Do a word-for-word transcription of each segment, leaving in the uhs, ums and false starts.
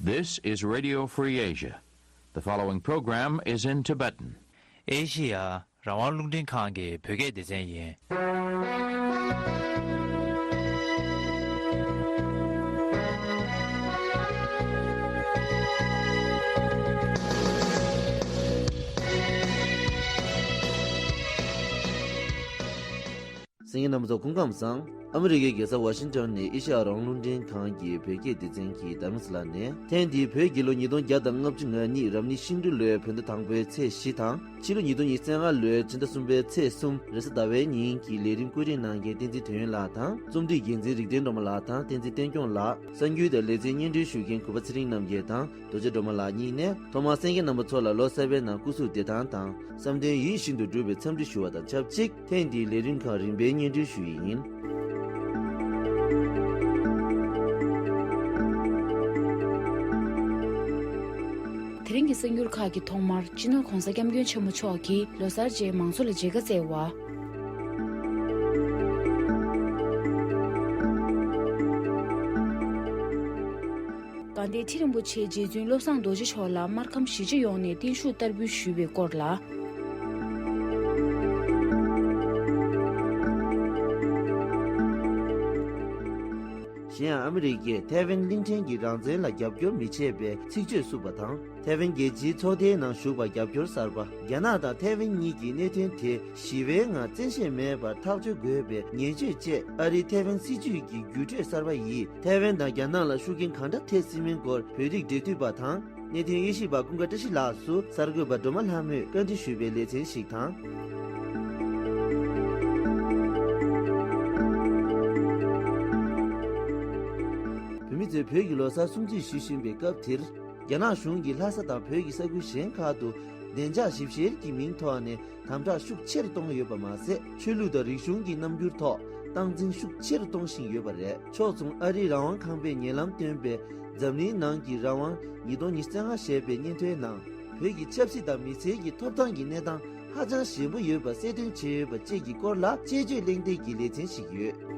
This is Radio Free Asia. The following program is in Tibetan. ཨེ་ཤི་ཡ་རང་དབང་རླུང་འཕྲིན་ཁང་གི་བོད་སྐད་སྡེ་ཚན་ཡིན། གསན་མཁན་རྣམ་པ་ཚོ་སྐུ་ཁམས་བཟང་། ཨ་མི་རི་ཀའི་རྒྱལ་ས་ཝ་ཤིང་ཊོན་ནས་ཨེ་ཤ་ཡ་རང་དབང་རླུང་འཕྲིན་ཁང་གི་བོད་སྐད་སྡེ་ཚན་གྱི་དར་མིས་ལགས་ནས། ཐེངས་འདིའི་བོད་རྒྱལ་ལོ་ཉིས་སྟོང་བརྒྱ་དང་ལྔ་བཅུ་ང་གཉིས་རབ་གནས་ཤིང་སྦྲུལ་ལོའི་བོད་ཟླ་དང་པོའི་ཚེས་བཞི་དང་། ཕྱི་ལོ་ཉིས་སྟོང་ཉི་ཤུ་རྩ་ལྔ་ལོའི་ཕྱི་ཟླ་གསུམ་པའི་ཚེས་གསུམ་རེས་གཟའ་ཟླ་བའི་ཉིན་གྱི་ལས་རིམ་བཀོད་སྒྲིག་གནང་མཁན་བསྟན་འཛིན་དོན་ཡོད་ལགས་དང་། རྩོམ་སྒྲིག་འགན་འཛིན་རིག་ལྡན་སྒྲོལ་མ་ལགས་དང་བསྟན་འཛིན་བསྟན་སྐྱོང་ལགས། གསར་འགྱུར་དང་ལེ་ཚན་སྙན་སྒྲོན་ཞུ་མཁན་གུས་པ་ཚེ་རིང་རྣམ་རྒྱལ་དང་། རྡོ་རྗེ་སྒྲོལ་མ་ལགས་གཉིས་ནས། ཐོག་མར་གསན་མཁན་རྣམ་པ་ཚོ་ལ་ལོ་གསར་པའི་ནང་སྐུ་གཟུགས་བདེ་ཐང་དང་། བསམ་དོན་ཡིད་བཞིན་དུ་འགྲུབ་པའི་འཚམས་འདྲི་ཞུ་བ་དང་ཆབས་ཅིག་ཐེངས་འདིའི་ལས་རིམ་ཁག་རིམ་པས་སྙན་སྒྲོན་ཞུ་ཡི་ཡིན། དེ་རིང་གི་གསར་འགྱུར་ཁག་གི་ཐོག་མར་སྤྱི་ནོར་༧གོང་ས་༧སྐྱབས་མགོན་ཆེན་པོ་མཆོག་གིས་ལོ་གསར་རྗེས་མང་ཚོགས་ལ་མཇལ་ཁ་བསྩལ་བ། དགའ་ལྡན་ཁྲི་རིན་པོ་ཆེ་རྗེ་བཙུན་བློ་བཟང་རྡོ་རྗེ་མཆོག་ལ་སྨར་ཁམས་གཞིས་བྱེས་ཡོངས་ནས་བརྟན་བཞུགས་བསྟར་འབུལ་ཞུས་པའི་སྐོར་ལ། གཞན་ཡང་ཨ་མི་རི་ཀས་ཐའེ་ཝན་གླིང་ཕྲན་གྱི་རང་བཙན་ལ་རྒྱབ་སྐྱོར་མི་བྱེད་པའི་ཚིག་བརྗོད་བསུབས་པ་དང་། ཐའེ་ཝན་རྒྱལ་སྤྱིའི་ཚོགས་སྡེའི་ནང་ཞུགས་པར་རྒྱབ་སྐྱོར་གསར་པ། རྒྱ་ནག་དང་ཐའེ་ཝན་གཉིས་ཀྱིས་གནད་དོན་དེ་ཞི་བའི་ངང་བཙན་ཤེད་མེད་པར་ཐག་གཅོད་དགོས་པའི་ངན་བྱུས་བཅས། ཨ་རིའི་ཐའེ་ཝན་སྲིད་ཇུས་ཀྱི་བརྒྱུད་སྤྲོད་གསར་པ་ཡིས་ཐའེ་ཝན་དང་རྒྱ་ནག་ལ་ཤུགས་རྐྱེན་གང་འདྲ་ཐེབས་སྲིད་མིན་སྐོར་བོད་རིགས་འབྲེལ་མཐུད་པ་དང་། གནད་དོན་དབྱེ་ཞིབ་པ་ཀུན་དགའ་བཀྲ་ཤིས་ལགས་སུ་གསར་འགོད་པ་སྒྲོལ་མ་ལྷ་མོས་བཀའ་འདྲི་ཞུས་པའི་ལེ་ཚན་ཞིག་དང་། བོད་མི་ཚོས་བོད་ཀྱི་ལོ་གསར་སྲུང་བརྩི་ཞུ་བཞིན་པའི་སྐབས་དེར། རྒྱ་ནག་གཞུང་གིས་ལྷ་ས་དང་བོད་ཀྱི་ས་ཁུལ་གཞན་ཁག་ཏུ་བདེ་འཇགས་ཞིབ་བཤེར་གྱི་མིང་ཐོག་ནས་དམ་དྲག་ཤུགས་ཆེར་གཏོང་ཡོད་པ་མ་ཟད། ཆོས་ལུགས་དང་རིག་གཞུང་གི་རྣམ་འགྱུར་ཐོག་སྟངས་འཛིན་ཤུགས་ཆེར་གཏོང་བཞིན་ཡོད་པ་རེད། ཕྱོགས་མཚུངས་ཨ་རིའི་རང་དབང་ཁང་པས་ཉེ་ལམ་བཏོན་པའི་འཛམ་གླིང་ནང་གི་རང་དབང་ཉིས་སྟོང་ཉི་ཤུ་རྩ་ལྔ་ཞེས་པའི་སྙན་ཐོའི་ནང་། བོད་ཀྱི་ཆབ་སྲིད་དང་མི་ཚེའི་གི་ཐོབ་ཐང་གི་གནས་སྟངས་ཧ་ཅང་ཞན་པོ་ཡོད་པ་གསལ་སྟོན་བྱས་ཡོད་པ་བཅས་ཀྱི་སྐོར་ལ་དཔྱད་བརྗོད་གླེང་སྟེགས་ཀྱི་ལེ་ཚན་ཞིག་ཡོད།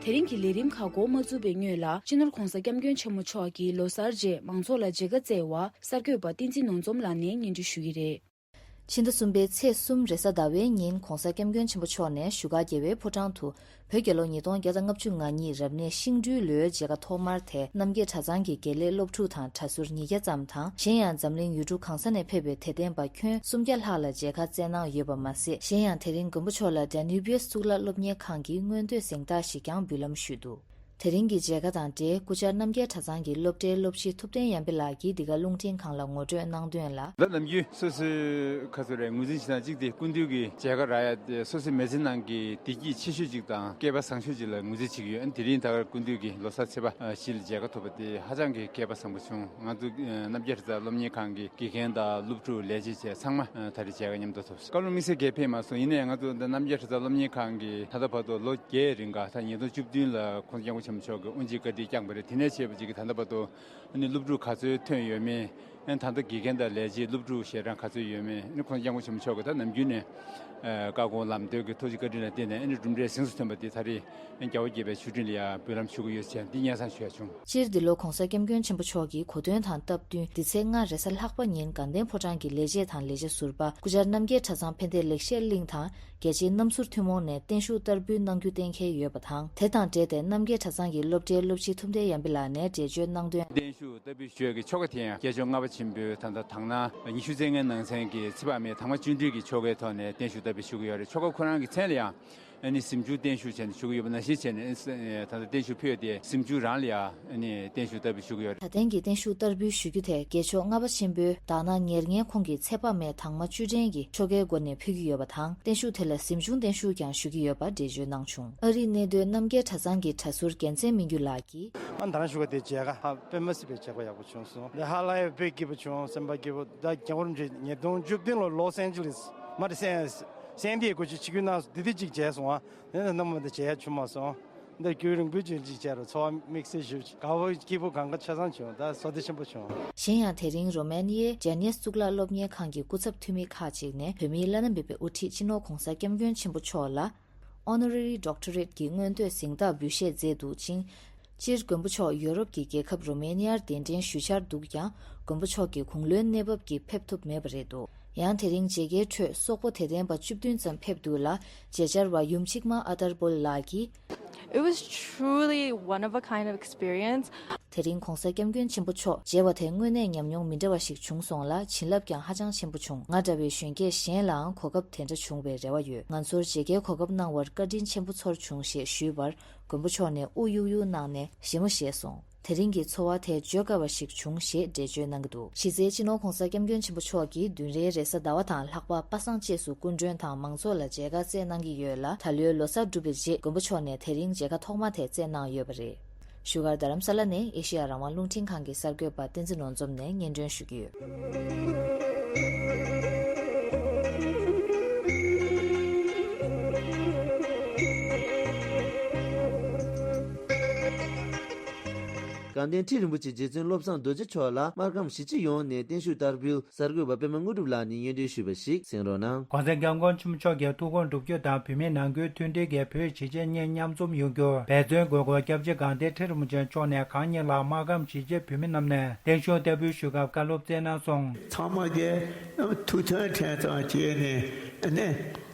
དེ་རིང་གི་ལས་རིམ་ཁག་འགོ་མ་བཙུགས་པའི་སྔོན་ལ། སྤྱི་ནོར་༧གོང་ས་༧སྐྱབས་མགོན་ཆེན་པོ་མཆོག་གིས་ལོ་གསར་རྗེས་མང་ཚོགས་ལ་མཇལ་ཁ་བསྩལ་བ། གསར་འགོད་པ་བསྟན་འཛིན་ནོར་འཛོམས་ལགས་ནས་སྙན་སྒྲོན་ཞུ་གི་རེད། ཕྱི་ཟླ་གསུམ་པའི་ཚེས་གསུམ་རེས་གཟའ་ཟླ་བའི་ཉིན་༧གོང་ས་༧སྐྱབས་མགོན་ཆེན་པོ་མཆོག་ནས་བཞུགས་སྒར་རྒྱལ་བའི་ཕོ་བྲང་དུ། བོད་རྒྱལ་ལོ་ཉིས་སྟོང་བརྒྱ་དང་ལྔ་བཅུ་ང་གཉིས་རབ་གནས་ཤིང་སྦྲུལ་ལོའི་མཇལ་ཁ་ཐོག་མར་དེ་རྣམ་རྒྱལ་གྲྭ་ཚང་གི་དགེ་ལས་སློབ་ཕྲུག་དང་གྲྭ་ཟུར་ཉིས་བརྒྱ་ཙམ་དང་། གཞན་ཡང་འཛམ་གླིང་ཡུལ་གྲུ་གང་ས་ནས་ཕེབས་པའི་དད་ལྡན་པ་ཁྱོན་སུམ་བརྒྱ་ལྷག་ལ་མཇལ་ཁ་བསྩལ་གནང་ཡོད་པ་མ་ཟད། གཞན་ཡང་དེ་རིང་མགོན་པོ་མཆོག་ལ་ཌན་ནིའུ་བིས་གཙུག་ལག་སློབ་གཉེར་ཁང་གི་མངོན་བསྟོད་གཟེངས་རྟགས་ཤིག་ཀྱང་འབུལ་ལམ་ཞུས་འདུག་དེ་རིང་གི་མཇལ་ཁ་དང་འབྲེལ་སྐུ་བཅར་རྣམ་རྒྱལ་གྲྭ་ཚང་གི་སློབ་གྲྭའི་སློབ་སྤྱི་ཐུབ་བསྟན་ཡར་འཕེལ་ལགས་ཀྱིས་འདི་ག་རླུང་འཕྲིན་ཁང་ལ་ངོ་སྤྲོད་གནང་དོན་ལ། ད་ནམ་རྒྱུན་སོ་སོའི་ཁ་ཚུར་རེ་ངོས་འཛིན་བྱེད་སྟངས་གཅིག་དེ་སྐུ་མདུན་གྱི་མཇལ་ཁ་རག་ཡ་དེ་སོ་སོའི་མི་ཚེ་ནང་གི་བདེ་སྐྱིད་ཆེ་ཤོས་གཅིག་དང་སྐལ་པ་བཟང་ཤོས་གཅིག་ལ་ངོས་འཛིན་བྱེད་ཀྱི་ཡོད། ཨ་ནི་དེ་རིང་ད་ག་སྐུ་མདུན་གྱི་ལོ་གསར་ཚེས་པ་བཞི་ལ་མཇལ་ཁ་ཐོབ་པ་དེ་ཧ་ཅང་གི་སྐལ་པ་བཟང་པོ་བྱུང་། ང་ཚོ་རྣམ་རྒྱལ་གྲྭ་ཚང་སློབ་གཉེར་ཁང་གི་དགེ་རྒན་དང་སློབ་ཕྲུག་ལས་བྱེད་བཅས་ཚང་མ་ད་རེས་མཇལ་ཁ་མཉམ་དུ་ཐོབ་སོང་། བཀའ་སློབ་དམིགས་བསལ་གང་ཡང་ཕེབས་མ་སོང་། ཡིན་ནའི་ང་ཚོ་འདི་རྣམ་རྒྱལ་གྲྭ་ཚང་སློབ་གཉེར་ཁང་གི་ད་ལྟ་བར་དུ་ལོ་བརྒྱད་རིང་ག་ད་ཉིས་སྟོང་བཅུ་བདུན་ལ་༧གོང་ས་༧སྐྱབས་མགོན་ཆེན་པོ་མཆོག་གིས་དབུ་འབྱེད་བཀའ་དྲིན་བསྐྱངས་པ་རེད། དེ་ནས་བྱས་པ་ཅིག་གིས་ད་ལྟ་བར་དུ་ཨ་ནི་སློབ་ཕྲུག་ག་ཚོད་ཐོན་ཡོད་མེད། ཨ་ནི་ད་ལྟ་དགེ་རྒན་དང་ལས་བྱེད་སློབ་ཕྲུག་ཞལ་གྲངས་ག་ཚོད་ཡོད་མེད། ཨ་ནི་༧གོང་ས་༧སྐྱབས་མགོན་ཆེན་པོ་མཆོག་གིས་ད་ནམ་རྒྱུན་ནས་ཨ་བཀའ་དགོངས་ལམ་སྟོན་གྱི་ཐུགས་རྗེ་བཀའ་དྲིན་ལ་བརྟེན་ནས་ཨ་ནི་གྲུབ་འབྲས་གཟེངས་སུ་ཐོན་པ་དེ་ད་རེས་ཨ་ནི་རྒྱལ་བ་དགྱེས་པའི་ཆོས་འཕྲིན་ལ་ཡང་འབུལ་ལམ་ཞུ་གི་ཡོད་ཅེས་འདི་སྙན་སེང་ཞུ་ཡ་བྱུང་། སྤྱིར་འདི་ལོ་༧གོང་ས་༧སྐྱབས་མགོན་ཆེན་པོ་མཆོག་གི་གོ་སྟོན་དང་སྟབས་བསྟུན་འདི་ཚེས་ལྔ་རེས་གཟའ་ལྷག་པ་ཉིན་དགའ་ལྡན་ཕོ་བྲང་གི་ལས་བྱེད་དང་ལས་བྱེད་ཟུར་པ་སྐུ་བཅར་རྣམ་རྒྱལ་གྲྭ་ཚང་ཕན་བདེ་ལེགས་བཤད་གླིང་དང་། རྒྱལ་གཅེས་རྣམ་ཟུར་ཐུན་མོང་ནས་བརྟན་བཞུགས་བསྟར་འབུལ་གནང་རྒྱུ་གཏན་འཁེལ་ཡོད་པ་དང་། དེ་དང་འབྲེལ་ཏེ་རྣམ་རྒྱལ་གྲྭ་ཚང་གི་སློབ་གྲྭའི་སློབ་སྤྱི་ཐུབ་བསྟན་ཡར་འཕེལ་ལགས་ནས་འགྲེལ་བརྗོད་གནང་དོན། བརྟན་བཞུགས་བསྟར་འབུལ་ཞུ་ཡག་གི་ཆོ་ག་དེ་ཡང་བརྒྱད་ཅུ་ལྔ་པ་ཆེན་པོའི་ད་ལྟ་དག་སྣང་ཉི་ཤུ་རྩ་ལྔའི་ནང་ཚན་གྱི་ཚེ་དཔག་མེད་དང་པོ་བཅུ་དྲུག་གི་ཆོ་གའི་ཐོག་ནས་བརྟན་བཞུགས་བསྟར་འབུལ་ཞུ་གི་ཡོད་རེད། ཆོ་ག་ཁོ་རང་གི་མཚན་ལ་ཡང་ཨ་ནི་གཟིམ་ཆུང་བརྟན་བཞུགས་བྱས་ནས་ཞུ་གི་ཡོད་པ་ནང་བཞིན་བྱས་ནས་ཨ་ནི་ད་ལྟ་བརྟན་བཞུགས་ཕུལ་ཡོད་དེ་གཟིམ་ཆུང་རང་ལ་ཡང་ཨ་ནི་བརྟན་བཞུགས་བསྟར་འབུལ་ཞུ་གི་ཡོད་རེད། ད་ཐེངས་ཀྱི་བརྟན་བཞུགས་བསྟར་འབུལ་ཞུ་རྒྱུ་དེ་བརྒྱད་ཅུ་ལྔ་པ་ཆེན་པོའི་དག་སྣང་ཉེར་ལྔའི་ཁོངས་ཀྱི་ཚེ་དཔག་མེད་དང་པོ་བཅུ་དྲུག་གི་ཆོ་གའི་སྒོ་ནས་ཕུལ་གྱི་ཡོད་པ་དང་། བརྟན་བཞུགས་དེ་ལ་གཟིམ་ཆུང་བརྟན་བཞུགས་ཀྱང་ཞུ་གི་ཡོད་པ་འགྲེལ་བརྗོད་གནང་བྱུང་། ཨ་རིའི་གནས་སྡོད་རྣམ་རྒྱལ་གྲྭ་ཚང་གི་གྲྭ་ཟུར་རྒྱལ་མཚན་སྨིན་གྱུར་ལགས་ཀྱིས། ཨ་ད་རང་ཞུ་བ་དེ་མཇལ་ཁ་ཧ་དཔེ་མ་སྲིད་པའི་མཇལ་ཁ་ཡག་པོ་བྱུང་སོང་། འདི་ཧ་ལས་ཡ་དཔེ་སྐྱིད་པོ་བྱུང་། སེམས་པ་སྐྱིད་པོ། ད་རྒྱལ་བ་རིན་པོ་ཆེ་ཉིས་སྟོང་བཅུ་བདུན་ལོ་ལོས་ཨན་ཇི་ལིས་མ་རེད་སན་སན་ཏི་ཡེ་གོ་ཆིག་སྒྱུར་གནང་སོང་། འདི་དེ་གཅིག་མཇལ་སོང་ཨ། དེ་ནས་རྣམ་པ་འདི་མཇལ་ཡ་བྱུང་མ་སོང་། འདི་རྒྱུན་རིང་པོའི་རྗེས་གཅིག་མཇལ་རོགས། ཚོར་བ་དམིགས་བསལ་ཞིག་དགའ་བོ་སྐྱིད་པོ་གང་ག་ཆ་ཚང་བྱུང་། ད་བསོད་བདེ་ཆེན་པོ་བྱུང་། གཞན་ཡང་དེ་རིང་རོ་མེ་ནི་ཡའི་ཇེ་ནི་ཡས་གཙུག་ལག་སློབ་གཉེར་ཁང་གི་སྐུ་ཚབ་འཐུས་མི་ཁག་ཅིག་ནས་བོད་མིའི་བླ་ན་མེད་པའི་དབུ་ཁྲིད་སྤྱི་ནོར་༧གོང་ས་༧སྐྱབས་མགོན་ཆེན་པོ་མཆོག་ལ། Honorary Doctorate གྱི་མངོན་བསྟོད་གཟེངས་རྟགས་འབུལ་བཞེས་མཛད་འདུག་ཅིང་། སྤྱིར་མགོན་པོ་མཆོག་ཡོ་རོབ་ཀྱི་རྒྱལ་ཁབ་རོ་མེ་ནི་ཡར་གདན་འདྲེན་ཞུས་འཆར་འདུག་ཀྱང་། མགོན་པོ་མཆོག་གི་དགུང་ལོའི་གནས་བབ་ཀྱིས་ཕེབས་ཐུབ་མེད་པ་རེད་འདུག་ཡང་དེ་རིང་མཇལ་ཁའི་ཁྲོད་སོག་པོ་དད་ལྡན་པ་བཅུ་བདུན་ཙམ་ཕེབས་འདུག་ལ། མཇལ་བཅར་བ་ཡུམ་ཆིག་མ་ཨ་དར་པོལ་ལགས་ཀྱིས། It was truly one of a kind of experience. དེ་རིང་༧གོང་ས་༧སྐྱབས་མགོན་ཆེན་པོ་མཆོག་མཇལ་བ་དེ་དངོས་གནས་ཉམས་མྱོང་མི་འདྲ་བ་ཞིག་བྱུང་སོང་ལ། བྱིན་རླབས་ཀྱང་ཧ་ཅང་ཆེན་པོ་བྱུང་། ང་འདྲ་བའི་གཞོན་སྐྱེས་གཞན་ལའང་གོ་སྐབས་དེ་འདྲ་བྱུང་བའི་རེ་བ་ཡོད། ང་ཚོར་མཇལ་ཁའི་གོ་སྐབས་གནང་བར་བཀའ་དྲིན་ཆེན་པོ་ཚོར་བྱུང་ཞེས་ཞུས་པར། མགོན་པོ་མཆོག་ནས་དབུགས་གཡུག་གཡུག་གནང་ནས་ཞེ་མོ་ཞེས་གསུངས། དེ་རིང་གི་ཚོར་བ་དེ་བརྗོད་དཀའ་བ་ཞིག་བྱུང་ཞེས་འགྲེལ་བརྗོད་གནང་གི་འདུག་གཞི་རྩའི་སྤྱི་ནོར་༧གོང་ས་༧སྐྱབས་མགོན་ཆེན་པོ་མཆོག་གིས་བདུན་རེའི་རེས་གཟའ་ཟླ་བ་དང་ལྷག་པ་པ་སངས་བཅས་སུ་སྐུ་མགྲོན་དང་མང་ཚོགས་ལ་མཇལ་ཁ་བསྩལ་གནང་གི་ཡོད་ལ། ད་ལོའི་ལོ་གསར་གྲུབ་པའི་རྗེས་མགོན་པོ་མཆོག་ནས་དེ་རིང་མཇལ་ཁ་ཐོག་མ་དེ་བསྩལ་གནང་ཡོད་པ་རེད། བཞུགས་སྒར་རྡ་རམ་ས་ལ་ནས་ཨེ་ཤེ་ཡ་རང་དབང་རླུང་འཕྲིན་ཁང་གི་གསར་འགོད་པ་བསྟན་འཛིན་ནོར་འཛོམས་ནས་སྙན་སྒྲོན་ཞུ་གི་ཡོད། དགའ་ལྡན་ཁྲི་རིན་པོ་ཆེ་རྗེ་བཙུན་བློ་བཟང་རྡོ་རྗེ་མཆོག་ལ་སྨར་ཁམས་གཞིས་སྤྱི་ཡོངས་ནས་བརྟན་བཞུགས་བསྟར་འབུལ། གསར་འགོད་པ་པད་མ་དངོས་གྲུབ་ལགས་ནས་སྙན་སྒྲོན་ཞུས་པ་ཞིག་གསན་རོགས་གནང་། ༸གོང་ས་༸སྐྱབས་མགོན་ཆེན་པོ་མཆོག་གི་ཐུགས་དགོངས་སྒྲུབ་རྒྱུ་དང་། བོད་མི་ནང་ཁུལ་མཐུན་སྒྲིལ་གྱིས་བོད་གཞིས་བྱེས་གཉིས་མཉམ་འཛོམས་ཡོང་རྒྱུར་འབད་བརྩོན་དགོས་སྐོར་སྐྱབས་རྗེ་དགའ་ལྡན་ཁྲི་རིན་པོ་ཆེ་མཆོག་ནས་གང་ཉིད་ལ་སྨར་ཁམས་གཞིས་བྱེས་བོད་མི་རྣམས་ནས་བརྟན་བཞུགས་བསྟར་འབུལ་ཞུ་སྐབས་བཀའ་སློབ་སྩལ་གནང་སོང་། ཚང་མ་གིས་ཐུགས་མཐུན་ཕྲན་ཚེགས་བྱས་ནས་ནི་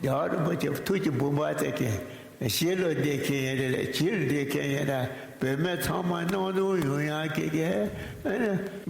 རྒྱལ་བ་རིན་པོ་ཆེ་ཐུགས་ཀྱི་དགོངས་པ་དེ་གི་གཞི་ལ་བསྡད་མཁན་ཡིན་རེད། གཞིར་བསྡད་མཁན་ཡིན་ན་བོད་མི་ཚང་མ་མཉམ་འཛོམས་ཡོང་ཡག་གི་གི་འབད་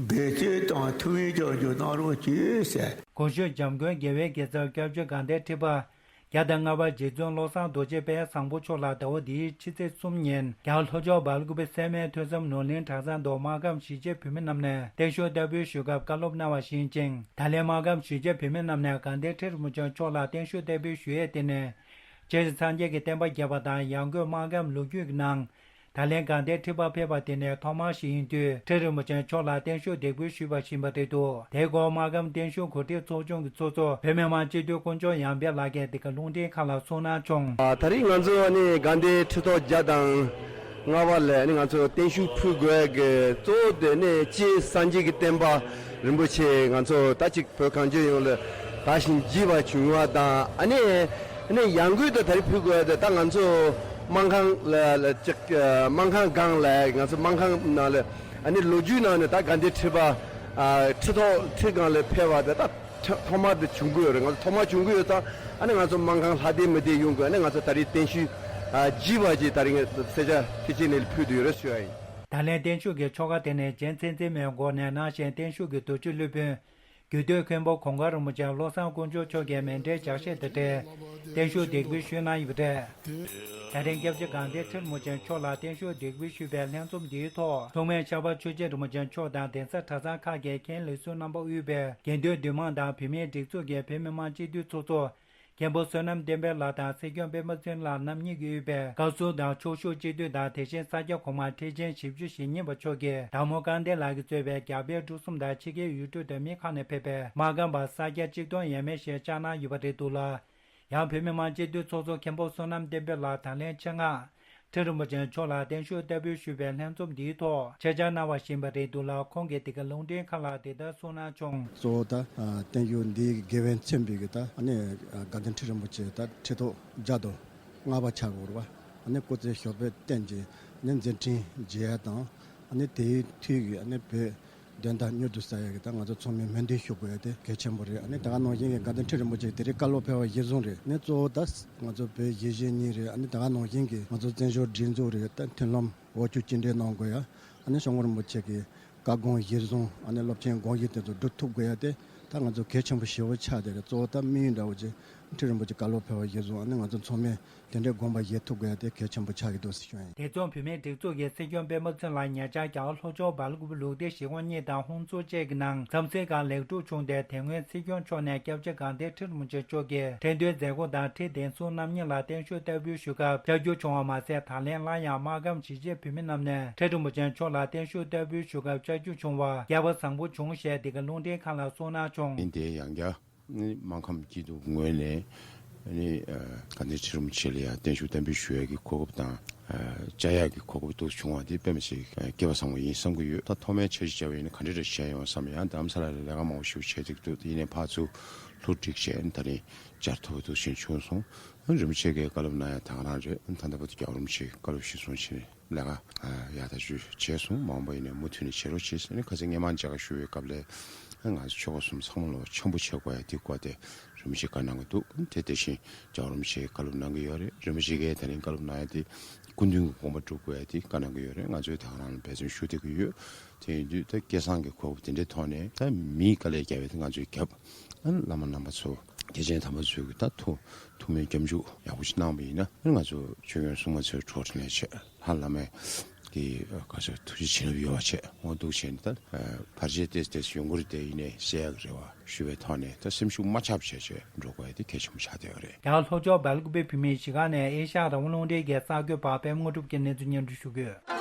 བརྩོན་དང་ཐུགས་སྨོན་སྐྱོན་བརྗོད་གནང་རོགས་བྱོས་ཟེར། གོང་ཞུས་འཇམ་མགོན་རྒྱལ་བའི་རྒྱལ་ཚབ་སྐྱབས་རྗེ་དགའ་ལྡན་ཁྲི་པ་བརྒྱ་དང་ལྔ་པ་རྗེ་བཙུན་བློ་བཟང་རྡོ་རྗེ་དཔལ་བཟང་པོ་མཆོག་ལ་ཟླ་བ་འདིའི་ཕྱི་ཚེས་གསུམ་ཉིན་རྒྱལ་བ་ལྷོ་ཕྱོགས་སྦེལ་ཀོབ་སད་སྨད་ཐོས་བསམ་ནོར་གླིང་གྲྭ་ཚང་དུ་སྨར་ཁམས་གཞིས་བྱེས་བོད་མི་རྣམས་ནས་བརྟན་བཞུགས་བསྟར་འབུལ་ཞུ་སྐབས་བཀའ་སློབ་གནང་བ་བཞིན་ཅིང་། ད་ལན་སྨར་ཁམས་གཞིས་བྱེས་བོད་མི་རྣམས་ནས་དགའ་ལྡན་ཁྲི་རིན་པོ་ཆེ་མཆོག་ལ་བརྟན་བཞུགས་བསྟར་འབུལ་ཞུ་ཡས་དེ་ནི། སྤྱིར་སངས་རྒྱས་ཀྱི་བསྟན་པ་རྒྱས་པ་དང་། ཡང་སྒོས་སྨར་ཁམས་ལོ་རྒྱུས་ཀྱི་ནང་ད་ལན་དགའ་ལྡན་ཁྲི་པ་ཕེབས་པ་དེ་ནི་ཐོག་མ་ཞིག་ཡིན་དུས། ཁྲི་རིན་པོ་ཆེ་མཆོག་ལ་བརྟན་བཞུགས་འདེགས་འབུལ་ཞུས་པ་ཞིག་ཡིན་པ་རེད་འདུག་དེའི་སྐོར་སྨར་ཁམས་བརྟན་བཞུགས་གོ་སྒྲིག་ཚོགས་ཆུང་གི་ཚོགས་གཙོ་བོད་མི་མང་སྤྱི་འཐུས་དཀོན་མཆོག་ཡར་འཕེལ་ལགས་ཀྱིས་འདི་ག་རླུང་འཕྲིན་ཁང་ལ་གསུངས་གནང་བྱུང་། ཨ། ད་རེས་ང་ཚོ་ནི་དགའ་ལྡན་ཁྲི་ཐོག་བརྒྱ་དང་ལྔ་པ་ལ་ནི་ང་ཚོ་བརྟན་བཞུགས་ཕུལ་དགོས་ཀྱི་གཙོ་བོ་དེ་ནི་སྤྱིར་སངས་རྒྱས་ཀྱི་བསྟན་པ་རིན་པོ་ཆེ་ང་ཚོ་ད་ཅིག་བོད་གངས་ཅན་ཡོངས་ལ་དར་ཞིང་རྒྱས་པ་བྱུང་བ་དང་། ཨ་ནི་ཨ་ནི་ཡང་སྒོས་དུ་ད་རེས་ཕུལ་དགོས་དེ་ད་ང་ཚོ་སྨར་ཁམས་ལ་ལ་ཅིག་སྨར་ཁམས་སྒང་ལ་ང་ཚོ་སྨར་ཁམས་ནང་ལ་ཨ་ནི་ལོ་རྒྱུས་ནང་ནས་ད་དགའ་ལྡན་ཁྲི་པ་ཨ་ཁྲི་ཐོག་ཁྲི་སྒང་ལ་ཕེབས་པ་དེ་ད་ཐོག་མར་དུ་བྱུང་གི་ཡོད་རེད། ང་ཚོ་ཐོག་མར་བྱུང་གི་ཡོད་ཙང་ཨ་ནི་ང་ཚོ་སྨར་ཁམས་ལྷ་སྡེ་མི་སྡེ་ཡོངས་ཀྱིས་ཨ་ནི་ང་ཚོ་ད་རེས་བརྟན་བཞུགས་ཨ་རྒྱས་པ་ཅིག་ད་རེས་ངས་གསལ་ཆ་ཐེངས་གཅིག་ནས་ཕུལ་དུ་ཡོད་རེད་ཞུ་ཡ་ཡིན། ད་ལན་བརྟན་བཞུགས་ཀྱི་ཆོ་ག་དེ་ནི་རྗེ་མཚན་འཛིན་མའི་སྒོ་ནས་གནང་ཞིང་། བརྟན་བཞུགས་ཀྱི་རྡོ་རྗེ་སློབ་དཔོན་རྒྱུད་སྟོད་མཁན་པོ་གོང་དཀར་རིན་པོ་ཆེ་བློ་བཟང་དཀོན་མཆོག་མཆོག་གིས་མཎྜལ་ལྗགས་བཤད་དང་འབྲེལ་བརྟན་བཞུགས་འདེགས་འབུལ་ཞུས་གནང་ཡོད་པ་རེད། དེ་རིང་སྐྱབས་རྗེ་དགའ་ལྡན་ཁྲི་རིན་པོ་ཆེ་མཆོག་ལ་བརྟན་བཞུགས་འདེགས་འབུལ་ཞུས་པའི་ལྷན་འཛོམས་འདིའི་ཐོག་མཚོ་སྔོན་ཤར་པ་ཆོས་རྒྱལ་རིན་པོ་ཆེ་མཆོག་དང་གདན་ས་གྲྭ་ཚང་ཁག་གི་མཁན་ལས་ཟུར་རྣམ་པ་དབུས་པའི་དགེ་འདུན་འདུས་མང་དང་བོད་མིའི་སྒྲིག་འཛུགས་ཀྱི་བོད་མི་མང་སྤྱི་འཐུས་ཚོགས་གཙོ་མཁན་པོ་བསོད་ནམས་བསྟན་འཕེལ་ལགས་དང་སྲིད་སྐྱོང་སྤེན་པ་ཚེ་རིང་ལགས་རྣམ་གཉིས་ཀྱིས་དབུས་པའི་བཀའ་ཟུར་དང་ཕྱོགས་བཞུགས་སྤྱི་འཐུས་དང་། དེ་བཞིན་ས་སྐྱ་གོང་མ་ཁྲི་ཆེན་བཞི་བཅུ་ཞེ་གཉིས་པ་མཆོག་གིས་བདག་མོ་ཀརྨ་བསྟན་ལགས་ཀྱིས་གཙོས་པའི་རྒྱ་བལ་འབྲུག་གསུམ་དང་ཕྱི་རྒྱལ་ཡུལ་གྲུ་དང་མི་ཁག་ནས་ཕེབས་པའི་སྨར་ཁམས་པ་ས་ཡ་གཅིག་སྟོང་ཡས་མས་ཤིག་བཅར་གནང་ཡོད་པ་རེད་འདུག་ལ། ཡང་བོད་མི་མང་སྤྱི་འཐུས་ཚོགས་གཙོ་མཁན་པོ་བསོད་ནམས་བསྟན་འཕེལ་ལགས་ད་ལན་ཆེད་མངགས་ཁྲི་རིན་པོ་ཆེ་མཆོག་ལ་བརྟན་བཞུགས་བསྟར་འབུལ་ཞུས་པའི་ལྷན་འཛོམས་འདིའི་ཐོག་ཆེད་བཅར་གནང་བ་ཞིག་ཡིན་པ་རེད་འདུག་ལ། ཁོང་གིས་འདི་ག་རླུང་འཕྲིན་ཁང་ལ་འདི་ལྟར་གསུངས་གནང་བྱུང་། གཙོ་བོ་ད་བརྟན་བཞུགས་འདིའི་དགེ་བས་མཚོན་པའི་གི་ད་ཨ་ནི་དགའ་ལྡན་ཁྲི་རིན་པོ་ཆེ་ད་ཁྲི་ཐོག་བརྒྱ་དང་ལྔ་པ་ཆགས་ཡོད་རེད་བ། ཨ་ནི་སྐུ་ཚེ་ཞབས་པད་བརྟན་ཅིང་ཨ་ནི་མཛད་འཕྲིན་རྒྱས་ཡ་དང་ཨ་ནི་དེའི་མཐུས་ཀྱི་ཨ་ནི་བོད་དོན་དག་མྱུར་དུ་གསལ་ཡ་གི་ད་ང་ཚོ་ཚང་མས་སྨོན་འདུན་ཞུ་དགོས་ཡ་དེ་གལ་ཆེན་པོ་རེད། ཨ་ནི་ད་ག་ནང་བཞིན་གྱི་དགའ་ལྡན་ཁྲི་རིན་པོ་ཆེ་དེ་རིང་བཀའ་སློབ་ཕེབས་པ་གཞིར་བཟུང་རེད། ཨ་ནི་གཙོ་བོ་ད་ང་ཚོ་བོད་གཞིས་བྱེས་གཉིས་རེད། ཨ་ནི་ད་ག་ནང་བཞིན་གྱི་ང་ཚོ་བཙན་བྱོལ་སྒྲིག་འཛུགས་རེད། ད་མཐུན་ལམ་འོག་ཆུ་གཅིག་སྒྲིལ་གནང་དགོས་ཡ། ཨ་ནི་སྐྱབས་མགོན་རིན་པོ་ཆེ་གི་བཀའ་དགོངས་གཞིར་བཟུང་ཨ་ནི་སློབ་ཆེན་དགོངས་གཞི་དེ་ཚོ་སྒྲུབ་ཐུབ་དགོས་ཡ་དེ་ད་ང་ཚོ་གལ་ཆེན་པོ་ཞེ་པོ་ཆགས་བསྡད་རེད། གཙོ་བོ་ད་དམིགས་ཡུལ་འདྲ་བོ་ཅིག་ཁྲི་རིན་པོ་ཆེ་བཀའ་སློབ་ཕེབས་པ་གཞིར་བཟུང་ཨ་ནི་ང་ཚོ་ཚང་མས་དེ་འདྲའི་དགོངས་པ་བཞེས་ཐུབ་དགོས་ཡ་དེ་གལ་ཆེན་པོ་ཆགས་ཀྱི་འདུག་ཟེར་ཞུ་ཡ་ཡིན། དེ་མཚུངས་བོད་མིའི་སྒྲིག་འཛུགས་ཀྱི་སྲིད་སྐྱོང་སྤེན་པ་ཚེ་རིང་ལགས་ཉེ་ཆར་རྒྱ་གར་ལྷོ་ཕྱོགས་སྦེལ་ཀོབ་ལུགས་བདེ་གཞིས་ཁོངས་གཉིས་དང་ཧུན་སུར་བཅས་ཀྱི་ནང་འཚམས་གཟིགས་ཁག་ལེགས་གྲུབ་བྱུང་སྟེ། དེ་སྔོན་སྲིད་སྐྱོང་མཆོག་ནས་སྐྱབས་རྗེ་དགའ་ལྡན་ཁྲི་རིན་པོ་ཆེ་མཆོག་གི་ཁྲི་འདོན་མཛད་སྒོ་དང་ཁྲི་གདན་ཟུར་རྣམ་གཉིས་ལ་བརྟན་བཞུགས་བསྟར་འབུལ་ཞུ་སྐབས་བཅར་རྒྱུ་བྱུང་བ་མ་ཟད། ད་ལན་སླར་ཡང་སྨར་ཁམས་གཞིས་བྱེས་བོད་མི་རྣམས་ནས་ཁྲི་རིན་པོ་ཆེ་མཆོག་ལ་བརྟན་བཞུགས་བསྟར་འབུལ་ཞུ་སྐབས་བཅར་རྒྱུ་བྱུང་བར་སྐལ་བ་བཟང་པོ་བྱུང་ཞེས་འདི་ག་རླུང་འཕྲིན་ཁང་ལ་གསུངས་གནང་བྱུང་། ཡིན་དེ་ཡང་བསྐྱར་ནི་སྨར་ཁམས་སྐྱིད་སྡུག་ངོས་ནས་ ཨ་ནི་དགའ་ལྡན་ཁྲི་རིན་པོ་ཆེ་ལ་ཡང་བརྟན་བཞུགས་གཏན་འབེབས་ཞུ་ཡག་གི་གོ་སྐབས་དང་། བཅར་ཡག་གི་གོ་སྐབས་འདུག་བྱུང་བ་དེ་དཔེ་མི་སྲིད་སྐལ་བ་བཟང་བོ་ཡིན་བསམ་གྱི་ཡོད། ད་ཐོག་མའི་འཆར་གཞི་བྱས་པ་ཡིན་ན་ག་འདྲ་འདྲ་བྱས་ཡོང་བསམ། ཡང་རྡ་རམ་ས་ལ་ལ་ལས་ཀ་མང་པོ་ཞིག་བྱས་འདུག་འདུག་ཡིན་ནའི་ཕར་ཚུར་སློབ་ཁྲིད་བྱས་ད་རིང་བཅར་ཐུབ་པ་འདུག་ཕྱིན་བྱུང་སོང་། རིན་པོ་ཆེ་གིས་བཀའ་སློབ་གནང་ཡག་དེ་ག་རང་རེད། ད་ལྟ་བར་དུ་རྒྱལ་བ་རིན་པོ་ཆེ་གིས་བཀའ་སློབ་གཞིར་བཟུང་བྱས་ནས་ལས་ཀ་ཡག་ཐག་ཆོད་བྱས་སོང་། མ་འོངས་པ་ཡིན་ནའི་མུ་མཐུད་ནས་བྱེད་རོགས་བྱེད་ཟེར་ནས། ཁ་སང་སྔས་མ་མཇལ་ཁ་ཞུ་བའི་སྐབས་ལ་ང་ཚོ་ཆོལ་ཁ་གསུམ་ཚང་མ་ལ་འཆམ་པོ་བྱེད་དགོས་ཡ་དེ་སྐོར་དེ་རིན་པོ་ཆེས་བཀའ་གནང་གི་འདུག་དེ་དེ་བཞིན་རྒྱལ་བ་རིན་པོ་ཆེས་བཀའ་སློབ་གནང་གི་ཡོད་རེད། རིན་པོ་ཆེ་གིས་ད་རིང་བཀའ་སློབ་གནང་ཡ་དེ་སྐུ་མདུན་གྱི་དགོངས་པ་སྒྲུབ་དགོས་ཡ་དེ་བཀའ་གནང་གི་ཡོད་རེད། ང་ཚོས་དེ་ག་རང་ལ་འབད་བརྩོན་ཞུ་བསྡད་ཀྱི་ཡོད། དེ་ཡིན་དུས་ད་སྐལ་བཟང་གི་གོ་སྐབས་དེ་འདྲའི་ཐོག་ནས་ད་མིས་དཀའ་ལས་བརྒྱབ་པ་དེ་ང་ཚོས་བརྒྱབ། ཨ་ནི་བླ་མ་རྣམ་པ་ཚོ་དགེ་ཆེན་དམ་པ་ཚོས་ཀྱི་ད་ཐུགས་ཐུགས་སྨོན་སྐྱབས་འཇུག་ཡག་པོ་ཞིག་གནང་བ་ཡིན་ན། ཨ་ནི་ང་ཚོ་ཆོས་སྐྱོང་སྲུང་མ་ཚོའི་གྲོགས་འཕྲིན་ལས་བྱེད་ལྷ་བླ་མའི་གི་ག་ཚོད་ཐུགས་རྗེ་བྱིན་རླབས་ཡོད་པ་བྱས། འོ་འདུག་བྱས་ནས་ད་བར་ཆད་ཏོག་ཙམ་ཡོང་གི་རེད། དེ་ཡིན་ནའི་སེལ་ཡག་གི་རེ་བ་ཞུ་བའི་ཐོག་ནས་ད་སེམས་ཤུགས་མ་ཆག་བྱས་བྱས་འགྲོ་དགོས་ཡ་དེ་གལ་ཆེན་པོ་ཆགས་བསྡད་ཡོད་རེད། རྒྱ་གར་ལྷོ་ཕྱོགས་སྦེལ་ཀོབ་བོད་མིའི་གཞིས་ཁང་ནས་ཨེ་ཤ་ཡ་རང་དབང་རླུང་འཕྲིན་གྱི་གསར་འགོད་པ་པད་མ་དངོས་གྲུབ་ཀྱིས་གནས་ཚུལ་སྙན་སྒྲོན་ཞུ་གི་ཡོད།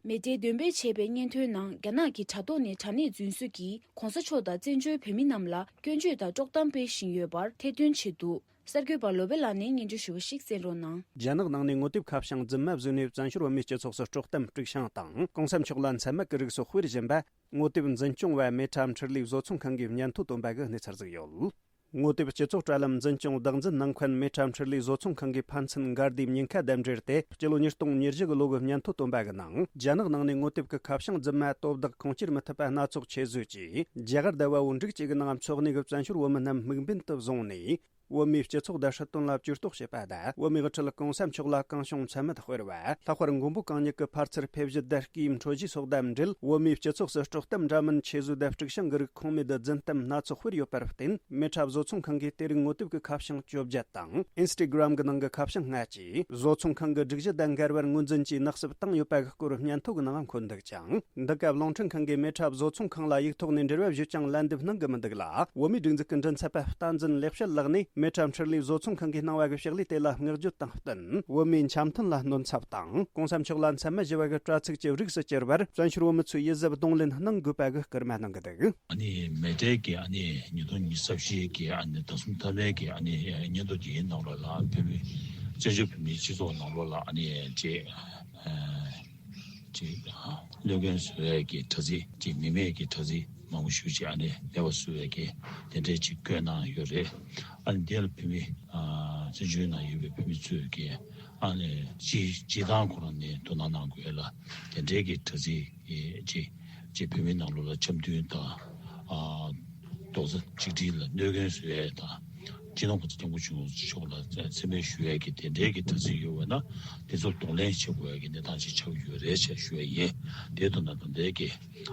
མེ་ཏྲེ་འདོན་སྤེལ་བྱས་པའི་སྙན་ཐོའི་ནང་། རྒྱ་ནག་གི་དྲ་ཐོག་ནས་དྲ་གནས་རྫུན་བཟོ་གིས་གོང་ས་མཆོག་དང་བཙན་བྱོལ་བོད་མི་རྣམས་ལ་སྐྱོན་བརྗོད་དང་དཀྲོག་གཏམ་སྤེལ་བཞིན་ཡོད་པར་ཐེར་འདོན་བྱས་འདུག་གསར་འགོད་པ་ལོ་པེ་ལགས་ནས་སྙན་སྒྲོན་ཞུ་བ་ཞིག་གསན་རོགས་གནང་། རྒྱ་ནག་ནང་ནས་ངོ་དེབ་ཁ་བྱང་རྫུན་མ་བཟོས་ནས་བཙན་བྱོལ་བོད་མིའི་སྤྱི་ཚོགས་སུ་དཀྲོག་གཏམ་དཀྲུག་ཤིང་དང་གོང་ས་མཆོག་ལ་མཚན་སྨད་ཀྱི་རིགས་སུ་དཔེར་བཞིན་པ། ངོ་དེབ་འཛིན་སྐྱོང་བ་མེ་ཁྲ་འཕྲུལ་ལས་བཟོ་ཚོང་ཁང་གི་སྙན་ཐོ་བཏོན་པ་གི་གནས་ཚུལ་ཟིག་ཡོད། ངོ་དེབ་སྤྱི་ཚོགས་དྲ་ལམ་འཛིན་སྐྱོང་བདག་འཛིན་གནང་མཁན་མེ་ཁྲ་འཕྲུལ་ལས་བཟོ་ཚོང་ཁང་གིས་ཕན་ཚུན་འགལ་ཟླའི་ཉེན་ཁ་ལྡན་འབྲེལ་ཏེ། སྤྱི་ལོ་ཉིས་སྟོང་ཉེར་བཞི་གི་ལོ་གི་སྙན་ཐོ་བཏོན་པ་གི་ནང་། རྒྱ་ནག་ནང་ནས་ངོ་དེབ་ཀྱི་ཁ་བྱང་རྫུན་མ་དོ་བདག་ཁུངས་སྐྱེལ་མི་ཐུབ་པ་སྣ་ཚོགས་ཆེད་བཟོས་ཀྱིས། རྒྱ་གར་ཟླ་བ་བོ་འབྲུག་བཅས་ཀྱི་ནང་འཚོ་གནས་ཀྱི་བཙན་བྱོལ་བོད་མི་རྣམས་དམིགས་འབེན་དུ་བཟུང་ནས། བོད་མིའི་སྤྱི་ཚོགས་དང་སྲིད་དོན་ལ་བཅོས་གཏོགས་བྱེད་པ་དང་། བོད་མིའི་དབུ་ཁྲིད་གོང་ས་མཆོག་ལ་གང་བྱུང་མཚན་སྨད་སྤེལ་བ། ལྷག་པར་མགོན་པོ་གང་ཉིད་ཀྱི་ཕར་ཚུར་ཕེབས་བཞུད་དང་སྐུའི་འཕྲོད་བཞེས་སོགས་དང་འབྲེལ། བོད་མིའི་སྤྱི་ཚོགས་སུ་དཀྲོག་གཏམ་འདྲ་མིན་ཆེད་བཟོས་དང་དཀྲུག་ཤིང་གི་རིགས་ཁུངས་མེད་དུ་རྫུན་གཏམ་སྣ་ཚོགས་སྤེལ་ཡོད་པར་བརྟེན། མེ་ཁྲ་བཟོ་ཚོང་ཁང་གིས་དེ་རིང་ངོ་དེབ་ཀྱི་ཁ་བྱང་བཅོ་བརྒྱད་དང་། ཨིན་སི་ཊ་གྷི་རམ་གྱི་ནང་གི་ཁ་བྱང་ལྔ་བཅས་བཟོ་ཚོང་ཁང་གི་སྒྲིག་གཞི་དང་འགལ་བར་ངོས་འཛིན་གྱིས་ནག་བསུབ་བཏང་ཡོད་པ་གི་སྐོར་སྙན་ཐོ་གི་ནང་འཁོད་འདུག་ཅིང་། འདི་སྐབས་རླུང་འཕྲིན་ཁང་གིས་མེ་ཁྲ་བཟོ་ཚོང་ཁང་ལ་ཡིག་ཐོག་ནས་འབྲེལ་བ་ཞུས་ཀྱང་ལན་འདེབས་གནང་གི་མི་འདུག་ལ། བོད་མིའི་སྒྲིག་འཛུགས་ཀྱི་མགྲིན་ཚབ་པ་བསྟན་འཛིན་ལེགས་བཤད་ལགས་ནས་མེ་ཁྲ་འཕྲུལ་ལས་བཟོ་ཚོང་ཁང་གིས་གནང་བ་གི་ཕྱག་ལས་དེ་ལ་བསྔགས་བརྗོད་དང་བསྟུན། བོད་མིའི་འཆམ་མཐུན་ལ་གནོད་འཚེ་དང་གོང་ས་མཆོག་ལ་མཚན་སྨད་ཞུ་བ་གི་དྲ་ཚིགས་ཀྱི་རིགས་སུ་གྱུར་བར་བཙན་བྱོལ་བོད་མི་ཚོས་ཡིད་གཟབ་གདོང་ལེན་གནང་དགོས་པ་གི་སྐུལ་མ་གནང་གི་འདུག་ཨ་ནི་མེ་ཏྲེ་གི་ཨ་ནི་ཉིས་སྟོང་ཉི་ཤུ་རྩ་བཞི་གི་ཨ་ནི་ཟླ་གསུམ་མཐའ་མའི་གི་ཨ་ནི་སྙན་ཐོ་དེའི་ནང་ལོགས་ལ་བོད་མི་བཙན་བྱོལ་བོད་མིའི་སྤྱི་ཚོགས་ནང་ལོགས་ལ་ཨ་ནི་ཅེས། ཅིག་གནོད་སྐྱོན་བཟོ་ཡས་ཀྱི་དྲ་ཚིགས་ཅིག་མི་མེད་ཀྱི་དྲ་ཚིགས་མང་པོ་ཞིག་ཅིག་ཨ་ནི་གནས་པ་བཟོ་ཡས་ཀྱི་དེ་འདྲས་ཅིག་བཀོད་གནང་ཡོད་རེད། ཨ་ནི་དེ་ལ་བོད་མི་བཙན་བྱོལ་ནང་ཡོད་པའི་བོད་མི་ཚོས་ཀྱི་ཨ་ནི་སྤྱི་སྤྱི་བཏང་ཁོ་རང་ནས་དོ་སྣང་གནང་དགོས་ལ། དེ་འདྲས་ཀྱི་དྲ་ཚིགས་ཀྱི་ཅིག་ཅིག་བོད་མི་ནང་ལོགས་ལ་འཆམ་མཐུན་དང་རྡོག་རྩ་གཅིག་སྒྲིལ་ལ་གནོད་སྐྱོན་བཟོ་ཡས་དང་། སྤྱི་ནོར་གོང་ས་སྐྱབས་མགོན་ཆེན་པོ་མཆོག་ལ་མཚན་སྨད་ཞུ་ཡས་ཀྱི་དེ་འདྲའི་གི་དྲ་ཚིགས་ཡོད་པ་ན། དེ་ཚོར་གདོང་ལེན་བྱེད་དགོས་ཡས་ཀྱི་གནས་སྟངས་ཤིག་ཆགས་ཡོད་རེད་ཅེས་ཞུ་ཡས་ཡིན། དེ་ལྟར་ན་ད་ལྟའི་གི་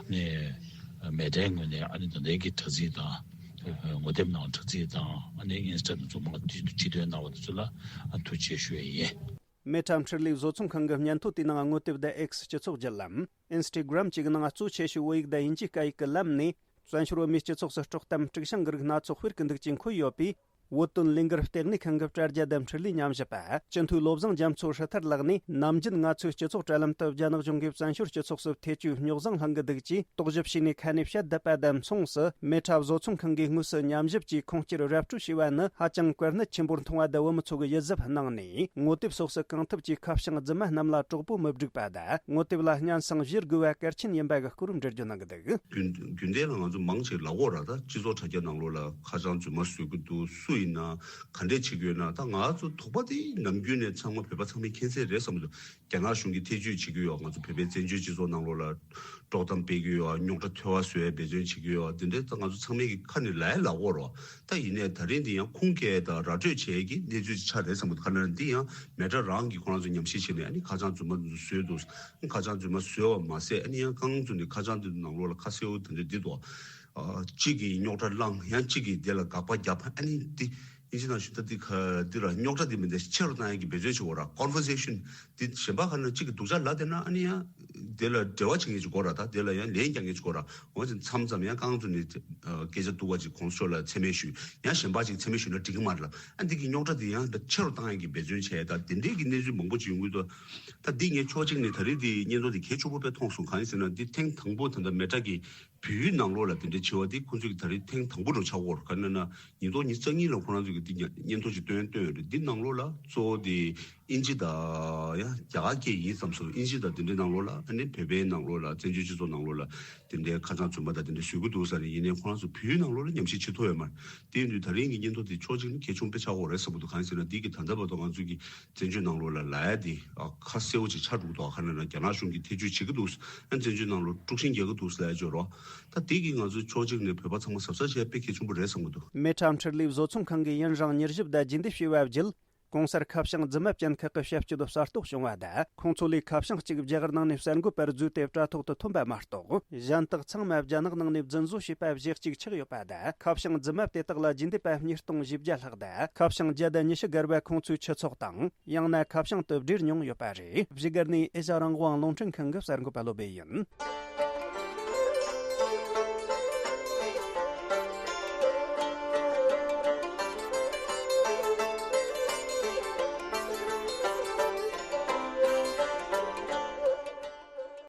ནས་མེ་ཏྲེའི་ངོས་ནས་ཨ་ནི་ད་ལྟའི་གི་དྲ་ཚིགས་དང་། ངོ་དེབ་ནང་དྲ་ཚིགས་དང་ཨ་ནི་ཨིན་སི་ཊ་དང་ཚོ་མང་ཁྲིད་ཁྲིད་སྟོན་གནང་བ་དེ་ཚོ་ལ་ཨ་ཐུགས་རྗེ་ཆེ་ཞུ་ཡས་ཡིན། མེ་ཁྲ་འཕྲུལ་ལས་བཟོ་ཚོང་ཁང་གི་སྙན་ཐོ་དེའི་ནང་ངོ་དེབ་དང་ཨེགས་སྤྱི་ཚོགས་བརྒྱུད་ལམ། ཨིན་སི་ཊ་གྷི་རམ་བཅས་ཀྱི་ནང་གཙོ་ཆེ་ཤོས་བོད་ཡིག་དང་དབྱིན་ཇིའི་སྐད་ཡིག་གི་ལམ་ནས། བཙན་བྱོལ་བོད་མིའི་སྤྱི་ཚོགས་སུ་དཀྲོག་གཏམ་དཀྲུག་ཤིང་གི་རིགས་སྣ་ཚོགས་སྤེལ་གྱི་འདུག་ཅེས་འཁོད་ཡོད་པས། བོད་དོན་ལས་འགུལ་ལྟེ་གནས་ཁང་གི་དྲ་རྒྱ་དང་འཕྲུལ་ལས་ཉམས་ཞིབ་པ་སྤྱི་འཐུས་བློ་བཟང་རྒྱ་མཚོ་ཧྲི་ཐར་ལགས་ནས། ནམ་རྒྱུན་ང་ཚོའི་སྤྱི་ཚོགས་དྲ་ལམ་དུ་རྒྱ་ནག་གཞུང་གིས་བཙན་བྱོལ་སྤྱི་ཚོགས་སུ་ཐེ་བྱུས་རྙོག་བཟང་སློང་གི་འདུག་ཅེས་རྟོག་ཞིབ་བྱས་ནས་ཁ་ནས་བཤད་བསྡད་པ་དང་མཚུངས་སུ། མེ་ཁྲ་བཟོ་ཚོང་ཁང་གིས་དངོས་སུ་ཉམས་ཞིབ་ཀྱིས་ཁུངས་སྐྱེལ་ར་སྤྲོད་བྱས་པ་ནི་ཧ་ཅང་གལ་གནད་ཆེན་པོར་མཐོང་བ་དང་། བོད་མི་ཚོ་གི་ཡིད་གཟབ་གནང་ནས། ངོ་དེབ་སོགས་སུ་གང་ཐུབ་ཀྱིས་ཁ་བྱང་རྫུན་མ་རྣམས་ལ་གྲོགས་པོ་མི་སྒྲིག་པ་དང་། ངོ་དེབ་ལ་སྙན་སེང་བཞེས་དགོས་པ་གལ་ཆེན་ཡིན་པ་གི་སྐོར་འགྲེལ་བརྗོད་གནང་གི་འདུག་རྒྱུན་རྒྱུན་ལྡན་ལ་ང་ཚོ་མང་ཆེ་ལབ་ཀྱི་ཡོད་ར། ད་སྤྱི་ཚོགས་དྲ་རྒྱ་ནང་ལོགས་ལ་ཁ་བྱང་རྫུན་མ་བཟོ་གི་འདུག་སུ་ཡིན་ན་ག་འདྲས་བྱེད་ཀྱི་ཡོད་ན། ད་ང་ཚོ་དོགས་པ་དེ་ནམ་རྒྱུན་ནས་ཚང་མ་བོད་པ་ཚང་མས་མཁྱེན་གསལ་རེད་བསམ་གྱི་འདུག་རྒྱ་ནག་གཞུང་གིས་ཐེ་བྱུས་བྱེད་ཀྱི་ཡོད། ང་ཚོ་བོད་པའི་བཙན་བྱོལ་སྤྱི་ཚོགས་ནང་ལོགས་ལ་དཀྲོག་གཏམ་སྤེལ་གྱི་ཡོད། རྙོག་དྲ་འཐོལ་བ་བཟོ་ཡའི་འབད་བརྩོན་བྱེད་ཀྱི་ཡོད། དེ་འདྲའི་ད་ང་ཚོ་ཚང་མས་ཀྱི་ཁ་ནས་ལབ་ཡ་ལབ་ཀྱི་ཡོད་ར། ད་ཡིན་ནའི་ད་རིང་འདི་ཡང་ཁུངས་སྐྱེལ་དང་ར་སྤྲོད་བྱེད་ཀྱི་གནས་ཚུལ་ཅིག་ཆགས་རེད་བསམ་གྱི་འདུག་ཁ་ན་འདི་ཡང་མེ་ཁྲ་རང་གིས་ཁོ་རང་ཚོ་ཉམས་ཞིབ་བྱས་ནས། ཨ་ནི་ཁ་བྱང་རྫུན་མ་འདི་ཚོ་བཟོས་འདུག་ཁ་བྱང་རྫུན་མ་བཟོས་པ་མ་ཟད། ཨ་ནི་ཡང་རྐང་བཙུགས་ནས་ཁ་བྱང་འདི་ཚོ་ནང་ལོགས་ལ་ཁ་གསལ་པོ་དེ་འདྲ་འདི་འདུག་གཅིག་གིས་རྙོག་དྲ་བསླངས། ཡང་གཅིག་གིས་དེ་ལ་དགག་པ་བརྒྱབ། ཨ་ནི་འདི་ཨིན་ཇི་ནང་ཞུ་ད་འདི་ཁ་འདི་ར་རྙོག་དྲ་འདི་མི་འདི་ཆེ་རུ་བཏང་ཡག་གི་འབད་བརྩོན་བྱེད་དགོས་ར། ཀོན་ཝར་སེ་ཤན་འདི་གཞན་པ་ཁ་ན་གཅིག་གིས་སྡུག་ཅག་ལབ་བསྡད་ན། ཨ་ནི་ཡང་དེ་ལ་འབྲེལ་བ་བྱེད་མཁན་ཅིག་དགོས་ར། ད་དེ་ལ་ཡང་ལན་རྒྱག་མཁན་ཅིག་དགོས་ར། འོ་ཅིག་མཚམས་མཚམས་ཡང་རྐང་བཙུགས་ནས་སྐད་ཆ་སྡུག་པ་ཅིག་གོང་ས་མཆོག་ལ་མཚན་སྨད་ཞུས། ཡང་གཞན་པ་ཅིག་མཚན་སྨད་ཞུས་ན་འགྲིག་གི་མ་རེད་ལབ། ཨ་འདི་གི་རྙོག་དྲ་འདི་ཡང་ད་ཆེ་རུ་བཏང་ཡག་གི་འབད་བརྩོན་བྱས། ད་དེ་འདྲའི་གི་གནས་ཚུལ་མང་པོ་ཅིག་ཡོང་གི་འདུག་ད་འདི་ངས་ཕྱོགས་གཅིག་ནས་ད་རེས་འདི་སྙན་ཐོ་འདི་གལ་ཆེན་པོ་དཔེ་མཐོང་སོང་། གང་ཡིན་ཟེར་ན་འདི་ཐེངས་དང་པོ་ད་ལྟ་མེ་ཁྲ་གི་བོད་ཡིག་ནང་ལོགས་ལ་དེ་འདྲའི་འཆི་བ་དེ་ཁོང་ཚོས་ཀྱི་ད་རེས་ཐེངས་དང་པོ་རུ་ཆགས་ཀྱི་ཡོད་རེད། ག་རེ་ན་ཉིས་སྟོང་ཉི་ཤུ་རྩ་གཉིས་ལ་ཁོ་རང་ཚོས་ཀྱི་འདི་ཉ་སྙན་ཐོ་ཅིག་བཏོན་བཏོན་ཡོད་རེད། འདི་ནང་ལོགས་ལ་གཙོ་བོ་དེ་དབྱིན་ཇི་དང་ཡང་རྒྱ་གར་སྐད་ཡིན་བསམ་སོང་། དབྱིན་ཇི་དང་དེ་འདྲའི་ནང་ལོགས་ལ། ཨ་ནི་བོད་པའི་ནང་ལོགས་ལ་བཙན་བྱོལ་སྤྱི་ཚོགས་ནང་ལོགས་ལ་དེ་འདྲའི་ཁ་སང་རྫུན་མ་དང་དེ་འདྲ་བཟོ་གི་འདུག་ཟེར་ནས། ཡིན་ནའི་ཁོ་རང་ཚོ་བོད་ཡིག་ནང་ལོགས་ལ་ཉམས་ཞིབ་བྱེད་ཐུབ་ཡོད་མ་རེད། དེ་ཡིན་དུས་ད་རིང་གི་སྙན་ཐོ་དེ་ཕྱོགས་གཅིག་ནས་གལ་ཆེན་པོ་དཔེ་ཆགས་ཀྱི་ཡོད་རེད་བསམ་གྱི་འདུག། གང་ཡིན་ཟེར་ན་འདི་གི་ད་ལྟ་བར་དུ་ང་ཚོས་ཀྱི་བཙན་བྱོལ་ནང་ལོགས་ལ་ལབ་ཡ་དེ་ཨ་ཁ་གསལ་པོ་ཅིག་ཆགས་འགྲོ་གི་འདུག། ག་རེ་ན་རྒྱ་ནག་གཞུང་གིས་ཐེ་ཇུས་བྱེད་ཀྱི་འདུག། ཨ་བཙན་བྱོལ་ནང་ལོགས་དཀྲུག་ཤིང་རྒྱག་གི་འདུག་ལབ་ཡ་ཅིག་ཡོད་རེད་བ། ད་དེ་གིས་ང་ཚོའི་ཕྱོགས་གཅིག་ནས་བོད་པ་ཚང་མ་གཟབ་གཟབ་བྱེད་ཡ་དཔེ་གལ་ཆེན་པོ་རེད་བསམ་གྱི་འདུག། མི་ཁྲ་འཕྲུལ་ལས་བཟོ་ཚོང་ཁང་གིས་ཡུན་རིང་མྱུལ་ཞིབ་དང་རྒྱུན་ལྡན་བྱས་པ་བརྒྱུད། གོང་གསལ་ཁ་བྱང་རྫུན་མ་ཅན་ཁག་གི་བྱ་སྤྱོད་དུ་གསར་གཏོད་བྱུང་བ་དང་། ཁོང་ཚོ་ལས་ཁ་བྱང་གཅིག་རྒྱ་གར་ནང་ནས་གསར་འགོད་པར་བརྫུས་ཏེ་དྲ་ཐོག་ཏུ་ཐོན་པ་མ་གཏོགས། གཞན་དག་ཚང་མ་རྒྱ་ནག་ནང་ནས་རྫུན་བཟོ་བྱས་པ་བཞི་གཅིག་ཆགས་ཡོད་པ་དང་། ཁ་བྱང་རྫུན་མ་དེ་དག་ལ་རྒྱུན་ལྡན་པ་ཉིས་སྟོང་བཞི་བརྒྱ་ལྷག་དང་། ཁ་བྱང་བརྒྱ་དང་ཉི་ཤུ་བརྒལ་བ་ཁོང་ཚོའི་ཁྱུ་ཚོགས་དང་། ཡང་ན་ཁ་བྱང་དུ་བསྒྲིལ་མྱོང་ཡོད་པ་རེད། བཞུགས་སྒར་ནས་ཨེ་ཤ་རང་དབང་རླུང་འཕྲིན་ཁང་གི་གསར་འགོད་པ་བློ་བྷེ་ཡིན།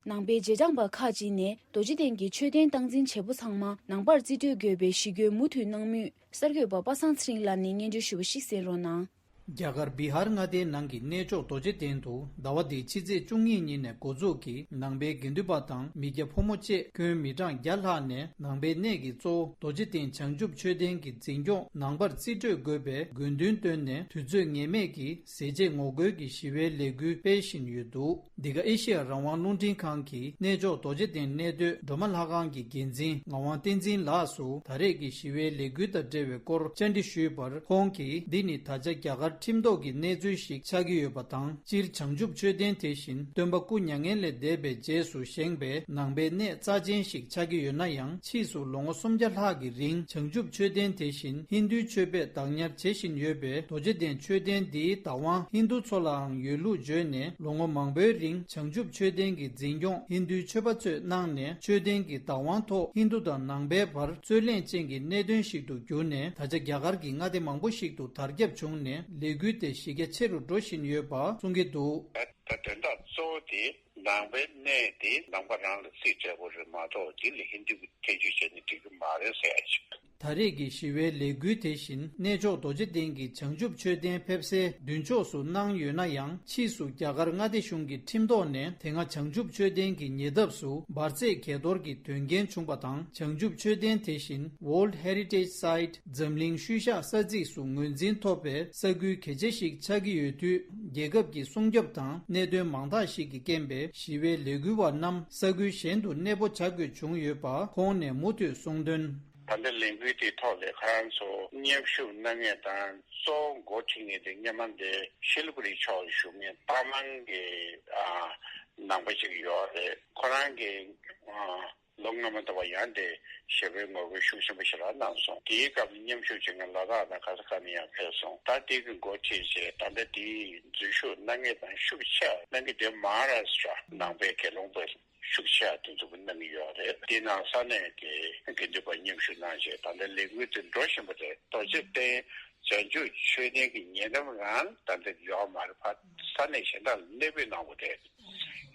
ནང་པའི་རྗེས་འབྲང་པ་ཁག་ཅིག་ནས་རྡོ་རྗེ་གདན་གྱི་མཆོད་རྟེན་སྟངས་འཛིན་བྱེད་པོ་ཚང་མ་ནང་པར་རྩིས་སྤྲོད་དགོས་པའི་ཞི་རྒོལ་མུ་མཐུད་གནང་མུས་གསར་འགོད་པ་པ་སངས་ཚེ་རིང་ལགས་ནས་སྙན་སྒྲོན་ཞུ་བ་ཞིག་གསན་རོགས་གནང་། རྒྱ་གར་བི་ཧར་མངའ་སྡེའི་ནང་གི་གནས་མཆོག་རྡོ་རྗེ་གདན་དུ་ཟླ་བ་འདིའི་ཕྱི་ཚེས་བཅུ་གཉིས་ཉིན་ནས་འགོ་འཛུགས་ཀྱིས་ནང་པའི་དགེ་འདུན་པ་དང་མི་སྐྱ་ཕོ་མོ་བཅས་ཁྱོན་མི་གྲངས་བརྒྱ་ལྷག་ནས་ནང་པའི་གནས་ཀྱི་གཙོ་བོ་རྡོ་རྗེ་གདན་བྱང་ཆུབ་མཆོད་རྟེན་གྱི་འཛིན་སྐྱོང་ནང་པར་རྩིས་སྤྲོད་དགོས་པའི་དགོས་འདུན་བཏོན་ནས་དུས་ཚོད་ངེས་མེད་ཀྱི་ཟས་བཅད་ངོ་རྒོལ་གྱི་ཞི་བའི་ལས་འགུལ་སྤེལ་བཞིན་ཡོད་འདུག། འདི་ག་ཨེ་ཤེ་ཡ་རང་དབང་རླུང་འཕྲིན་ཁང་གིས་གནས་མཆོག་རྡོ་རྗེ་གདན་གནས་སྡོད་སྒྲོལ་མ་ལྷ་ཁང་གི་འགན་འཛིན་ངག་དབང་བསྟན་འཛིན་ལགས་སུ་ད་རེས་ཀྱི་ཞི་བའི་ལས་འགུལ་དང་འབྲེལ་བའི་སྐོར་བཅར་འདྲི་ཞུས་པར། ཁོང་གིས་འདི་ནི་ད་ཆ་རྒྱ་གར་ཁྲིམས་ཐོག་གི་གནས་ཚུལ་ཞིག་ཆགས་ཀྱི་ཡོད་པ་དང་། སྤྱིར་བྱང་ཆུབ་མཆོད་རྟེན་དེ་བཞིན་སྟོན་པ་སྐུ་མྱ་ངན་ལས་འདས་པའི་རྗེས་སུ་བཞེངས་པའི་ནང་པའི་གནས་རྩ་ཆེན་ཞིག་ཆགས་ཀྱི་ཡོད་ན་ཡང་། ཕྱིས་སུ་ལོ་ངོ་སུམ་བརྒྱ་ལྷག་གི་རིང་བྱང་ཆུབ་མཆོད་རྟེན་དེ་བཞིན་ཧིན་རྡུའི་ཆོས་པས་བདག་ཉར་བྱེད་བཞིན་ཡོད་པའི་རྡོ་རྗེ་གདན་མཆོད་རྟེན་འདིའི་བདག་དབང་ཧིན་རྡུ་ཚོ་ལའང་ཡོད་ལུགས་བརྗོད་ནས། ལོ་ངོ་མང་པོའི་རིང་བྱང་ཆུབ་མཆོད་རྟེན་གྱི་འཛིན་སྐྱོང་ཧིན་རྡུའི་ཆོས་པ་ཚོས་གནང་ནས། མཆོད་རྟེན་གྱི་བདག་དབང་ཐོག་ཧིན་རྡུ་དང་ནང་པའི་བར་རྩོད་གླེང་ཅན་གྱི་གནད་དོན་ཞིག་ཏུ་གྱུར་ནས། ད་ཆ་རྒྱ་གར་གྱི་མངའ་སྡེ་མང་པོ་ཞིག་ཏུ་དར་ཁྱབ་བྱུང་ནས། ལས་འགུལ་དེ་གཞི་རྒྱ་ཆེ་རུ་འགྲོ་བཞིན་ཡོད་པ་གསུང་གི་འདུག། ད་དོན་དག་གཙོ་བོ་དེ་ནང་པའི་གནས་དེ་ནང་པ་རང་ལ་རྩིས་སྤྲད་དགོས་རེད་མ་གཏོགས། དེ་ལ་ཧིན་རྡུ་གིས་ཐེ་ཇུས་བྱས་ནས་འགྲིག་གི་མ་རེད་ཟེར་ཡ་ཞིག། ད་རེས་ཀྱི་ཞི་བའི་ལས་འགུལ་དེ་བཞིན་གནས་མཆོག་རྡོ་རྗེ་གདན་གྱི་བྱང་ཆུབ་མཆོད་རྟེན་ཕེབས་སའི་མདུན་ཕྱོགས་སུ་གནང་ཡོད་ན་ཡང་། ཕྱིས་སུ་རྒྱ་གར་མངའ་སྡེ་གཞུང་གི་ཁྲིམས་ཐོག་ནས་དེ་སྔ་བྱང་ཆུབ་མཆོད་རྟེན་གྱི་ཉེ་འདབས་སུ་འབར་རྫས་གས་གཏོར་གྱི་དོན་རྐྱེན་བྱུང་བ་དང་། བྱང་ཆུབ་མཆོད་རྟེན་དེ་བཞིན་World Heritage Site འཛམ་གླིང་ཤུལ་བཞག་ས་ཚིགས་སུ་ངོས་འཛིན་ཐོབ་པའི་ས་ཁུལ་གལ་ཆེ་ཞིག་ཆགས་ཀྱི་ཡོད་དུས། རྒྱལ་ཁབ་ཀྱི་སྲུང་སྐྱོབ་དང་གནད་དོན་མང་དག་ཞིག་གི་རྐྱེན་པས། ཞི་བའི་ལས་འགུལ་བ་རྣམས་ས་ཁུལ་གཞན་དུ་གནས་སྤོ་བྱ་དགོས་བྱུང་ཡོད་པ་ཁོང་ནས་མུ་མཐུད་གསུངས་དོན། ད་ལྟ་ལས་འགུལ་དེའི་ཐོག་ལ་ཁོ་རང་ཚོ་མཉམ་ཞུགས་གནང་མཁན་དང་གཙོ་བོ་འགོ་ཁྲིད་མཁན་དེ་སྔོན་མ་འདི་ཤི་ལི་གུ་རི་ཕྱོགས་ལ་བཞུགས་མཁན་ཏཱ་མང་གི་ཨ་ནང་པ་ཞིག་ཡོད་རེད། ཁོ་རང་གི་ཨ་ལོ་སྔོན་མ་དུ་བ་ཡང་དེ་ཞི་བའི་ངོ་རྒོལ་ཤུགས་ཆེན་པོ་ཞེ་དྲག་གནང་སོང་། དེའི་སྐབས་མཉམ་ཞུགས་བྱེད་མཁན་ལ་དྭགས་དང་ག་ས་ག་ནས་ཡང་ཕེབས་སོང་། ད་དེ་གི་འགོ་ཁྲིད་བྱས། ད་ལྟ་དེའི་འཛུལ་ཞུགས་གནང་མཁན་དང་ཤུགས་ཆེ་གནང་མཁན་དེ་མ་ཧཱ་རཱ་ཤྲ་ནང་པའི་དགེ་སློང་པ་ཤུགས་ཆེ་དེ་ཚོ་གིས་གནང་གི་ཡོད་རེད། དེ་ནང་ས་གནས་ཀྱི་དགེ་འདུན་པ་མཉམ་ཞུགས་གནང་བྱས། ད་ལྟ་ལས་འགུལ་དེ་འགྲོ་བཞིན་པ་རེད། རྡོ་རྗེ་གདན་བྱང་ཆུབ་མཆོད་རྟེན་གྱི་ཉེ་འགྲམ་རང་ད་ལྟ་ཡོད་མ་རེད། ཕར་ས་གནས་གཞན་དག་ལ་གནས་སྤོས་གནང་བ་རེད།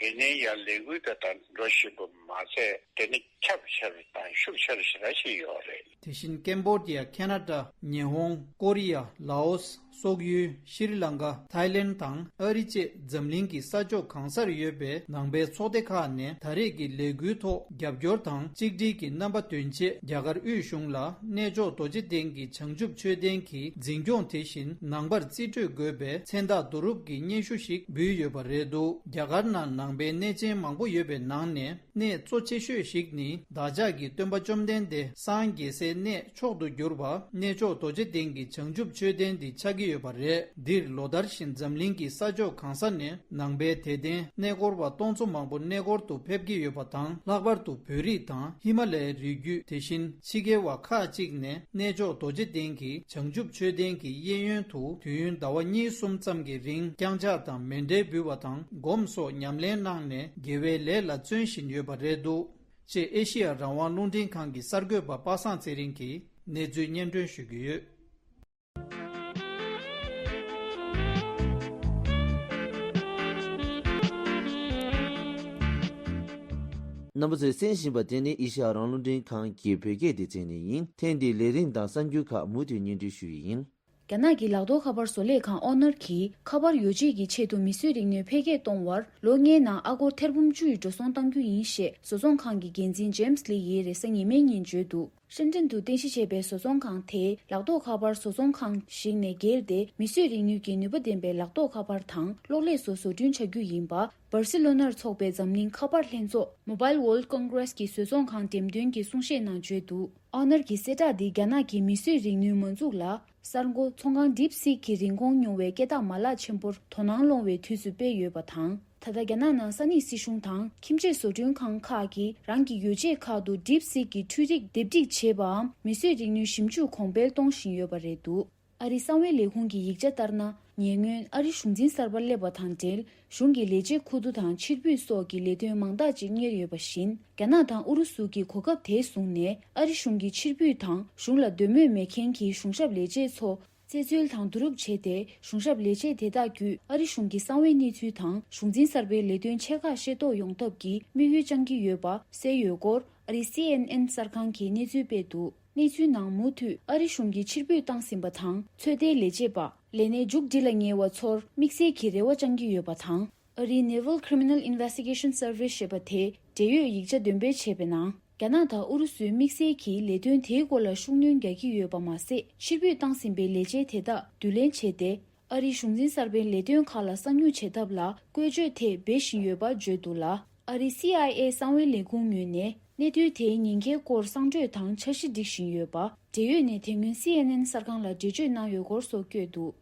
ཡིན་ནའི་ཡང་ལས་འགུལ་དེ་ད་འགྲོ་བཞིན་པ་མ་ཟད། དེ་ནི་ཁྱབ་ཆེ་རུ་དང་ཤུགས་ཆེ་རུ་ཞེ་དྲག་ཞིག་ཡོད་རེད། དེ་བཞིན་ཀེམ་བོ་ཌི་ཡ། ཁེ་ན་ཌ། ཉི་ཧོང་། ཀོ་རི་ཡ། ལའོ་སི། སོག་ཡུལ། ཤྲི་ལང་ཀ། ཐའི་ལེན་དང་ཨ་རི་བཅས་འཛམ་གླིང་གི་ས་ཕྱོགས་གང་སར་ཡོད་པའི་ནང་པའི་ཚོགས་སྡེ་ཁག་ནས་ད་རེས་ཀྱི་ལས་འགུལ་ཐོག་རྒྱབ་སྐྱོར་དང་གཅིག་སྒྲིལ་གྱི་རྣམ་པ་སྟོན་ཆེད། རྒྱ་གར་དབུས་གཞུང་ལ་གནས་མཆོག་རྡོ་རྗེ་གདན་གྱི་བྱང་ཆུབ་མཆོད་རྟེན་གྱི་འཛིན་སྐྱོང་དེ་བཞིན་ནང་པར་རྩིས་སྤྲོད་དགོས་པའི་མཚན་རྟགས་བསྡུ་རུབ་ཀྱི་སྙན་ཞུ་ཞིག་འབུལ་ཡོད་པ་རེད་འདུག། རྒྱ་གར་ནང་ནང་པའི་གནས་ཆེན་མང་པོ་ཡོད་པའི་ནང་ནས། གནས་གཙོ་ཆེ་ཤོས་ཤིག་ནི་བདག་ཅག་གི་སྟོན་པ་བཅོམ་ལྡན་འདས་སངས་རྒྱས་སའི་གནས་མཆོག་ཏུ་གྱུར་པ་གནས་མཆོག་རྡོ་རྗེ་གདན་གྱི་བྱང་ཆུབ་མཆོད་རྟེན་འདི་ཆགས་ཀྱི་ཡོད་པ་རེད། འདིར་ལོ་ལྟར་བཞིན་འཛམ་གླིང་གི་ས་ཕྱོགས་གང་ས་ནས་ནང་པའི་དད་ལྡན་གནས་སྐོར་བ་སྟོང་ཚོ་མང་པོ་གནས་སྐོར་དུ་ཕེབས་ཀྱི་ཡོད་པ་དང་། ལྷག་པར་དུ་བོད་རིགས་དང་ཧི་མ་ལ་ཡའི་རི་རྒྱུད། དེ་བཞིན་ཕྱི་རྒྱལ་བ་ཁག་ཅིག་ནས་གནས་མཆོག་རྡོ་རྗེ་གདན་གྱི་བྱང་ཆུབ་མཆོད་རྟེན་གྱི་གཡས་གཡོན་དུ་དུས་ཡུན་ཟླ་བ་གཉིས་གསུམ་ཙམ་གྱི་རིང་བརྐྱངས་ཕྱག་དང་མཎྜལ་འབུལ་བ་དང་སྒོམ་སོགས་ཉམས་ལེན་གནང་ནས་དགེ་བའི་ལས་ལ་བརྩོན་བཞིན་ཡོད་པ་རེད་འདུག། ཅེས་ཨེ་ཤེ་ཡ་རང་དབང་རླུང་འཕྲིན་ཁང་གི་གསར་འགོད་པ་པ་སངས་ཚེ་རིང་གིས་གནས་ཚུལ་སྙན་སྒྲོན་ཞུ་གི་ཡོད། རྣམ་པ་ཚོས་གསན་བཞིན་པ་དེ་ནི་ཨེ་ཤ་ཡ་རང་དབང་རླུང་འཕྲིན་ཁང་གི་བོད་སྐད་སྡེ་ཚན་ནས་ཡིན། ཐེངས་འདིའི་ལས་རིམ་དང་གསར་འགྱུར་ཁག་མུ་མཐུད་སྙན་སྒྲོན་ཞུ་ཡི་ཡིན། རྒྱ་ནག་གི་ལག་ཐོགས་ཁ་པར་བཟོ་ལས་ཁང་ཨོ་ནར་གྱིས་ཁ་པར་ཡོ་བྱད་ཀྱི་ཆེད་དུ་མིས་བཟོས་རིག་ནུས་འཕེལ་རྒྱས་གཏོང་བར་ལོ་ལྔའི་ནང་ཨ་སྒོར་ཐེར་འབུམ་བཅུ་ཡི་འགྲོ་སོང་གཏང་རྒྱུ་ཡིན་ཞེས་བཟོ་ཚོང་ཁང་གི་འགན་འཛིན་ཇེམ་སི་ལི་ཡིས་རེས་གཟའ་ཉི་མའི་ཉིན་བརྗོད་འདུག་ཧྲེན་ཀྲེན་དུ་རྟེན་གཞི་བྱས་པའི་བཟོ་ཚོང་ཁང་དེས་ལག་ཐོགས་ཁ་པར་བཟོ་ཚོང་ཁང་ཞིག་ནས་བརྒལ་ཏེ་མིས་བཟོས་རིག་ནུས་ཀྱི་ནུས་པ་ལྡན་པའི་ལག་ཐོགས་ཁ་པར་དང་གློག་ཀླད་སོགས་བཟོ་སྐྲུན་བྱ་རྒྱུ་ཡིན་པ། སྦར་སི་ལོ་ནར་འཚོགས་པའི་འཛམ་གླིང་ཁ་པར་ལྷན་ཚོགས་Mobile World Congress གྱི་བཟོ་ཚོང་ཁང་འགྲེམས་སྟོན་གྱི་གསུང་བཤད་ནང་བརྗོད་འདུག་ཨོ་ནར་གྱི་གསལ་བསྒྲགས་འདིས་རྒྱ་ནག་གི་མིས་བཟོས་རིག་ནུས་མ་འཛུགས་ལ་གསར་འགོད་ཚོང་ཁང་DeepSeek གི་རིན་གོང་ཉུང་བའི་སྐད་གྲགས་མ་ལག་ཆེན་པོར་དོ་སྣང་སློང་བའི་དུས་སུ་སྤེལ་ཡོད་པ་དང་། ད་ལྟ་རྒྱ་ནག་ནང་ས་གནས་སྲིད་གཞུང་དང་ཁྱིམ་ཆས་བཟོ་སྐྲུན་ཁང་ཁག་གིས་རང་གི་ཡོ་བྱད་ཁག་ཏུ་DeepSeek གི་འཕྲུལ་རིག་སྡེབ་སྒྲིག་བྱེད་པའམ་མིས་བཟོས་རིག་ནུས་ཞིབ་འཇུག་གོང་འཕེལ་གཏོང་བཞིན་ཡོད་པ་རེད་འདུག་ཨ་རིའི་གསང་བའི་ལས་ཁུངས་ཀྱི་ཡིག་ཆ་ལྟར་ན། ཉེ་སྔོན་ཨ་རི་གཞུང་འཛིན་གསར་པ་སླེབས་པ་དང་འབྲེལ་གཞུང་གི་ལས་བྱེད་ཁུ་བསྡུ་དང་ཕྱིར་འབུད་སོགས་ཀྱི་ལས་དོན་མང་དག་ཅིག་གཉེར་ཡོད་པ་བཞིན། རྒྱ་ནག་དང་ཨུ་རུ་སུ་གྱིས་གོ་སྐབས་དེ་བཟུང་ནས་ཨ་རི་གཞུང་གི་ཕྱིར་འབུད་དང་གཞུང་ལ་འདོད་མོས་མེད་མཁན་གྱི་གཞུང་ཞབས་ལས་བྱེད་ཚོ་རྩེད་འཚོལ་དང་བསྡུ་རུབ་བྱས་ཏེ། གཞུང་ཞབས་ལས་བྱེད་དེ་དག་བརྒྱུད་ཨ་རི་གཞུང་གི་གསང་བའི་གནས་ཚུལ་དང་གཞུང་འཛིན་གསར་པའི་ལས་དོན་ཆེ་ཁག་ཤེས་རྟོགས་ཡོང་ཐབས་ཀྱི་དམིགས་ཡུལ་བཅངས་ཀྱི་ཡོད་པ་གསལ་ཡོད་སྐོར། ཨ་རིའི་སི་ཨེན་ཨེན་གསར་ཁང་གིས་གནས་ཚུལ་སྤེལ་འདུག་གནས་ཚུལ་ནང་མུ་མཐུད་ཨ་རི་གཞུང་གིས་ཕྱིར་འབུད་བཏང་ཟིན་པ་དང་། ཚོད་ལྟའི་ལས་བྱེད་པ། ལས་གནས་མཇུག་སྒྲིལ་ལ་ཉེ་བ་ཚོར་དམིགས་བསལ་གྱི་རེ་བ་བཅངས་ཀྱི་ཡོད་པ་དང་། ཨ་རིའི་Naval Criminal Investigation Service ཞེས་པ་དེས་འབྲེལ་ཡོད་ཡིག་ཆ་འདོན་སྤེལ་བྱས་པའི་ནང་། རྒྱ་ནག་དང་ཨུ་རུ་སུས་དམིགས་བསལ་གྱིས་ལས་དོན་དེའི་སྐོར་ལ་ཤུགས་སྣོན་རྒྱག་གི་ཡོད་པ་མ་ཟད། ཕྱིར་འབུད་བཏང་ཟིན་པའི་ལས་བྱེད་དེ་དག་བསྡུ་ལེན་བྱས་ཏེ། ཨ་རིའི་གཞུང་འཛིན་གསར་པའི་ལས་དོན་ཁག་ལ་གསང་མྱུལ་བྱེད་ཐབས་ལ་བཀོལ་སྤྱོད་ཐད་འབད་བཞིན་ཡོད་པ་བརྗོད་འདུག་ལ། ཨ་རིའི་སི་ཨའི་ཨེ་གསང་བའི་ལས་ཁུངས་ངོས་ནས་གནད་དོན་དེའི་ཉེན་ཁའི་སྐོར་གསང་གྲོས་དང་འཆར་གཞི་སྒྲིག་བཞིན་ཡོད་པ། འབྲེལ་ཡོད་ནས་དེ་སྔོན་སི་ཨེན་ཨེན་གསར་ཁང་ལ་འགྲེལ་བརྗོད་གནང་ཡོད་སྐོར་སོགས་བཀོད་འདུག་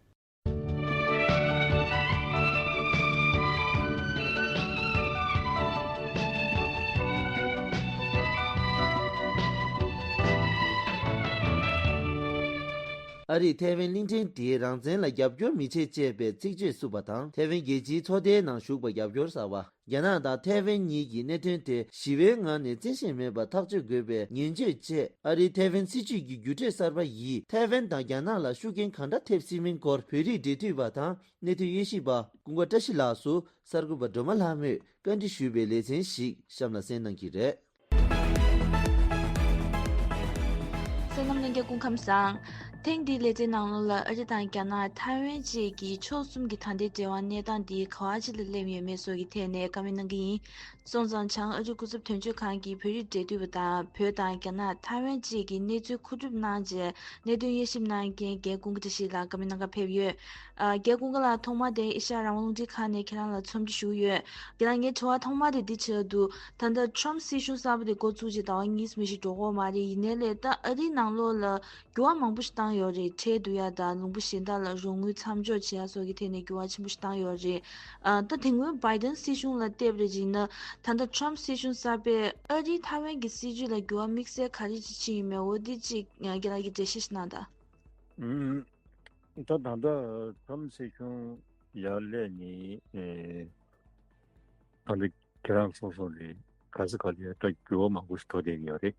ཨ་རིས་ཐའེ་ཝན་གླིང་ཕྲན་དེའི་རང་བཙན་ལ་རྒྱབ་སྐྱོར་མི་བྱེད་ཅེས་པའི་ཚིག་བརྗོད་བསུབས་པ་དང་། ཐའེ་ཝན་རྒྱལ་སྤྱིའི་ཚོགས་སྡེའི་ནང་ཞུགས་པར་རྒྱབ་སྐྱོར་གསར་པ། རྒྱ་ནག་དང་ཐའེ་ཝན་གཉིས་ཀྱི་གནད་དོན་དེ་ཞི་བའི་ངང་ནས་རྩི་ཤིང་མེད་པར་ཐག་གཅོད་དགོས་པའི་ངན་བརྗོད་བཅས། ཨ་རིའི་ཐའེ་ཝན་སྲིད་བྱུས་ཀྱི་བརྒྱུད་འཕྲོད་གསར་པ་ཡིས་ཐའེ་ཝན་དང་རྒྱ་ནག་ལ་ཤུགས་རྐྱེན་གང་འདྲ་ཐེབས་སྲིད་མིན་སྐོར་བོད་རིགས་འབྲེལ་མཐུད་པ་དང་གནས་ཚུལ་དབྱེ་ཞིབ་པ་ཀུན་དགའ་བཀྲ་ཤིས་ལགས་སུ་གསར་འགོད་པ་སྒྲོལ་མ་ལྷ་མོས་བཀའ་འདྲི་ཞུས་པའི་ལེ་ཚན་ཞིག་གཤམ་ལ་གསན་གནང་གི་རེད། བསོད་ནམས་ལྷན་རྒྱས་སྐུ་ཁམས་བཟང་། ཐེངས་འདིའི་ལེ་ཚན་ནང་ལོགས་ལ་ཨ་རི་དང་རྒྱ་ནག་ཐའེ་ཝན་བཅས་ཀྱི་ཕྱོགས་གསུམ་གྱི་ད་ལྟའི་འབྲེལ་བ་གནས་སྟངས་འདི་ག་བ་ཅིག་ལ་སླེབས་ཡོད་མེད་སོགས་ཀྱི་ཐད་ནས་བཀའ་མོལ་གནང་གི་ཡིན། སོང་ཙང་བྱང་ཨ་རི་སྐུ་ཚབ་དོན་གཅོད་ཁང་གི་བོད་རིགས་འབྲེལ་མཐུད་པ་དང་བོད་དང་རྒྱ་ནག་ཐའེ་ཝན་བཅས་ཀྱི་གནས་ཚུལ་མཁོ་སྒྲུབ་གནང་རྗེས་གནད་དོན་དབྱེ་ཞིབ་གནང་མཁན་རྒན་ཀུན་དགའ་བཀྲ་ཤིས་ལགས་བཀའ་མོལ་གནང་གར་ཕེབས་ཡོད། ཨ། རྒན་ཀུན་དགའ་ལགས་ཐོག་མ་དེ་ཨེ་ཤ་ཡ་རང་དབང་རླུང་འཕྲིན་ཁང་ནས་ཁྱེད་རང་ལ་འཚམས་འདྲི་ཞུ་གི་ཡོད། ཁྱེད་རང་ངའི་དྲི་བ་ཐོག་མ་དེ་འདི་བྱེད་འདུག་ད་ལྟ་ཊམ་སྲིད་གཞུང་གསར་པ་དེ་འགོ་བཙུགས་རྗེས་ཟླ་བ་གཉིས་མ་ཞིག་འགྲོ་གི་ཡོད་མ་རེད། ཡིན་ནའི་ལས་ད་ཨ་རིའི་ནང་ལོགས་ལ་འགྱུར་བ་མང་པོ་ཞིག་བཏང་ཡོད་རེད། ཁྲལ་བསྡུ་ཡ་དང་ལུང་པ་གཞན་དག་ལ་རོགས་དངུལ་མཚམས་འཇོག་བྱེད་ཡ་སོགས་ཀྱི་ཐད་ནས་འགྱུར་བ་ཆེན་པོ་ཞིག་བཏང་ཡོད་རེད། ཨ། ད་དེ་སྔོན་བྷའི་ཌེན་སྲིད་གཞུང་ལ་བལྟས་པ་རེད་ཅེ་ན། ད་ལྟ་ཊམ་སྲིད་གཞུང་གསར་པས་ཨ་རིའི་ཐའེ་ཝན་གྱི་སྲིད་བྱུས་ལ་འགྱུར་བ་དམིགས་བསལ་ག་རེ་ཅིག་ཕྱིན་ཡོད་མེད་འོ་འདི་ཅིག་རྒན་ལགས་ཀྱིས་འགྲེལ་བཤད་ཞིག་གནང་དང་། ཨུམ། ད་ད་ལྟ་ཊམ་སྲིད་གཞུང་ཡར་སླེབས་ནས་ཨེ། ད་ལྟ་ཁྱེད་རང་གསུངས་སོང་རེད། ག་ས་ག་ལ་ཡ་ད་འགྱུར་བ་མང་པོ་ཞིག་འགྲོ་བསྡད་ཀྱི་ཡོད་རེད།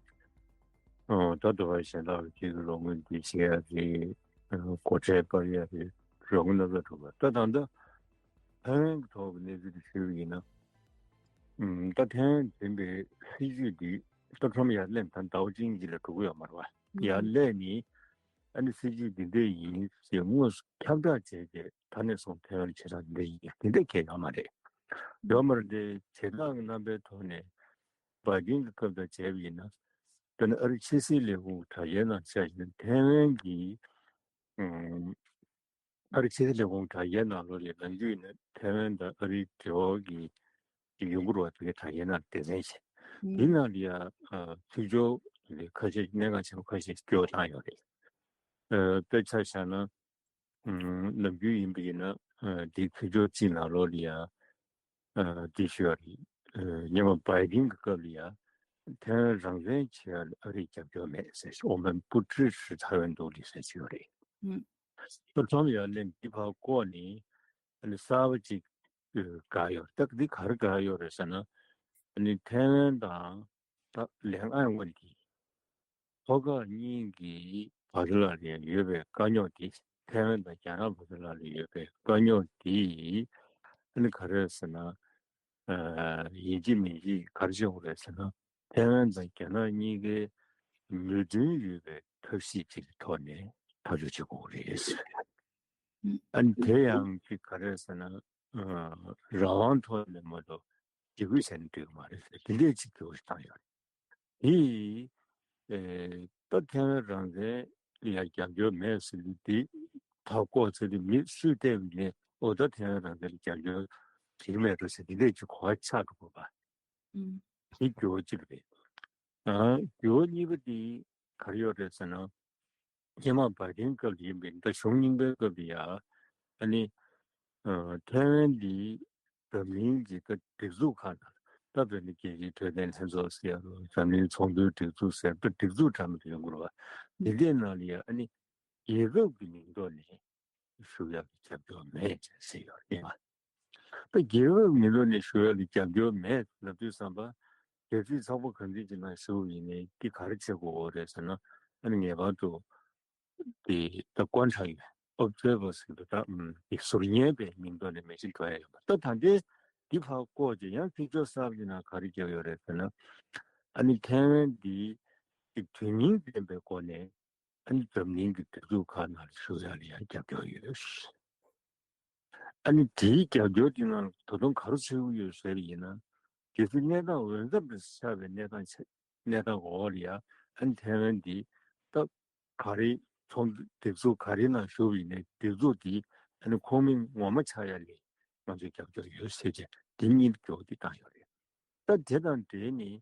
ཨོ། ད་དུ་བ་གཞན་དག་ཅིག་རོགས་དངུལ་འདི་བྱེད་ཡ་རེད། སྒོ་ཁྲལ་སྤར་ཡ་རེད། རོགས་དངུལ་སྣ་ཚོགས་འགྲོ་བ། ད་ད་ལྟ་ཐའེ་ཝན་གྱི་ཐོག་གི་གནས་ཚུལ་དེ་ཞུས་པ་ཡིན་ན། ཨུམ། ད་ཐའེ་ཝན་འཛིན་པའི་སྲིད་བྱུས་འདི་ད་ཊམ་ཡར་སླེབས་ད་ཟླ་བ་གཅིག་གཉིས་ལས་འགྲོ་གི་ཡོད་མ་རེད་བ། ཡར་སླེབས་ནས་ཨ་ནི་སྲིད་བྱུས་འདི་འདྲ་ཡིན་ཞེས་དངོས་སུ་ཁྱབ་བསྒྲགས་བྱས་ཏེ་ད་ནས་བཟུང་ཐའེ་ཝན་བྱེ་བྲག་འདི་འདྲ་ཡིན་འདི་འདྲ་གང་ཡང་ཡོད་མ་རེད། ཡོད་མ་རེད་དེ། བྱེ་བྲག་གི་རྣམ་པའི་ཐོག་ནས་བྷའི་ཌེན་གྱི་སྐབས་དང་བྱས་པ་ཡིན་ན། ད་ནི་ཨ་རི་ཕྱི་སྲིད་ལས་ཁུངས་དྲ་རྒྱའི་ནང་བཞག་ཡིན་ན་ཐའེ་ཝན་གྱི་ཨ་རི་ཕྱི་སྲིད་ལས་ཁུངས་དྲ་རྒྱའི་ནང་ལོགས་ལ་ནམ་རྒྱུན་ནས་ཐའེ་ཝན་དང་ཨ་རིའི་འབྲེལ་བ་གི་ཡོང་གི་རེད་བ། དེ་གའི་དྲ་རྒྱའི་ནང་སྡེ་ཚན་བྱས། འདི་ནང་ལ་ཡ་ཚིག་སྦྱོར་ཁ་ཤས་གནད་འགག་ཆེན་པོ་ཁ་ཤས་སྐྱོར་བཏང་ཡོད་རེད། དཔེར་ཆ་བཞག་ན། ནམ་རྒྱུན་ཡིན་པ་ཡིན་ན་འདི་ཚིག་སྦྱོར་གཅིག་ནང་ལོགས་ལ་ཡ། ཨ། དེ་ཞུ་བ་རེད། ཨ། སྔོན་མ་བྷའི་ཌེན་གྱི་སྐབས་ལ་ཡ། ཐའེ་ཝན་རང་བཙན་བྱེད་ཡ་ལ་ཨ་རིའི་རྒྱབ་སྐྱོར་མེད་ཟེར། ཨོ་མན་པུ་ཀྲི་ཧྲི་ཐའེ་ཝན་འདུག་ལི་ཟེར་ཞུ་བ་རེད། ད་ཊམ་ཡར་སླེབས་འདི་ཕར་བསྐོར་ནས་ཨ་ནི་གསར་པ་ཅིག་བཀག་ཡོད་རེད། ད་འདི་ག་རེ་བཀག་ཡོད་རེད་ཟེར་ན། ཨ་ནི་ཐའེ་ཝན་དང་ད་ལེ་ཨན་ཝན་གྱི་ལྷོ་ཁ་གཉིས་ཀྱི་བར་ལ་ཡོད་པའི་དཀའ་རྙོག་དེ། ཐའེ་ཝན་དང་རྒྱ་ནག་བར་ལ་ཡོད་པའི་དཀའ་རྙོག་དེ་ཨ་ནི་ག་རེ་ཟེར་ན། ཡིན་གཅིག་མིན་གཅིག་ག་རེ་བྱེད་དགོས་རེད་ཟེར་ན། ཐའེ་ཝན་དང་རྒྱ་ནག་གཉིས་ཀའི་མོས་མཐུན་ཡོད་པའི་ཐབས་ཤེས་ཅིག་གི་ཐོག་ནས་ཐག་གཅོད་བྱེད་དགོས་རེད། ཨ་ནི་དེ་ཡང་ཅིག་ག་རེ་ཟེར་ན། རང་དབང་ཐོག་ནས་མ་གཏོགས་འཇིགས་སྐུལ་བྱས་ནས་འགྲིག་གི་མ་རེད་ཟེར། དེ་འདྲས་ཅིག་གི་འོ་ཞིག་བཏང་ཡོད་རེད། དེ་ཡིས་ད་ཐའེ་ཝན་རང་བཙན་ལ་རྒྱབ་སྐྱོར་མེད་ཟེར་དུས་དེ་ཐག་བཀོད་ཚེ་དེ་མི་སུས་བལྟས་པ་ཡིན་ནའི་ཨོ་ད་ཐའེ་ཝན་རང་བཙན་ལ་རྒྱབ་སྐྱོར་བྱེད་ཀྱི་མེད་འགྲོ་ཟེར་དེ་འདྲས་ཅིག་གོ་བ་ཆགས་འགྲོ་དགོས་པ། དེ་འགྱུར་བ་གཅིག་རེད། ཨ་འགྱུར་བ་གཉིས་པ་དེ་ག་རེ་ཡོད་རེད་ཟེར་ན། སྔོན་མ་བྷའི་ཌེན་སྐབས་ལ་ཡིན་པའི་ད་གཞུང་རྙིང་པའི་སྐབས་ལ་ཡ། ཨ་ནི། ཐའེ་ཝན་འདི་འཛམ་གླིང་གི་ད་སྒྲིག་འཛུགས་ཁག་དང་ད་བོད་ནི་རྒྱལ་སྤྱིའི་འཕྲོད་བསྟེན་ལྷན་ཚོགས་ཟེར་ཡ་རོ། འཛམ་གླིང་ཚོང་དོན་སྒྲིག་འཛུགས་ཟེར་ད་སྒྲིག་འཛུགས་འདྲ་མི་འདྲ་ཡོང་གི་རེད་བ། དེ་འདྲའི་ནང་ལ་ཡ་ཨ་ནི་རྒྱལ་ཁབ་ཀྱི་མིང་ཐོག་ནས་ཞུ་ཡག་གི་རྒྱབ་སྐྱོར་མེད་ཅེས་ཟེར་ཡོད་རེད་བ། ད་རྒྱལ་ཁབ་མི་ལོ་ནས་ཞུ་ཡ་ལ་རྒྱབ་སྐྱོར་མེད་ལབ་དུས་ཙམ་པ། གལ་སྲིད་ཚོགས་པ་གང་འདྲ་ཅིག་ནང་ཞུགས་ཡིན་ནའི་འདི་ག་རེ་བྱེད་དགོས་རེད་ཟེར་ན། ཨ་ནི་ངེས་པར་དུ་དེ་ད་ཀོན་ཁྲག་ཡོད་ཨོབ་ཛར་བར་ཟེར་གྱི་འདུག་ད་དེ་ཟུར་ཉན་པའི་མིང་ཐོག་ནས་མེ་ཤིན་འགྲོ་ཡ་ཡོད་པ། ད་ད་ལྟའི་འདི་ཕར་བཀོག་ཅིག་ཡང་ཚིག་སྦྱོར་གསར་པ་ཅིག་ནང་ག་རེ་བརྒྱབ་ཡོད་རེད་ཟེར་ན། ཨ་ནི་ཐའེ་ཝན་འདི་དེ་དོན་སྙིང་ལྡན་པའི་སྒོ་ནས། ཨ་ནི་འཛམ་གླིང་གི་སྒྲིག་འཛུགས་ཁག་ནང་ལ་ཞུགས་ཡག་ལ་ཡང་རྒྱབ་སྐྱོར་ཡོད། ཨ་ནི་དེའི་རྒྱབ་སྐྱོར་དེ་ནང་ད་དུང་ག་རེ་བྱེད་ཀྱི་ཡོད་ཟེར་བ་ཡིན་ན། གལ་སྲིད་གནས་སྟངས་འོས་འཚམ་དུ་ཆགས་པའི་གནས་སྟངས་ཆ་གནས་སྟངས་འོག་ལ་ཡང་ཨ་ནི་ཐའེ་ཝན་འདི་སྐབས་ག་རེ་ཚོགས་འདུ་སྒྲིག་འཛུགས་ག་རེ་ནང་ཞུགས་པ་ཡིན་ནའི་སྒྲིག་འཛུགས་འདི་ཨ་ནི་ཁོངས་མི་ངོ་མ་ཆགས་ཡག་ལ་ང་ཚོས་རྒྱབ་སྐྱོར་ཡོད་ཟེར་བྱས་འདི་གཉིས་ཀྱི་འོག་འདི་བཏང་ཡོད་རེད། ད་དེ་དང་འབྲེལ་ནས་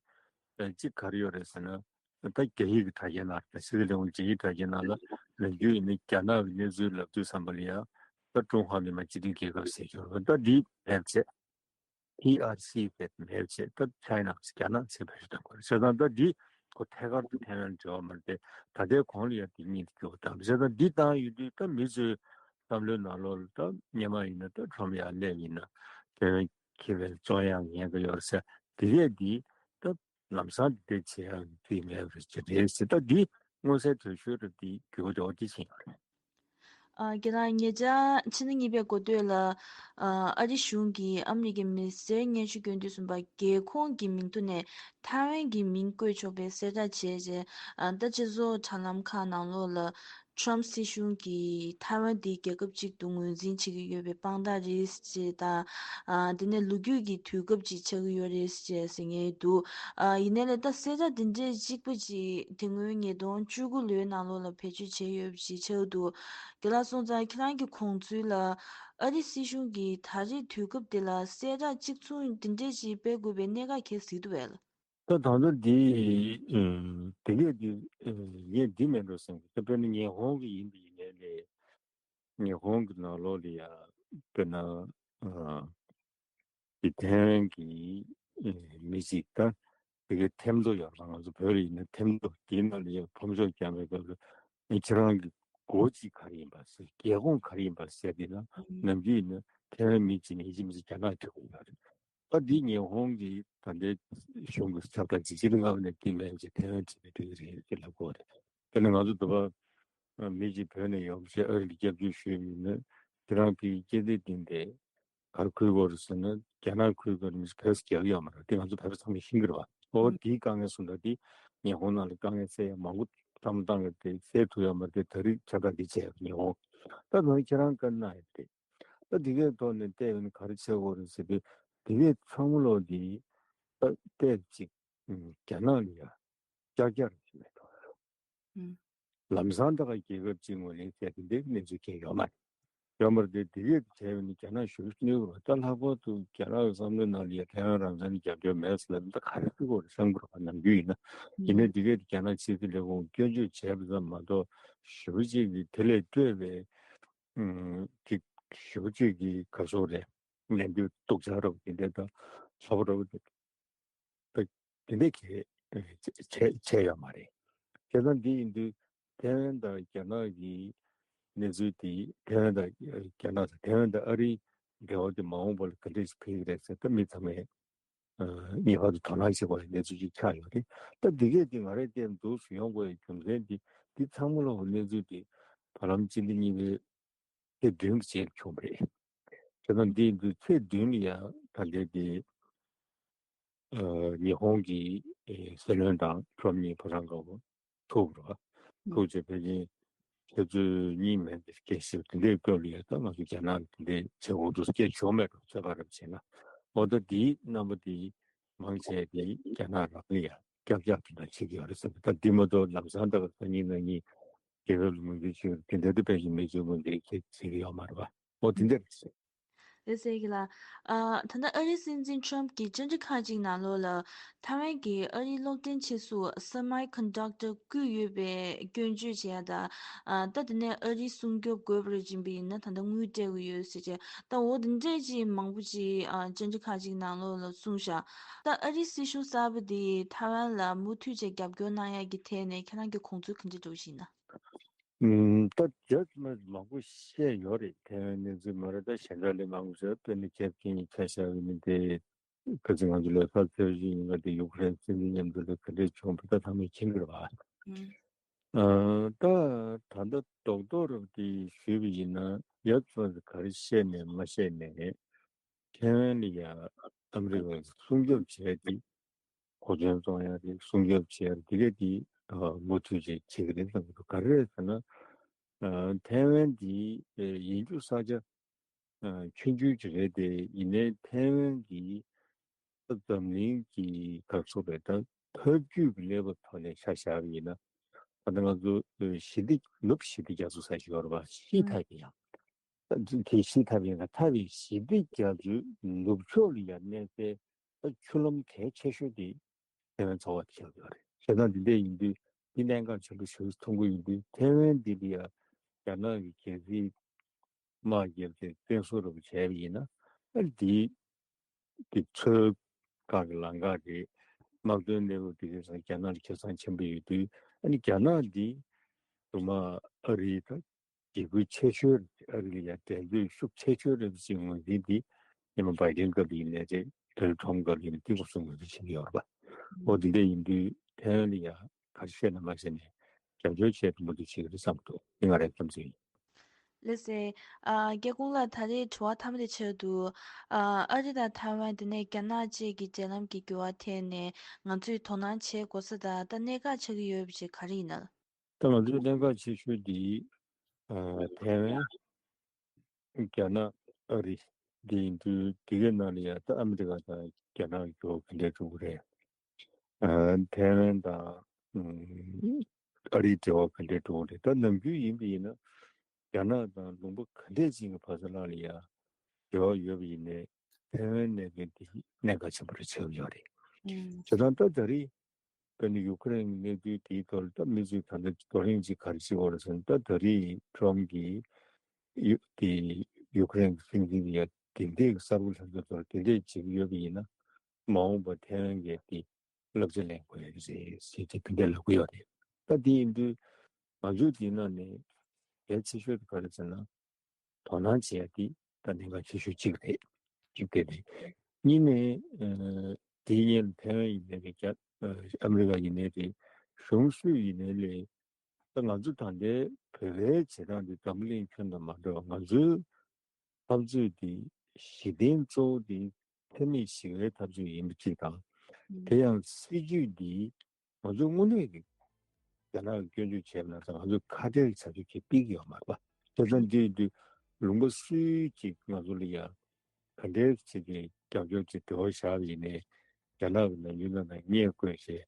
ཨ་གཅིག་ག་རེ་ཡོད་རེད་ཟེར་ན། ད་རྒྱ་ཡིག་གི་དྲ་རྒྱའི་ནང་ལ་ཕྱི་གླེང་རྒྱ་ཡིག་དྲ་རྒྱའི་ནང་ལ་ནམ་རྒྱུན་ཡིན་ན་རྒྱ་ནག་གི་གནས་ཚུལ་ལབ་དུས་ཙམ་པ་ལ་ཡང་ད་ཀྲུང་ཧྭ་མི་དམངས་སྤྱི་མཐུན་རྒྱལ་ཁབ་ཟེར་གྱི་ཡོད་རེད། ད་འདི་མེད་བྱས། ཊི་ཨར་སི་ཟེར་མེད་བྱས་ད་ཆའི་ན་རྒྱ་ནག་ཟེར་བེད་སྤྱོད་གཏོང་དགོས་རེད། བྱས་ཙང་ད་འདི་ཁོ་ཐད་ཀར་དུ་ཐའེ་ཝན་འབྲེལ་བ་མ་རེད་དེ། ད་ལྟའི་གོང་ལ་ཡང་འདི་གཉིས་ཀྱི་འགྱུར་བ་བཏང་། བྱས་ཙང་འདི་བཏང་ཡོད་དུས་ད་མི་ཚོའི་བསམ་བློའི་ནང་ལོགས་ལ་ད་སྔོན་མ་ཡིན་ན་ད་ཁྲོམ་ཡར་སླེབས་ཡིན་ན་ཐའེ་ཝན་ཁེ་ཕན་རྩོད་ཡག་ཉེན་ཁ་ཡོད་རེད་ཟེར། དེ་གས་འདི་ད་ལམ་སང་དེ་བྱེད་ཡག་དུས་མེད་པ་ཅིག་རེད་ཟེར། ད་འདི་མངོན་གསལ་དོད་ཤོས་རེད། འདི་འགྱུར་བ་འདྲ་བོ་འདི་ཕྱིན་ཡོད་རེད། ཨ་རྒན་ལགས། ཉེ་ཆར་ཕྱི་ཟླ་གཉིས་པའི་འགོ་སྟོད་ལ། ཨ་ཨ་རི་གཞུང་གིས་ཨ་མི་རི་ཀའི་མི་སེར་སྙན་ཞུ་སྐྱོན་དུས་ཙམ་པ་རྒྱལ་ཁོངས་ཀྱི་མིང་ཐོག་ནས་ཐའེ་ཝན་གྱི་མིང་བཀོད་ཆོག་པའི་གསལ་བསྒྲགས་བྱས་རྗེས། ཨ་ད་སྤྱི་ཚོགས་དྲ་ལམ་ཁག་ནང་ལོགས་ལ་ཊམ་སྲིད་གཞུང་གིས་ཐའེ་ཝན་དེ་རྒྱལ་ཁབ་ཅིག་ཏུ་ངོས་འཛིན་བྱེད་ཀྱི་ཡོད་པའི་དཔང་རྟགས་རེད་ཅེས་དང་། ཨ་དེ་ནས་ལོ་རྒྱུས་ཀྱི་དུས་སྐབས་ཅིག་ཆགས་ཀྱི་ཡོད་རེད་ཅེས་ཟེར་མཁན་འདུག་ཨ་ཡིན་ནའི་ལས་ད་གསལ་བསྒྲགས་འདི་འདྲའི་གཅིག་པ་ཅིག་དེ་སྔོན་ཉིས་སྟོང་བཅུ་དགུ་ལོའི་ནང་ལོགས་ལ་བེད་སྤྱོད་བྱས་ཡོད་པ་ཅིག་ཆགས་འདུག་རྒན་ལགས་སོང་ཙང་ཁྱེད་རང་གི་དགོངས་ཚུལ་ལ་ཨ་རི་སྲིད་གཞུང་གིས་ད་རེས་དུས་སྐབས་འདི་ལ་གསལ་བསྒྲགས་གཅིག་མཚུངས་འདི་འདྲས་ཅིག་སྤེལ་དགོས་པའི་གནད་འགག་ག་རེ་གཟིགས་འདུག་བས། ད་ད་ལྟ་འདི་ཨ་དེ་གས་འདི་ཨ་ངས་འདི་མེད་འགྲོ་བསམ་གི། ད་དཔེར་ན་ཉི་ཧོང་གི་ཡིན་པ་ཡིན་ནའི་ལས། ཉི་ཧོང་གི་ནང་ལོགས་ལ་ཡ་དཔེར་ན་ཨ་དེ་ཐའེ་ཝན་གྱི་ཨ་མི་ཞིག་ད་དེ་གའི་ཐེམ་ཐོ་ཡོད་རེད། ང་ཚོ་བོད་ལ་ཡིན་ན་ཐེམ་ཐོ་དེའི་ནང་ལ་ཡ་ཕོམ་ཤོག་རྒྱག་པའི་སྐབས་ལ་ཨ་ཁྱེད་རང་གི་འགོ་ཅིག་ག་རེ་ཡིན་པ་ཟེར། རྒྱལ་ཁོངས་ག་རེ་ཡིན་པ་ཟེར། དེ་ན་ནམ་རྒྱུན་ཡིན་ན་ཐའེ་ཝན་མི་གཅིག་ནས་ཡིན་གཅིག་མིན་གཅིག་རྒྱ་ནག་ཐེ་གི་ཡོད་རེད། ཨ་འདི་ཉི་ཧོང་གི་ད་ལྟའི་གཞུང་གི་ཁྱབ་བསྒྲགས་ཇི་ལྟར་སྔ་བ་ནས་འདི་མེད་ཅེས་ཐའེ་ཝན་ཁྲིད་པའི་དུས་རེད་ཅེས་ལབ་དགོས་རེད། དེ་ནས་ང་ཚོ་འདི་པ་མི་གཅིག་བོད་ནས་ཡོང་ཞེས་ཨ་རི་ལ་སྐྱབས་བཅོལ་ཞུས་ཡིན་ན་དེ་རང་གི་སྐྱེ་ཚེས་བདུན་དེ་ག་རེ་ཁུར་དགོས་རེད་ཟེར་ན་རྒྱ་ནག་ཁུར་དགོས་རེད། མི་བོད་སུ་རྒྱག་ཡོད་མ་རེད། དེ་ང་ཚོ་བོད་པ་ཚང་མས་ཤེས་ཀྱི་རེད་བ། ཨོ་དེའི་དཀའ་ངལ་གསུངས་དང་དེ་ཉི་ཧོང་ནང་ལ་དཀའ་ངལ་སེལ་ཡག་མང་པོ་བསམ་བློ་བཏང་ཡོད་དེ་སེལ་ཐུབ་ཡོད་མ་རེད། དེ་ད་རེས་ཁྱབ་བསྒྲགས་འདི་བྱས་ཡོད་ཉི་ཧོང་། ད་ང་ཁྱེད་རང་བཀའ་གནང་ཡོད་དེ། ད་འདི་གའི་ཐོག་ནས་བལྟས་ཡོང་ན་ག་རེ་བྱེད་དགོས་རེད་ཟེར་དུས་འདི་གའི་ཚང་མ་ལོག་འདི་ད་བལྟས་ཅིག་རྒྱ་ནག་ལ་ཡ་ཀྱག་ཀྱག་རེད་ཅེས་མེད་དོ། ལམ་སང་ད་ག་རྒྱལ་ཁབ་ཅིག་ངོས་ལེན་བྱས་ཏེ་འདི་གནས་ཚུལ་གང་ཡང་ཡོད་མ་རེད། ཡོད་མ་རེད་དེ་འདི་གའི་བྱས་པ་ནི་རྒྱ་ནག་ཞུ་གནས་དགོས་རེད། ད་ལྷག་པར་དུ་རྒྱ་ནག་གི་བསམ་བློའི་ནང་ལ་ཡ་ཐའེ་ཝན་རང་བཙན་ལ་རྒྱབ་སྐྱོར་མེད་ཟེར་ལབ་ན་ད་ག་རེ་ཟེར་དགོས་རེད་བསམ་གྱི་རེད་པ། ནམ་རྒྱུན་ཡིན་ན་ཡིན་ནའི་འདི་གའི་རྒྱ་ནག་ཕྱི་སྲིད་ལས་ཁུངས་སྐྱོན་བརྗོད་བྱས་པ་ཙམ་མ་གཏོགས་ཞེ་པོ་ཅིག་གི་དེ་ལས་སྤྲོས་པའི་ཨུམ་ཅིག་ཞེ་པོ་ཅིག་གི་ག་རེ་ཟེར་དགོས་རེད། ལན་འདེབས་སྡུག་ཅག་རབ་དེ་འདྲ་དང་ཚ་པོ་རབ་དེ་དེ་འདྲ་གས་བྱས་བྱས་ཡོད་མ་རེད། བྱས་ཙང་འདི་ཡིན་དུས་ཐའེ་ཝན་དང་རྒྱ་ནག་གི་གནས་ཚུལ་དེ་ཐའེ་ཝན་དང་རྒྱ་ནག་དང་ཐའེ་ཝན་དང་ཨ་རིའི་འབྲེལ་བ་དེ་མ་འོངས་པ་ལ་ག་འདྲས་ཤིག་འཕེལ་གྱི་རེད་ཟེར་ད་མི་ཚང་མས་ངེས་པར་དུ་དོ་སྣང་བྱེད་དགོས་པའི་གནས་ཚུལ་ཅིག་ཆགས་ཡོད་རེད། ད་འདི་གས་དེ་ང་རས་བལྟས་འདུག་སུ་ཡོང་དགོས་པའི་རྒྱུ་མཚན་དེ་འདི་ཚང་མ་ལོག་གནས་ཚུལ་དེ་བར་ལམ་སྤྱི་ཟླ་གཉིས་པའི་ཚེས་བདུན་གྱི་རྗེས་ལ་བྱུང་བ་རེད། བྱས་ཙང་འདི་ཡིན་དུས་ཚེས་བདུན་ལ་ཡང་ད་ལྟའི་དེ་ ཨ་ཉི་ཧོང་གི་ཨེ་སྲིད་བློན་དང་ཁྲོམ་གཉིས་ཕོ་བྲང་དཀར་པོ་ཐུག་རོགས། ཐུག་རྗེས་ཕལ་ཆེར་ཁྱེད་ཚོས་གཉིས་མེད་པའི་སྐད་ཆ་དེ་འདྲའི་སྐོར་ལ་ཡ་ད་ང་ཚོ་རྒྱ་ནག་ལ་དེ་འདྲའི་བྱེད་དགོས་འདུག་སྐད་བྱུང་མེད་འགྲོ་ཚོད་པ་རབ་བྱས་ན། འོ་ད་དེའི་རྣམ་པ་དེ་མང་ཆེ་དེ་རྒྱ་ནག་རང་ལ་ཡ་སྐྱབས་རྒྱག་དེ་འདྲ་བྱེད་ཀྱི་ཡོད་རེད་བསམ་གི། ད་དེ་མ་གཏོགས་ལམ་སང་ད་ག་ས་གཉིས་ན་གཉིས་རྒྱལ་ཁབ་ལ་ངོས་འཛིན་བྱེད་ཀྱི་དེ་འདྲ་དེ་དཔེ་ཞིག་མེད་ཅེས་ངོས་འཛིན་བྱེད་ཀྱི་ཡོད་མ་རེད་པ། འོ་དེ་འདྲ་རེད། ལགས་སེ་ཡ་གི་ལགས། ཨ་ད་ལྟ་ཨ་རིའི་སྲིད་འཛིན་ཁྲོམ་གྱིས་བཅར་འདྲི་ཁག་ཅིག་ནང་ལོགས་ལ་ཐའེ་ཝན་གྱིས་ཨ་རིའི་གློག་འཕྲིན་ཆེད་དུ་སེ་མའི་ཀོན་ཌག་ཊར་བརྐུས་ཡོད་པའི་སྐྱོན་བརྗོད་བྱས་ཡ་ད། ཨ་ད་དེ་ནས་ཨ་རིའི་སྲུང་སྐྱོབ་དགོས་པ་རེད་བྱིན་པ་ཡིན་ན་ད་ལྟ་དངུལ་སྤྲད་དགོས་ཡོད་ཟེར་བྱས་ད། འོ་དེ་འདྲས་ཅིག་མང་པོ་ཅིག་ཨ་བཅར་འདྲི་ཁག་ཅིག་ནང་ལོགས་ལ་གསུངས་ཤག་ད་ཨ་རིའི་སྲིད་གཞུང་གསར་པ་དེས་ཐའེ་ཝན་ལ་མུ་མཐུད་བྱས་རྒྱབ་སྐྱོར་གནང་ཡ་གི་ཐད་ནས་ཁྱེད་རང་གི་དགོངས་ཚུལ་ག་འདྲ་འདྲ་བོ་ཞིག་ཡིན་ན། ཨུམ། ད་རྒྱ་མ་མང་པོ་བཤད་ཡོད་རེད། ཐའེ་ཝན་གནས་ཚུལ་མ་རེད། ད་གཞན་དག་ལས་མང་པོ་བཤད། དཔེར་ན་རྒྱལ་ཁབ་ཀྱི་ཆ་བཞག་པ་ཡིན་ཏེ། ཁ་ཅིག་ང་ཚོ་ལོ་གསར་ཚེས་བཞི་ཉིན་ཀ་དེ་ཡུ་ཀེ་རེན་སྲིད་འཛིན་མཉམ་དུ་ལ་ག་འདྲས་བྱུང་བ་ད་ཚང་མས་མཁྱེན་གྱི་རེད་པ། ཨུམ། ཨ་ད་ད་ལྟ་རྡོག་རྡོག་རེད་པ་དེ་ཞུས་པ་ཡིན་ན་ཡབ་ཚོ་ག་རེ་བཤད་ནས་མ་བཤད་ནས། ཐའེ་ཝན་ལ་ཡ་ཨ་མི་རི་ཀས་སྲུང་སྐྱོབ་བྱས་ཏེ། གོ་མཚོན་བཙོང་ཡ་རེད། སྲུང་སྐྱོབ་བྱེད་ཡ་རེད། དེ་གས་དེ་ཨ་མུ་མཐུད་བྱེད་བྱེད་ཀྱི་རེད་བསམ་གྱི་འདུག་ག་རེ་རེད་ཟེར་ན། ཨ་ཐའེ་ཝན་དེ་ཨ་ཡིན་རྒྱུ་ས་ཆ་ཨ་ཆུང་ཆུང་ཅིག་རེད་དེ། ཡིན་ནའི་ཐའེ་ཝན་གྱིས་ཨ་འཛམ་གླིང་གི་ག་རེ་ཟེར་དགོས་རེད། ད་འཐབ་ཇུས་ཀྱི་ཀླད་པ་ཐོག་ནས་ཆ་བཞག་པ་ཡིན་ན། ད་ལྟ་ང་ཚོ་ཨ་ཞི་བདེ་ནུབ་ཞི་བདེ་རྒྱ་མཚོ་ཟེར་ཞིག་ཡོད་རེད་པ། ཞི་ཐ་པི་ཡང་། དེ་ཞི་ཐ་པི་ཡང་ཐ་པི་ཞི་བདེ་རྒྱ་མཚོའི་ནུབ་ཕྱོགས་ལ་ཡ་གནས་སའི་ད་ཆུ་ལམ་གལ་ཆེ་ཤོས་དེ་ཐའེ་ཝན་མཚོ་བ་དེ་ཆགས་ཡོད་རེད། བྱས་ཙང་འདི་འདྲ་ཡིན་དུས་འདི་གནད་འགག་ཆེན་པོ་ཞིག་མཐོང་གི་ཡོད་དུས། ཐའེ་ཝན་འདི་ལ་ཡ་རྒྱ་ནག་གི་རྒྱལ་སྲིད་དམག་རྒྱབ་སྟེ་བཙན་བཟུང་འདྲ་པོ་བྱས་པ་ཡིན་ན། ཨ་འདི་འདི་མཚོའི་སྒང་གི་ལམ་ཁ་རེད། དམག་དོན་གནས་བབ་འདི་རེད་ཙང་རྒྱ་ནག་ལ་ཁེ་བཟང་ཆེན་པོ་ཡོད་དུས། ཨ་ནི་རྒྱ་ནག་འདི་དུ་མ་ཨ་རིའི་ད་འཇིགས་སྐུལ་ཆེ་ཤོས་རེད། ཨ་རི་ལ་ཡ་འགྲན་རྩོད་ཤུགས་ཆེ་ཤོས་རེད་ཅེས་ངོས་འཛིན་འདི་སྔོན་མ་བྷའི་ཌེན་སྐབས་ཡིན་ནའི་རེད། ཌོ་ནལ་ཌི་ཊརམ་སྐབས་ཡིན་ནའི་འདི་སྐབས་སུ་ངོས་འཛིན་བྱེད་ཀྱི་ཡོད་རེད་པ། འོ་འདི་འདྲ་ཡིན་དུས་ཐའེ་ཝན་ལ་ཡ་ག་རེ་བཤད་ན་མ་བཤད་ནས་རྒྱབ་སྐྱོར་བྱེད་དུ་མུ་མཐུད་བྱེད་ཀྱི་རེད་བསམ་གྱི་འདུག་འདི་ང་རའི་བསམ་ཚུལ་ཡིན། ལགས་སེ། ཨ་སྐྱབས་མགོན་ལགས། ད་རེས་དྲི་བ་མཐའ་མ་དེ་ཆགས་འདུག་ཨ་ཨ་རི་དང་ཐའེ་ཝན་དེ་ནས་རྒྱ་ནག་བཅས་ཀྱི་འབྲེལ་ལམ་གྱི་འགྱུར་བ་ཐད་ནས་ང་ཚོས་དོ་སྣང་བྱེད་དགོས་ས་དང་ད་གནད་འགག་ཆགས་ཀྱི་ཡོད་པ་ཅིག་ག་རེ་ཡིན་ན། ད་ང་ཚོའི་གནད་འགག་ཆེ་ཤོས་འདི་ཨ་ཐའེ་ཝན། རྒྱ་ནག་ཨ་རི་འདི་ཡིན་དུས། འདི་གའི་ནང་ལ་ཡ་ད་ཨ་མི་རི་ཀ་དང་རྒྱ་ནག་གི་འབྲེལ་བ་ག་འདྲས་འགྲོ་གི་རེད། ཨ་ཐའེ་ཝན་དང་ཨ་ཨ་རིའི་འབྲེལ་བ་ག་འདྲས་འགྲོ་གི་རེད། ད་ནམ་རྒྱུན་ཡིན་པ་ཡིན་ན་རྒྱ་ནག་དང་ལུང་པ་ག་འདྲས་ཅིག་གི་བར་མཚམས་ལ་ཡ་འབྲེལ་བ་ཡོད་པ་ཡིན་ནའི། ཐའེ་ཝན་གནད་དོན་དེ་གནད་འགག་ཆེན་པོ་རེ་ཆགས་ཡོད་རེད། ཨུམ། བྱས་ཙང་ད་ད་རེས་དཔེར་ན་ཡུ་ཀེ་རེན་གྱི་གནས་ཚུལ་དེའི་ཐོག་ལ་ད་མི་ཚོས་ད་ལྟ་བགྲོ་གླེང་ཅིག་ག་རེ་བྱེད་དགོས་རེད་ཟེར་ན། ད་ད་རེས་ཊརམ་གྱིས་ཡུ་དེ་ཡུ་ཀེ་རེན་གྱི་སྲིད་འཛིན་ལ་ཡ་དེ་འདྲས་ཀྱི་གསར་འགོད་ལྷན་ཚོགས་ཐོག་དེ་འདྲས་བྱེད་ཀྱི་ཡོད་པ་ཡིན་ན། མ་འོངས་པར་ཐའེ་ཝན་གྱིས་དེ་བསླབ་བྱ་ལེན་དགོས་ཡ་རེད་ཟེར་དེ་དེ་འདྲས་ལབ་ཀྱི་ཡོད་རེད། ད་དེ་ཡིན་དུས་ང་ཚོས་དེའི་ནང་ནས་གལ་ཆེ་ཤོས་དེ་ག་རེ་ཟེར་ན། དོ་སྣང་བྱེད་ཡ་དེ་ད་གནད་འགག་ཆེ་ཤོས་གཅིག་རེད། གཅིག་དེ་རེད། གཉིས་ནས་ཨ་དེའི་སྔོན་ཐའེ་ཝན་ཡིན་ནའི་རེད། རྒྱ་ཨ་ཨ་མི་རི་ཀ་ཡིན་ནའི་རེད། གཞུང་སུ་ཡིན་ནའི་རེད། ད་ང་ཚོ་ད་ལྟའི་བོད་པའི་བྱེད་སྟངས་འདི་འཛམ་བུ་གླིང་ཁྱོན་དང་མ་འདྲ་བ། ང་ཚོའི་འཐབ་རྩོད་འདི་གཞི་རྟེན་གཙོ་བོ་འདི་འཐབ་མི་ཞི་བའི་འཐབ་རྩོད་ཡིན་པ་གཅིག་དང་། ཨུམ། དེ་ཡང་སྲིད་ཇུས་འདི་ང་ཚོ་དངོས་གནས་ཀྱི་རྒྱ་ནག་གིས་སྐྱོན་བརྗོད་བྱས་པ་ན་ད་ང་ཚོས་ཁ་བྲལ་གྱི་བྱ་སྤྱོད་ཅིག་སྤེལ་གྱི་ཡོད་མ་རེད་པ། དེ་ཙང་འདི་ཡིན་དུས་ལུང་པ་སུའི་ཅིག་ང་ཚོ་ལ་ཡ་ག་འདྲའི་ཅིག་གི་རྒྱབ་སྐྱོར་ཅིག་འབྲེལ་བ་བཞག་པ་ཡིན་ནའི། རྒྱ་ནག་གི་ནང་ཡུལ་ལ་ནང་བརྙས་བཀོད་བྱས། ཁྱེད་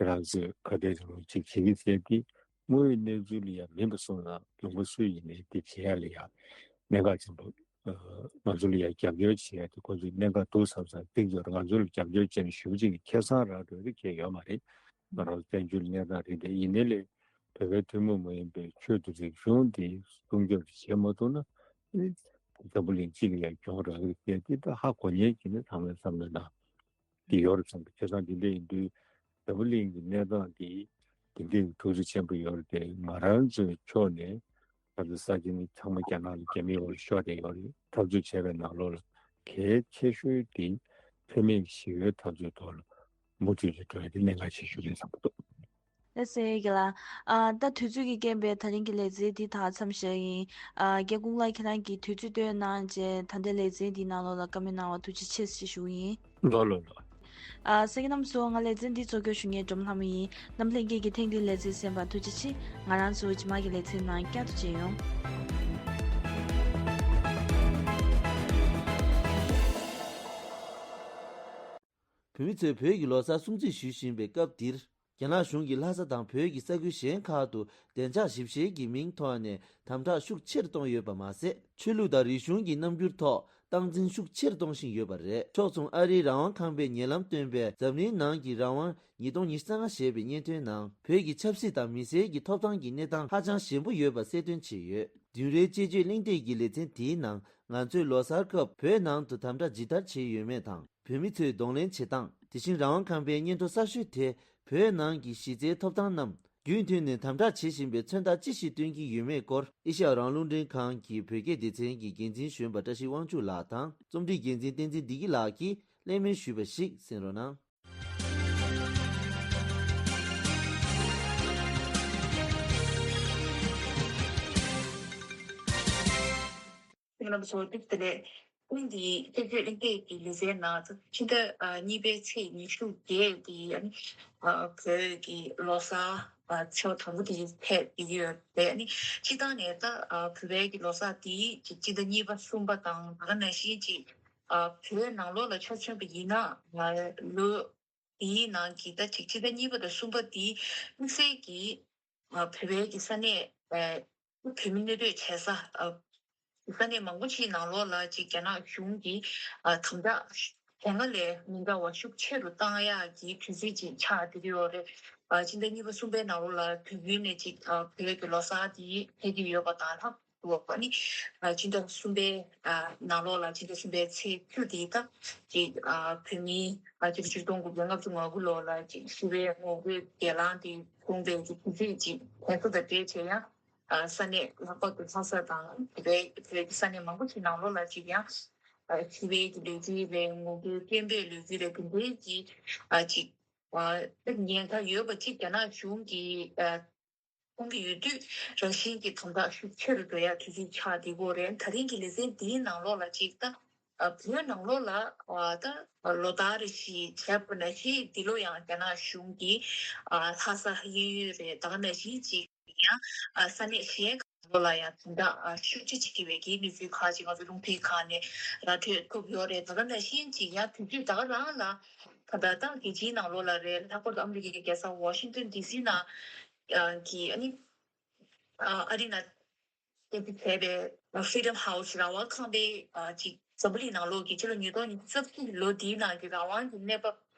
རང་ཚོས་ཁ་བརྡའི་རིང་ལུགས་ཅིག་བྱེད་ཀྱི་ཟེར་ཏེ། དངོས་ཡོད་གནས་ཚུལ་ལ་ཡང་མིན་པ་སོང་ན་ལུང་པ་སུ་ཡིན་ནའི་དེ་བྱེད་ཡ་ལ་ཡང་གནད་འགག་ཆེན་པོ། ཨ་ང་ཚོ་ལ་ཡང་རྒྱབ་སྐྱོར་བྱེད་ཡ་དེ་ཁོ་ཚོས་གནད་འགག་འདུག་བསམ་བསམ་གཏིང་ཟབ་རེད། ང་ཚོ་ལ་རྒྱབ་སྐྱོར་བྱས་ནས་ཞུ་གཅིག་གི་ཁེ་བཟང་རག་འགྲོ་རེད་ཁྱེད་ཡོད་མ་རེད། ང་རང་བཙན་བྱོལ་གནས་སྟངས་རེད་དེ། ཡིན་ནའི་ལས་བོད་པའི་ཐུན་མོང་མ་ཡིན་པའི་ཆོས་དང་རིག་གཞུང་དེ་སྲུང་སྐྱོབ་བྱེད་མ་ཐུབ་ན་ཨ་ནི་འཛམ་བུ་གླིང་སྤྱི་ལ་ཡང་གྱོང་རག་གི་རེད་དེ། ད་ཧ་གོ་མཁན་གྱི་ནི་ཚང་མས་བསམ་བློ་གནང་། དེ་ཡོད་རེད་བསམ་གི། བྱས་ཙང་དེ་འདྲ་ཡིན་དུས་འཛམ་བུ་གླིང་གི་གནས་སྟངས་དེ་དེ་འདྲའི་གྲུ་གཟིངས་ཆེན་པོ་ཡོད་རེད་དེ། ང་རང་ཚོའི་ཕྱོགས་ནས་ང་ཚོ་ས་ཆ་ནི་ཚང་མ་རྒྱ་ནག་ལ་རྒྱ་མིའི་འོག་ལ་ཤོར་བསྡད་ཡོད་རེད། འཐབ་རྩོད་བྱས་པའི་ནང་ལོགས་ལ་གལ་ཆེ་ཤོས་དེ་འཕེལ་མེད་ཞི་བའི་འཐབ་རྩོད་ཐོག་ལ་མུ་མཐུད་ནས་འགྲོ་ཡ་དེ་གནད་འགག་ཆེ་ཤོས་རེད་བསམ་གི་འདུག་ལགས་སེ་རྒན་ལགས། ཨ་ད་དུས་ཚོད་ཀྱི་རྐྱེན་པས་ད་རིང་གི་ལེ་ཚན་འདི་ད་མཚམས་བཞག་ཡིན། ཨ་སྐྱབས་མགོན་ལགས་ཁྱེད་རང་གིས་དུས་ཚོད་བཏོན་གནང་བྱས་ད་ལྟའི་ལེ་ཚན་འདིའི་ནང་ལོགས་ལ་བཀའ་མོལ་གནང་བར་ཐུགས་རྗེ་ཆེ་ཞེས་ཞུ་གི་ཡིན། ལགས་ལགས་ལགས། ཨ། གསན་མཁན་རྣམ་པ་ཚོ། ང་ལེ་ཚན་འདི་གཙོ་སྐྱོང་ཞུ་མཁན་སྒྲོལ་མ་ལྷ་མོ་ཡིན། རྣམ་ལྷན་རྒྱས་ཀྱིས་ཐེངས་འདིའི་ལེ་ཚན་གསན་པར་ཐུགས་རྗེ་ཆེ། ང་རང་ཚོ་རྗེས་མ་གི་ལེ་ཚན་ནང་བསྐྱར་དུ་མཇལ་ཡོང་། བོད་མི་ཚོས་བོད་ཀྱི་ལོ་གསར་སྲུང་བརྩི་ཞུ་བཞིན་པའི་སྐབས་འདིར། རྒྱ་ནག་གཞུང་གིས་ལྷ་ས་དང་བོད་ཀྱི་ས་ཁུལ་གཞན་ཁག་ཏུ་བདེ་འཇགས་ཞིབ་བཤེར་གྱི་མིང་ཐོག་ནས་དམ་དྲག་ཤུགས་ཆེར་གཏོང་ཡོད་པ་མ་ཟད། ཆོས་ལུགས་དང་རིག་གཞུང་གི་རྣམ་འགྱུར་ཐོག་སྟངས་འཛིན་ཤུགས་ཆེར་གཏོང་བཞིན་ཡོད་པ་རེད། ཕྱོགས་མཚུངས། ཨ་རིའི་རང་དབང་ཁང་པས་ཉེ་ལམ་བཏོན་པའི་འཛམ་གླིང་ནང་གི་རང་དབང་ཉིས་སྟོང་ཉི་ཤུ་རྩ་ལྔ་ཞེས་པའི་སྙན་ཐོའི་ནང་། བོད་ཀྱི་ཆབ་སྲིད་དང་མི་སེར་གྱི་ཐོབ་ཐང་གི་གནས་སྟངས་ཧ་ཅང་ཞན་པོ་ཡོད་པ་གསལ་སྟོན་བྱས་ཡོད། བདུན་རེའི་དཔྱད་བརྗོད་གླེང་སྟེགས་ཀྱི་ལེ་ཚན་དེའི་ནང་། ང་ཚོས་ལོ་གསར་སྐབས་བོད་ནང་དུ་དམ་དྲག་ཇི་ལྟར་བྱས་ཡོད་མེད་དང་། བོད་མི་ཚོས་གདོང་ལེན་བྱེད་སྟངས། དེ་བཞིན་རང་དབང་ཁང་པའི་སྙན་ཐོ་གསར་ཤོས་དེ། བོད་ནང་གི་གཞི་རྩའི་ཐོབ་ཐང་རྣམས་རྒྱུན་མཐུད་ནས་དམ་དྲག་བྱེད་བཞིན་པའི་མཚོན་རྟགས་ཅི་ཞིག་སྟོན་གྱི་ཡོད་མེད་སྐོར། ཨེ་ཤ་ཡ་རང་དབང་རླུང་འཕྲིན་ཁང་གི་བོད་སྐད་སྡེ་ཚན་གྱི་འགན་འཛིན་གཞོན་པ་བཀྲ་ཤིས་དབང་ཕྱུག་ལགས་དང་རྩོམ་སྒྲིག་འགན་འཛིན་བསྟན་འཛིན་བདེ་སྐྱིད་ལགས་ཀྱིས་གླེང་མོལ་ཞུས་པ་ཞིག་གསན་རོགས་གནང་། རྣམ་པ་ཚོ་བདེ་ལེགས། ཐེངས་འདིའི་དཔྱད་བརྗོད་གླེང་སྟེགས་ཀྱི་ལེ་ཚན་ནང་ཕྱི་ཟླ་གཉིས་པའི་ཚེས་ཉི་ཤུ་བརྒྱད་དེ་ཨ་ནི་བོད་ཀྱི་ལོ་གསར་ཚེས་པ་དང་པོ་དེ་ཐད་ཀྱི་ཡོད་རེད། ཨ་ནི་སྤྱིར་བཏང་ནས་ད་བོད་པའི་གི་ལོ་གསར་དེ་ཅིག་སྤྱི་ཟླ་གཉིས་པ་གསུམ་པ་དང་ད་ག་ནང་བཞིན་ཅིག་བོད་ནང་ལོགས་ལ་ཆ་མཚོན་པ་ཡིན་ན་ལོ་དེའི་ནང་གི་ད་ཅིག་སྤྱི་ཟླ་གཉིས་པ་དང་གསུམ་པ་དེ་དམིགས་བསལ་གྱིས་བོད་པའི་གི་ས་གནས་བོད་མི་གནས་སྡོད་བྱེད་ས་ས་གནས་མང་པོ་ཅིག་ནང་ལོགས་ལ་ཅིག་རྒྱ་ནག་གཞུང་གིས་དམ་དྲག་དེ་སྔ་ལས་མི་འདྲ་བ་ཤུགས་ཆེ་རུ་བཏང་ཡག་གི་དུས་ཚོད་ཅིག་ཆགས་བསྡད་ཀྱི་ཡོད་རེད། སྤྱི་ཟླ་གཉིས་པ་གསུམ་པའི་ནང་ལོགས་ལ་དུས་རྒྱུན་ནས་ཅིག་བོད་ཀྱི་ལོ་གསར་དེ་འཕེལ་གྱི་ཡོད་པ་དང་ལྷག་འདུག་པ་ནི། ཨ་སྤྱི་ཟླ་གསུམ་པའི་ཨ་ནང་ལོགས་ལ་སྤྱི་ཟླ་གསུམ་པའི་ཚེས་བཅུ་དེ་ད་ཅིག་ཨ་བོད་མིའི་ཨ་སྤྱི་ཟླ་ཆིག་སྟོང་དགུ་བརྒྱ་ལྔ་བཅུ་ང་དགུ་ལོ་ལ་ཅིག་ཞི་བའི་ངོ་རྒོལ་སྒེར་ལངས་དེ་བྱུང་བའི་ཅིག་དུས་ཚོད་ཅིག་དེ་ཚོ་དང་འབྲེལ་བྱས་ཡང་ཨ་ས་གནས་ལྷག་པར་དུ་ལྷ་ས་དང་བོད་པའི་བོད་ཀྱི་ས་གནས་མང་པོ་ཅིག་ནང་ལོགས་ལ་ཅིག་ཡང་ཨ་ཞི་བའི་གི་ལས་འགུལ་རེད། ངོ་རྒོལ་སྐད་འབོད་ལས་འགུལ་རེད། དེ་འདྲའི་ཅིག་ཨ་ཅིག་ཨ་ཉེན་ཁ་ཡོད་པ་ཅིག་རྒྱ་ནག་གཞུང་གིས་ཨ། གཏོང་གི་ཡོད་དུས་རང་བཞིན་གྱི་དམ་དྲག་ཤུགས་ཆེ་རུ་འགྲོ་ཡག་དུས་ཚོད་ཆགས་བསྡད་ཀྱི་ཡོད་རེད། ད་རིང་གི་ལེ་ཚན་འདིའི་ནང་ལོགས་ལ་ཅིག་ད་བོད་ནང་ལོགས་ལ་ད་ལོ་ལྟར་རེ་བཞིན་བྱས་པ་ནང་བཞིན་འདི་ལོ་ཡང་རྒྱ་ནག་གཞུང་གིས་ལྷ་ས་གཡས་གཡོན་རེད། ད་ག་ནང་བཞིན་ཅིག་ཡང་ས་གནས་གཞན་ཁག་ལོགས་ལ་ཡང་དམ་དྲག་ཤུགས་ཆེ་བྱེད་ཀྱི་ཡོད་པའི་གནས་ཚུལ་ཁག་ཅིག་ང་ཚོ་རླུང་འཕྲིན་ཁག་ནས་ར་འཕྲོད་ཐུབ་ཡོད་རེད། ད་ག་ནང་བཞིན་ཅིག་ཡང་དུས་ཚོད་ད་ག་རང་ལ་ད་ལྟ་ད་རྒྱལ་སྤྱིའི་ནང་ལོགས་ལ་རེད། ལྷག་པར་དུ་ཨ་མི་རི་ཀའི་རྒྱལ་ས་ཝ་ཤིང་ཏོན་ཌི་སི་ནང་གི་ཨ་ནི་ཨ་རི་ན་སྟེགས་བྱས་པའི་Freedom House རང་དབང་ཁང་པའི་ཅིག་འཛམ་བུ་གླིང་ནང་ལོགས་ཀྱི་ཕྱི་ལོ་ཉིས་སྟོང་ཉི་ཤུ་རྩ་གཅིག་ལོ་འདིའི་ནང་གི་རང་དབང་གི་གནས་བབ་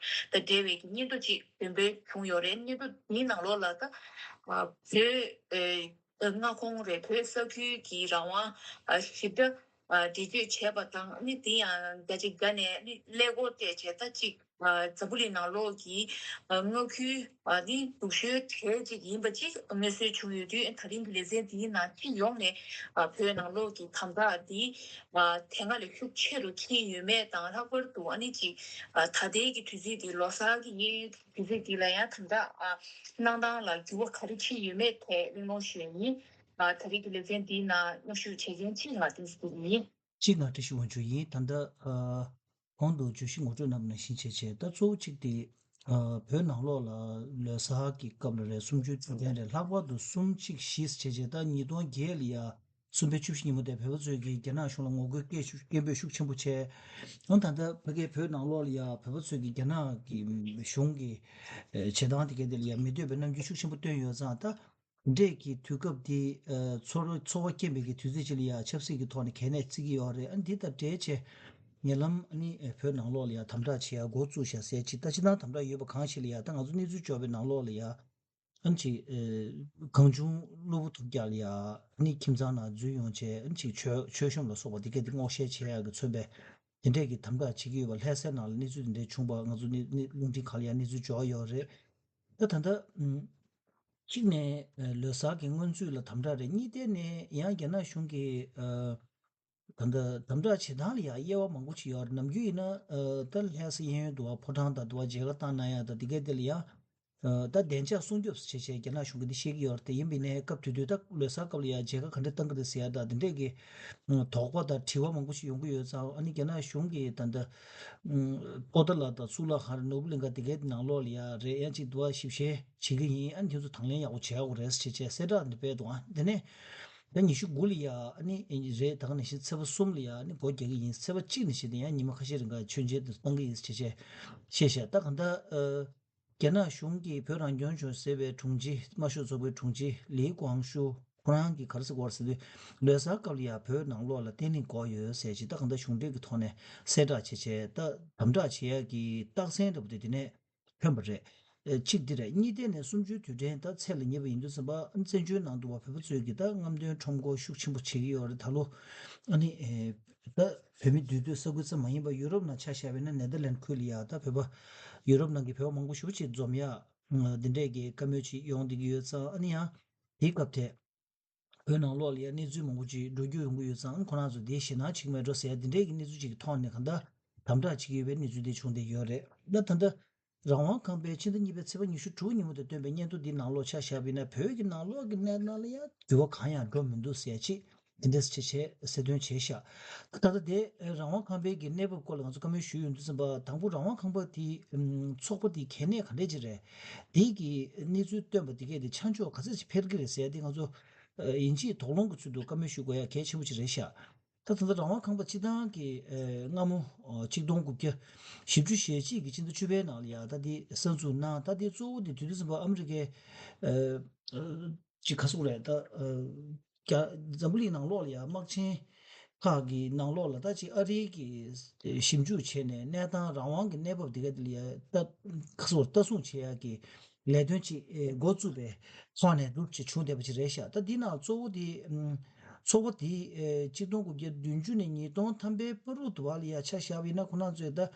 དང་འབྲེལ་བའི་གི་སྙན་ཐོ་ཅིག་འདོན་སྤེལ་བྱུང་ཡོད་རེད། སྙན་ཐོ་འདིའི་ནང་ལོགས་ལ་ད་བོད་མངའ་ཁོངས་རེད། བོད་ས་ཁུལ་གྱི་རང་དབང་ཞིབ་ཕྲ་འགྲེལ་བརྗོད་བྱས་པ་དང་ནི་དེ་ཡང་བརྒྱ་ཆ་བརྒྱ་ནས་ནི་ཀླད་ཀོར་བལྟས་བྱས་ད་ཅིག་འཛམ་བུ་གླིང་ནང་ལོགས་ཀྱི་མངའ་ཁུལ་ནི་སྡུག་ཤོས་གྲས་ཅིག་ཡིན་པ་ཅིག་མངོན་གསལ་བྱུང་ཡོད་དུས་ད་རིང་གི་ལེ་ཚན་འདིའི་ནང་སྤྱི་ཡོངས་ནས་བོད་ནང་ལོགས་ཀྱི་དམ་དྲག་འདི་དེ་སྔ་ལས་ཤུགས་ཆེ་རུ་ཕྱིན་ཡོད་མེད་དང་ལྷག་པར་དུ་ཨ་ནི་ཅིག་ད་ལྟའི་གི་དུས་ཚོད་འདི་ལོ་གསར་གྱི་གཡས་གཡོན་གྱི་དུས་ཚོད་འདི་ལ་ཡང་དམ་དྲག་གནང་སྟངས་ལ་འགྱུར་བ་ག་རེ་ཕྱིན་ཡོད་མེད་ཐད་གླེང་སློང་ཞུ་ཡ་ཡིན། ད་རེས་ཀྱི་ལེ་ཚན་འདིའི་ནང་མཉམ་ཞུགས་བྱེད་མཁན་ཅིག་ང་བསྟན་འཛིན་ཡིན། གཅིག་ང་བཀྲ་ཤིས་དབང་ཕྱུག་ཡིན། ད་ལྟ་ཨ་གོང་དུ་བརྗོད་གཞི་ངོ་སྤྲོད་གནང་བ་ནང་བཞིན་བྱས་བྱས་ད་གཙོ་བོ་གཅིག་དེ་ཨ་བོད་ནང་ལོགས་ལ་ལོ་གསར་གྱི་སྐབས་ལ་རེད། གསུམ་བཅུའི་དུས་དྲན་རེད། ལྷག་པར་དུ་གསུམ་གཅིག་བཞི་བྱས་བྱས་ད་ཉིས་སྟོང་བརྒྱད་ལ་ཡ་གསུམ་པའི་བཅུ་བཞི་ཉིན་མོ་དེ་བོད་པ་ཚོས་ཀྱིས་རྒྱ་ནག་གཞུང་ལ་ངོ་རྒོལ་སྐད་ཤུགས་སྐད་འབོད་ཤུགས་ཆེན་པོ་བྱས། ཨང་ད་ལྟ་ཕ་གིའི་བོད་ནང་ལོགས་ལ་ཡ་བོད་པ་ཚོས་ཀྱིས་རྒྱ་ནག་གི་གཞུང་གི་ཨ་བྱེད་སྟངས་དེ་གའི་དེ་ལ་ཡ་མི་འདོད་པའི་རྣམ་འགྱུར་ཤུགས་ཆེན་པོ་བཏོན་ཡོད་ཙང་ད། འདྲས་ཀྱི་དུས་སྐབས་འདི་ཨ་ཚོར་ཚོར་བ་སྐྱེན་པའི་གི་དུས་ཚོད་ཅིག་ལ་ཡ་ཆབ་སྲིད་ཀྱི་ཐོག་ནས་གལ་གནད་བརྩི་གི་ཡོད་རེད། ཨ་འདི་དང་འབྲེལ་བྱས་ཉེ་ལམ་ཨ་ནི་བོད་ནང་ལོགས་ལ་ཡ་དམ་དྲག་བྱེད་ཡ་འགོ་བཙུགས་བཞག་ཟེར་ཅིག་ད་ཅི་ནང་དམ་དྲག་ཡོད་པ་གང་ཞིག་ལ་ཡ་ད་ང་ཚོ་གནས་ཚུལ་འབྱོར་བའི་ནང་ལོགས་ལ་ཡ་ཨ་ནི་ཅིག་ཨ་གང་བྱུང་གློ་བུར་དུ་རྒྱག་ལ་ཡ་ཨ་ནི་ཁྱིམ་ཚང་ནང་འཛུལ་ཡོང་བྱས་ཨ་ནི་ཅིག་མཆོད་མཆོད་གཤོམ་ལ་སོགས་པ་འདི་གས་འདི་སྔོག་བཤེར་བྱེད་ཡ་གི་མཚོན་པའི་དེ་འདྲས་ཀྱི་དམ་དྲག་བྱེད་ཀྱི་ཡོད་པ་ལྷ་སའི་ནང་ལ་གནས་ཚུལ་དེ་འདྲས་བྱུང་པ་ང་ཚོ་ནི་ནི་རླུང་འཕྲིན་ཁག་ལ་ཡ་གནས་ཚུལ་འབྱོར་ཡོད་རེད། ད་ད་ལྟ་ཨ། གཅིག་ནས་ལོ་གསར་གྱི་སྔོན་ཚུད་ལ་དམ་དྲག་རེད། གཉིས་ནས་ཡང་རྒྱ་ནག་གཞུང་གིས་ད་ལྟ་དམ་དྲག་བྱེད་སྟངས་ལ་ཡང་དབྱེ་བ་མང་པོ་ཅིག་ཡོད་རེད། ནམ་རྒྱུན་ཡིན་ན་ད་ལྷ་ས་གཡས་གཡོན་དུ་བ་ཕོ་བྲང་དང་དུ་བ་མཇལ་ཁ་བཏང་གནང་ཡ་དང་དེ་གའི་དེ་ལ་ཡང་ ད་བདེ་འཇགས་སྲུང་སྐྱོབ་བྱེད་ཆེད་རྒྱ་ནག་གཞུང་གིས་འདི་བཤད་ཀྱི་ཡོད་རེད་དེ། ཡིན་པའི་ནའི་སྐབས་དེ་དུས་ད་ལོ་གསར་སྐབས་ལ་ཡ་མཇལ་ཁ་ག་འདྲ་བཏང་གི་རེད་ཟེར་ཡ་ད་དེ་འདྲས་ཀྱི་དོགས་པ་དང་དྲི་བ་མང་པོ་ཞིག་ཡོང་གི་ཡོད་ཙང་། ཨ་ནི་རྒྱ་ནག་གཞུང་གིས་ད་ལྟ་པོ་ཏཱ་ལ་དང་གཙུག་ལག་ཁང་རེད། ནོར་བུ་གླིང་ག་དེ་གའི་ནང་ལོགས་ལ་ཡ་རེད། ཡང་ཅིག་འདུག་བ་ཞིབ་བཤེར་བྱེད་ཀྱི་ཡིན། ཨ་ནི་དེ་ཚོ་དང་ལེན་ཡག་པོ་བྱེད་ཡག་པོ་རེད་ཟེར་བྱས་གསལ་བསྒྲགས་འདི་སྤེལ་འདུག་ཨ་དེ་ནས་ད་ཉི་ཤུ་དགུ་ལ་ཡ་ཨ་ནི་རེད། ད་ག་ནང་བཞིན་ཚེས་པ་གསུམ་ལ་ཡ་ཨ་ནི་སྒོ་རྒྱག་གི་ཡིན། ཚེས་པ་གཅིག་ནས་བྱས་ཏེ་ཡང་ཉི་མ་ཁ་ཤས་རིང་ག་མཆོད་མཇལ་དེ་གཏོང་གི་ཡིན་ཟེར་བྱས་བཤད་བཞག་ད་གང་ལྟར། རྒྱ་ནག་གཞུང་གིས་བོད་རང་སྐྱོང་ལྗོངས་ཟེར་བའི་དྲུང་ཆེ། དམར་ཤོག་ཚོགས་པའི་དྲུང་ཆེ་ལི་ཀོང་ཤུ་ཁོ་རང་གིས་ག་རེ་ཟེར་གྱི་ཡོད་རེད་ཟེར་དུས། ལོ་གསར་སྐབས་ལ་ཡ་བོད་ནང་ལོགས་ལ་བརྟན་ལྷིང་དགོས་ཡོད་ཟེར་ཅིག་ད་གང་ལྟར་གཞུང་འབྲེལ་གྱི་ཐོག་ནས་གསལ་བསྒྲགས་བྱས་བྱས་ད་དམ་དྲག་བྱེད་ཡག་གི་རྟགས་མཚན་འདྲ་པོ་དེ་དེ་ནས་ཐོན་པ་རེད། གཅིག་འདི་རེད། གཉིས་དེ་ནས་གསུམ་བཅུའི་དུས་དྲན་ད་ཚེས་ལ་ཉེ་བ་ཡིན་དུས་ཙམ་པ་བཙན་བྱོལ་ནང་དུ་བ་བོད་པ་ཚོས་ཀྱི་ད་རྔམ་སྟོན་ཁྲོམ་སྐོར་ཤུགས་ཆེན་པོ་བྱེད་ཀྱི་ཡོད་རེད། ད་ལོ་ཨ་ནི་ད་བོད་མི་འདུས་སྡོད་ས་ཁུལ་ཙམ་མ་ཡིན་པར་ཡུ་རོབ་ནང་ཆ་བཞག་པ་ཡིན་ན་ནེ་དར་ལན་ཁུལ་ལ་ཡ་ད་བོད་པ་ཡུ་རོབ་ནང་གི་བོད་པ་མང་པོ་ཞེ་པོ་ཅིག་འཛོམས་ཡག་འདི་འདྲས་ཀྱི་བཀའ་མོལ་ཅིག་ཡོང་བསྡད་ཀྱི་ཡོད་ཙང་། ཨ་ནི་ཡང་དེའི་སྐབས་དེ་བོད་ནང་ལོགས་ལ་ཡ་གནས་ཚུལ་མང་པོ་ཅིག་འགྲོ་རྒྱུ་ཡོང་གི་ཡོད་ཙང་། ཁོ་རང་ཚོ་དེ་ཞེད་སྣང་བྱེད་ཀྱི་མེད་འགྲོ་ཟེར་ཡ་འདི་འདྲས་ཀྱི་གནས་ཚུལ་ཅིག་གི་ཐོག་ནས་གང་ལྟར་དམ་དྲག་བྱེད་ཀྱི་ཡོད་པའི་གནས་ཚུལ་དེ་བྱུང་བསྡད་ཡོད་རེད། ད་ད་ལྟ་རང་དབང་ཁང་པས་ཕྱི་ཟླ་གཉིས་པའི་ཚེས་པ་ཉི་ཤུ་དྲུག་ཉིན་མོ་དང་བསྟུན་པའི་སྙན་ཐོ་འདི་ནང་ལོགས་ཆ་བཞག་པ་ཡིན་ན་བོད་ཀྱི་ནང་ལོགས་ཀྱི་གནས་སྟངས་ལ་ཡང་འགྱུར་བ་གང་ཡང་འགྲོ་མི་འདུག་ཟེར་ཅིག་འདི་འདྲས་བྱས་བྱས་གསལ་སྟོན་བྱས་ཤག་ད་ལྟ་དེ་རང་དབང་ཁང་པའི་གི་གནས་བབ་སྐོར་ལ་ང་ཚོ་བཀའ་མོལ་ཞུས་ཡོང་དུས་ཙམ་པ། དང་པོ་རང་དབང་ཁང་པ་དེ་ཚོགས་པ་དེ་གལ་གནད་ག་འདྲས་ཅིག་རེད། དེའི་གི་གནས་ཚུལ་བཏོན་པ་དེ་གས་དེ་ཆ་འཇོག་ག་ཚོད་ཅིག་ཕེབས་ཀྱི་རེད་ཟེར་ཡ་དེ་ང་ཚོ་ཡིན་གཅིག་དོགས་སློང་གི་ཚུལ་དུ་བཀའ་མོལ་ཞུ་དགོས་ཡ་གལ་ཆེན་པོ་ཅིག་རེད་ཤག་ད་ད་ལྟ་རང་དབང་ཁང་པ་སྤྱི་བཏང་གི་སྔ་མོ་ཆིག་སྟོང་དགུ་བརྒྱ་བཞི་བཅུ་ཞེ་གཅིག་གི་ཕྱི་ཟླ་བཅུ་པའི་ནང་ལ་ཡ་ད་དེ་གསར་འཛུགས་གནང་། ད་དེ་གཙོ་བོ་དེ་དུས་དུས་ཙམ་པ་ཨ་མི་རི་ཀའི་ཅིག་ག་ཟེར་དགོས་རེད། ད་རྒྱ་འཛམ་བུ་གླིང་ནང་ལོགས་ལ་ཡ་དམག་ཆེན་ཁག་གི་ནང་ལོགས་ལ་ད་ཅིག་ཨ་རིའི་གི་ཞིབ་འཇུག་བྱས་ནས་གནས་སྟངས་རང་དབང་གི་གནས་བབ་དེ་ག་དེ་ལ་ཡ་ད་ག་ཟེར་དགོས་རེད། ལྟ་སྲུང་བྱེད་ཡ་གི་ལས་དོན་ཅིག་ཨེ་འགོ་བཙུགས་པའི་ཐོག་ནས་འདུག་ཅིག་བྱུང་བསྡད་པ་ཅིག་རེད་ཤག་ད་འདི་ནང་གཙོ་བོ་དེ་ཨམ་ཚོགས་པ་དེ་ཨེ་ཆིག་སྟོང་དགུ་བརྒྱ་བདུན་ཅུ་ནས་ཉིས་སྟོང་ཐམ་པའི་བར་དུ་བ་ལ་ཡ་ཆ་བཞག་པ་ཡིན་ན། ཁོ་རང་ཚོས་ད་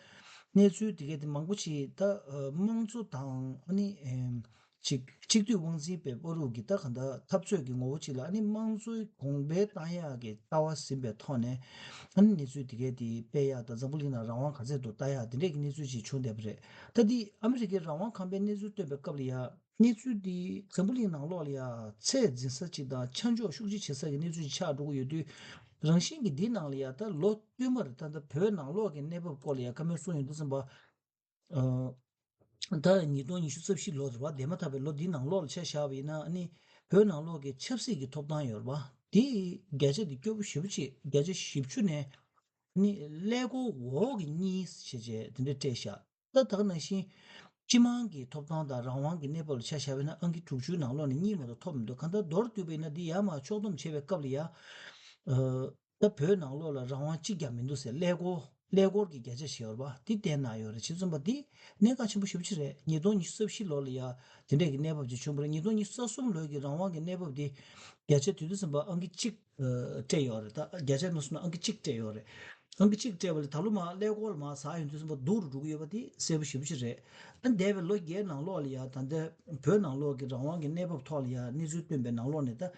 གནས་ཚུལ་དེ་གའི་དེ་མང་པོ་ཅིག་ད་ཨ་དམངས་གཙོ་དང་ཨ་ནི་ཨེམ་ཅིག་གཅིག་སྡུད་དབང་འཛིན་པའི་བར་དུ་གི་ད་ག་འདྲ་འཐབ་རྩོད་ཀྱི་ངོ་བོ་ཅིག་ལ། ཨ་ནི་དམངས་གཙོའི་གོང་འཕེལ་བཏང་ཡག་གི་ལྟ་བ་ཟིན་པའི་ཐོག་ནས་ཨ་ནི་གནས་ཚུལ་དེ་གའི་དེ་སྤེལ་ཡག་དང་། འཛམ་བུ་གླིང་ནང་རང་དབང་ག་ཚད་འདུག་ལྟ་ཡག་དེ་འདྲས་ཀྱི་གནས་ཚུལ་ཅིག་བྱུང་བསྡད་པ་རེད། ད་འདི་ཨ་མི་རི་ཀའི་རང་དབང་ཁང་པའི་གནས་ཚུལ་བཏོན་པའི་སྐབས་ལ་ཡ་གནས་ཚུལ་འདི་འཛམ་བུ་གླིང་ནང་ལོགས་ལ་ཡ་ཚད་འཛིན་ས་ཅིག་དང་ཆ་འཇོག་ཤུགས་ཆེ་བྱེད་ས་ཀྱི་གནས་ཚུལ་ཅིག་ཆགས་འགྲོ་གི་ཡོད་དུས། རང་བཞིན་གྱིས་འདིའི་ནང་ལ་ཡ་ད་ལོ་བསྟུད་མར་ད་ལྟ་བོད་ནང་ལོགས་ཀྱི་གནས་བབ་སྐོར་ལ་ཡ་བཀའ་མོལ་གསུངས་ཡོང་དུས་ཙམ་པ། ཨ་ད་ཉིས་སྟོང་ཉི་ཤུ་རྩ་བཞི་ལོ་རེད་བ། འདས་མ་ཐག་པའི་ལོ་འདིའི་ནང་ལོགས་ལ་ཆ་བཞག་པ་ཡིན་ན། ཨ་ནི་བོད་ནང་ལོགས་ཀྱི་ཆབ་སྲིད་ཀྱི་ཐོབ་ཐང་ཡོད་རེད་བ། དེ་བརྒྱ་ཆ་དེ་སྐྱོ་པོ་ཞེ་པོ་ཅིག་བརྒྱ་ཆ་བཞི་བཅུ་ནས་ཨ་ནི་ཀླད་ཀོར་འོག་གི་གཉིས་བྱས་བྱས་དེ་འདྲ་སྤྲད་ཤག་ད་ད་ག་ནང་བཞིན་སྤྱི་དམངས་ཀྱི་ཐོབ་ཐང་དང་རང་དབང་གི་གནས་བབ་ལ་ཆ་བཞག་པ་ཡིན་ན་ཨང་ཀི་དྲུག་ཅུའི་ནང་ལོགས་ནས་གཉིས་མ་གཏོགས་ཐོབ་མི་འདུག་གང་ལྟར་མདོར་བསྡུས་པ་ཡིན་ན་འདི་ཡར་མར་ཕྱོགས་བསྡོམས་བྱེད་པའི་སྐབས་ལ་ཡ། ཨ་ད་བོད་ནང་ལོགས་ལ་རང་དབང་གཅིག་ཀྱང་མི་འདུག་ཟེར། ཀླད་ཀོར་ཀླད་ཀོར་གྱི་བརྒྱ་ཆ་ཞིག་ཡོད་རེད་བ། འདི་བསྟན་གནང་ཡོད་རེད། བྱས་ཙང་པ་འདི་གནད་འགག་ཆེན་པོ་ཞེ་པོ་ཅིག་རེད། ཉིས་སྟོང་ཉི་ཤུ་རྩ་བཞི་ལོ་ལ་ཡ་དེ་འདྲས་ཀྱི་གནས་བབ་ཅིག་བྱུང་བ་རེད། ཉིས་སྟོང་ཉི་ཤུ་རྩ་གསུམ་ལོའི་གི་རང་དབང་གི་གནས་བབ་འདི་བརྒྱ་ཆ་དེ་དུས་ཙམ་པ་ཨང་ཀི་གཅིག་ཨ་སྤྲད་ཡོད་རེད། ད་བརྒྱ་ཆ་ནང་སོང་ན་ཨང་ཀི་གཅིག་སྤྲད་ཡོད་རེད། ཨང་ཀི་གཅིག་སྤྲད་པ་ལས་ད་ལོ་མར་ཀླད་ཀོར་ལ་མར་ཟག་ཡོང་དུས་ཙམ་པ་སྡུག་རུ་འགྲོ་གི་ཡོད་པ་དེ་གསལ་པོ་ཞེ་པོ་ཅིག་རེད། ཨ་འདས་པའི་ལོ་བརྒྱད་ནང་ལོགས་ལ་ཡ་ད་ལྟ་བོད་ནང་ལོགས་ཀྱི་རང་དབང་གི་གནས་བབ་ཐོག་ལ་ཡ་གནས་ཚུལ་བཏོན་པའི་ནང་ལོགས་ནས་ད།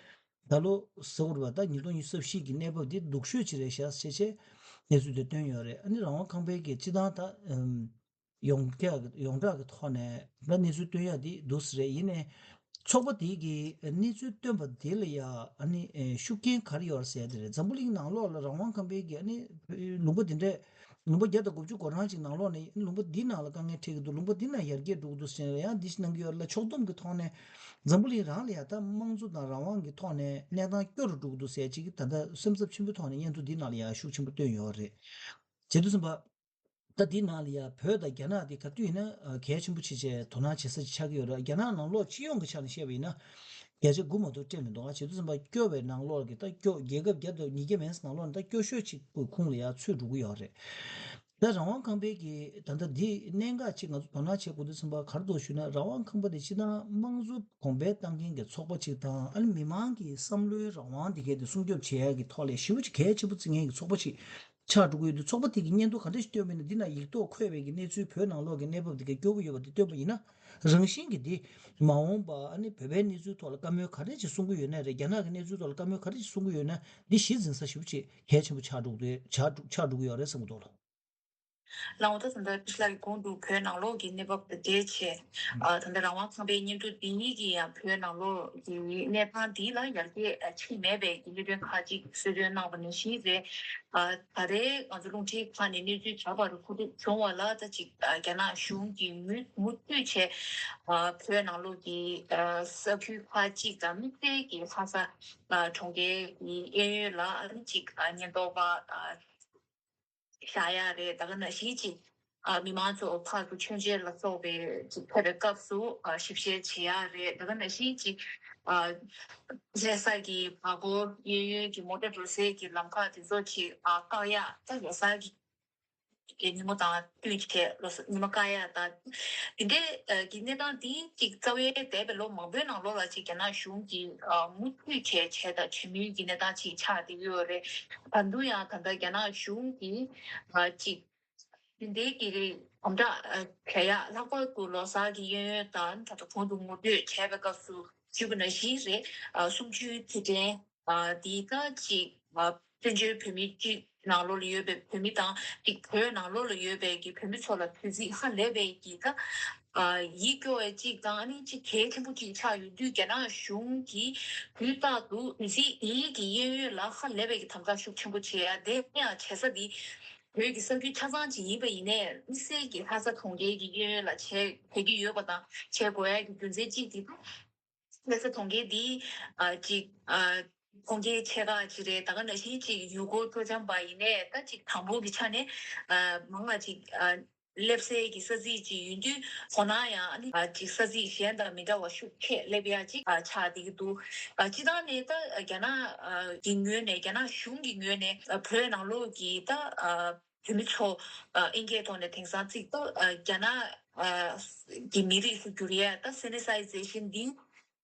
ད་ལོ་ཟེར་བ་རེད་པ། ད་ཉིས་སྟོང་ཉི་ཤུ་རྩ་བཞི་གི་གནས་བབ་འདི་སྡུག་ཤོས་ཅིག་རེད་ཤག་ཟེར་བྱས་གནས་ཚུལ་དེ་བཏོན་ཡོད་རེད། ཨ་ནི་རང་དབང་ཁང་པའི་གི་སྤྱི་བཏང་ད་ཨམ་ཡོངས་གྲགས་ཀྱི་ཡོངས་གྲགས་ཀྱི་ཐོག་ནས་ད་གནས་ཚུལ་བཏོན་ཡག་འདི་འདུག་སེ་རེད། ཡིན་ནའི་ཚོགས་པ་དེ་གི་གནས་ཚུལ་བཏོན་པ་དེ་ལ་ཡ་ཨ་ནི་ཨེ་ཤུགས་རྐྱེན་ག་རེ་ཡོད་རེད་ཟེར་དེ་རེད། འཛམ་བུ་གླིང་ནང་ལོགས་ལ་རང་དབང་ཁང་པའི་གི་ཨ་ནི་ལུང་པ་དེ་འདྲས། ལུང་པ་བརྒྱ་དང་དགུ་བཅུ་གོ་གྲངས་ཅིག་ནང་ལོགས་ནས་ལུང་པ་འདི་ནང་ལ་དཀའ་ངལ་འཕྲད་ཀྱི་འདུག་ལུང་པ་འདི་ནང་ཡར་རྒྱས་འགྲོ་གི་འདུག་ཟེར་ནས་ཡང་འདི་ཞིག་གནང་གི་ཡོད་རེད་ལ། ཕྱོགས་བསྡོམས་ཀྱི་ཐོག་ནས་འཛམ་བུ་གླིང་རང་ལ་ཡང་ད་དམངས་གཙོ་དང་རང་དབང་གི་ཐོག་ནས་གནས་སྟངས་སྐྱོ་རུ་འགྲོ་གི་འདུག་ཟེར་ཅིག་ད་ལྟ་སེམས་འཚབ་ཆེན་པོའི་ཐོག་ནས་སྙན་ཐོ་འདི་ནང་ལ་ཡང་ཤུགས་ཆེན་པོ་བཏོན་ཡོད་རེད། བྱས་དུས་ཙམ་པ། ད་འདི་ནང་ལ་ཡང་བོད་དང་རྒྱ་ནག་འདི་ག་དུས་ཡིན་ན་གལ་ཆེན་པོ་བྱེད་བྱས་དོ་སྣང་བྱེད་ས་ཅིག་ཆགས་ཀྱི་ཡོད་རེད། རྒྱ་ནག་ནང་ལོགས་སྤྱི་ཡོངས་ཀྱི་ཆ་ནས་བཤད་པ་ཡིན་ན། བརྒྱ་ཆ་དགུ་མ་གཏོགས་སྤྲད་མི་འདུག་ཨ་བྱས་དུས་ཙམ་པ་སྐྱོ་བའི་ནང་ལོགས་ཀྱི་ད་སྐྱོ་རྒྱལ་ཁབ་བརྒྱ་དང་ཉིས་བརྒྱ་མན་ཙམ་ནང་ལོགས་ནས་ད་སྐྱོ་ཤོས་ཅིག་གི་ཁོངས་ལ་ཡང་ཚུད་འགྲོ་གི་ཡོད་རེད། ད་རང་དབང་ཁང་པའི་གི་ད་ལྟ་འདི་གནད་འགག་ཅིག་ང་ཚོ་དོ་སྣང་བྱེད་དགོས་དུས་ཙམ་པ་ག་རེ་འདུག་ཞུས་ན། རང་དབང་ཁང་པ་དེ་སྤྱིར་བཏང་དམངས་གཙོ་གོང་འཕེལ་གཏང་མཁན་གྱི་ཚོགས་པ་ཅིག་དང་། ཨ་ནི་མི་མང་གི་བསམ་བློའི་རང་དབང་དེ་གའི་དེ་སྲུང་སྐྱོབ་བྱེད་ཡག་གི་ཐོག་ལ་ཞེ་པོ་ཅིག་གལ་ཆེན་པོ་བརྩི་མཁན་གྱི་ཚོགས་པ་ཅིག་ཆགས་འགྲོ་གི་ཡོད་དུས། ཚོགས་པ་དེ་གི་སྙན་ཐོ་ག་འདྲ་ཞིག་བཏོན་པ་ཡིན་ན། འདི་ན་ཡིག་ཐོག་འཁོད་པའི་གི་གནས་ཚུལ་བོད་ནང་ལོགས་ཀྱི་གནས་བབ་དེ་གའི་སྐྱོ་པོ་ཡོད་པ་དེ་བཏོན་པ་ཡིན་ན། རང་བཞིན་གྱིས་དེ་མ་འོངས་པ་ཨ་ནི་བོད་པའི་གནས་ཚུལ་ཐོག་ལ་བཀའ་མོལ་ག་རེ་ཅིག་གསུང་གི་ཡོད་ན་རེད། རྒྱ་ནག་གི་གནས་ཚུལ་ཐོག་ལ་བཀའ་མོལ་ག་རེ་ཅིག་གསུང་གི་ཡོད་ན། འདི་གཞི་འཛིན་ས་ཞེ་པོ་ཅིག་གལ་ཆེན་པོ་ཆགས་འགྲོ་གི་འདུག་ཆགས་འགྲོ་ཆགས་འགྲོ་གི་ཡོད་རེད་བསམ་གྱི་འདུག་ལགས། ལའང་ད་ད་ལྟ་ཀྲིཤ་ལགས་ཀྱིས་གོང་དུ་བོད་ནང་ལོགས་ཀྱི་གནས་བབ་དང་འབྲེལ་བྱས། ཨ། ད་ལྟ་རང་དབང་ཁང་པའི་སྙན་ཐོ་འདི་ཉིད་ཀྱིས་ཡང་བོད་ནང་ལོགས་ཀྱི་གནས་སྟངས་འདི་ལ་ཡར་རྒྱས་ཕྱིན་མེད་པའི་གི་གནད་དོན་ཁག་ཅིག་གསལ་སྟོན་གནང་བ་ནང་བཞིན་རེད། ཨ། ད་རེས་ང་ཚོ་རླུང་འཕྲིན་ཁང་ནས་གནས་ཚུལ་ད་བར་གོ་སྒྲིག་བྱུང་བ་ལ་ད་ཅིག་ཨ། རྒྱ་ནག་གཞུང་གིས་མུ་མུ་མཐུད་བྱས། ཨ། བོད་ནང་ལོགས་ཀྱི་ཨ། ས་ཁུལ་ཁག་ཅིག་དང་དམིགས་བསལ་གྱི་ལྷ་ས་ཨ། གྲོང་ཁྱེར་གྱི་གཡས་གཡོན་ལ་ཨ་ནི་ཅིག་ཨ། ཉེན་རྟོག་པ་ཨ། བཞག་ཡ་རེད། ད་ག་ནང་བཞིན་ཅིག་ཨ། མི་མང་ཚོ་ཕར་ཚུར་མཆོད་མཇལ་ལ་སོགས་པའི་ཅིག་ཕེབས་པའི་སྐབས་སུ་ཨ། ཞིབ་བཤེར་བྱེད་ཡ་རེད། ད་ག་ནང་བཞིན་ཅིག་ཨ། ལྷ་ས་གི་བར་སྐོར་གཡས་གཡོན་གྱི་མོ་ཊ་འགྲོ་སའི་གི་ལམ་ཁ་དེ་ཚོ་ཅིག་ཨ། བཀག་ཡ། ད་ལོ་གསར་གྱི་གི་ཉིན་མོ་དང་བསྟུན་བྱས་ལོ་གསར་ཉིན་མོ་བཀག་ཡ་དང་། དེ་འདྲའི་ཨ། གི་གནས་སྟངས་འདི་ཅིག་རྩ་བའི་འདས་པའི་ལོ་མང་པོའི་ནང་ལོགས་ལ་ཅིག་རྒྱ་ནག་གཞུང་གིས་ཨ། མུ་མཐུད་བྱས་བྱས་དང་བྱེད་མུས་ཀྱི་གནས་སྟངས་ཅིག་ཆགས་བསྡད་ཀྱི་ཡོད་རེད། ད་དུང་ཡང་ད་ལྟ་རྒྱ་ནག་གཞུང་གིས་ཨ། ཅིག་དེ་འདྲའི་གི་དམ་དྲག་ཨ། བྱེད་ཡ། ལྷག་པར་དུ་ལོ་གསར་གྱི་གཡས་གཡོན་དང་ད་ལྟ་གོང་དུ་ངོ་སྤྲོད་བྱས་པའི་སྐབས་སུ་ཞུས་པ་ནང་བཞིན་རེད། ཨ། གསུམ་བཅུའི་དུས་དྲན་ཨ། འདི་ད་ཅིག་ཨ། བཙན་བྱོལ་བོད་མི་སྤྱི་ནང་ལོགས་ལ་ཡོད་པའི་བོད་མི་དང་ཅིག་བོད་ནང་ལོགས་ལ་ཡོད་པའི་གི་བོད་མི་ཚོ་ལ་དུས་ཚིགས་ཧ་ལས་པའི་གི་ད་ཨ། ཡིད་སྐྱོ་བའི་ཅིག་དང་ཨ་ནི་ཅིག་གལ་ཆེན་པོ་ཅིག་ཆགས་ཡོད་དུས་རྒྱ་ནག་གཞུང་གིས་དུས་རྟག་ཏུ་དུས་ཚིགས་འདིའི་གི་གཡས་གཡོན་ལ་ཧ་ལས་པའི་གི་དམ་དྲག་ཤུགས་ཆེན་པོ་བྱེད་ཡ་དེ་ཡང་བྱེད་ས་འདི་བོད་ཀྱི་ས་ཁུལ་ཆ་ཚང་ཅིག་ཡིན་པ་ཡིན་ནའི་དམིགས་བསལ་གྱི་ལྷ་ས་གྲོང་ཁྱེར་གྱི་གཡས་གཡོན་ལ་བྱས་བྱེད་ཀྱི་ཡོད་པ་དང་བྱེད་དགོས་ཡ་གི་རྒྱུ་མཚན་གཅིག་དེ་ལྷ་ས་གྲོང་ཁྱེར་འདི་ཨ། ཅིག་ཨ། གྲོང་ཁྱེར་ཆེ་ཁག་ཅིག་རེད། ད་ག་ནང་བཞིན་ཅིག་ཡུལ་སྐོར་སྤྲོ་འཆམ་པ་ཡིན་ནའི་ད་ཅིག་དང་པོ་གི་ཆ་ནས་ཨ། མང་ལ་ཅིག་ཨ། སླེབས་སའི་གི་ས་ཚིགས་ཅིག་ཡིན་དུས་ཁོ་ན་ཡང་ཨ་ནི་ཨ། ཅིག་ས་ཚིགས་གཞན་དང་མི་འདྲ་བ་ཤུགས་ཆེ་སླེབས་ཡ་ཅིག་ཨ། ཆགས་བསྡད་ཀྱི་འདུག་ཨ། སྤྱིར་བཏང་ནས་ད་རྒྱ་ནག་ཨ། གི་ངོས་ནས་རྒྱ་ནག་གཞུང་གི་ངོས་ནས་ཨ། བོད་ནང་ལོགས་ཀྱི་ད་ཨ། བོད་མི་ཚོ་ཨ། ཨིན་སྐད་ཐོག་ནས་དེང་སང་ཚིག་ད་ཨ། རྒྱ་ནག་ཨ། གི་མི་རིགས་སུ་གྱུར་ཡས་ད་སེ་ནི་ཊའི་ཛེ་ཤན་འདི་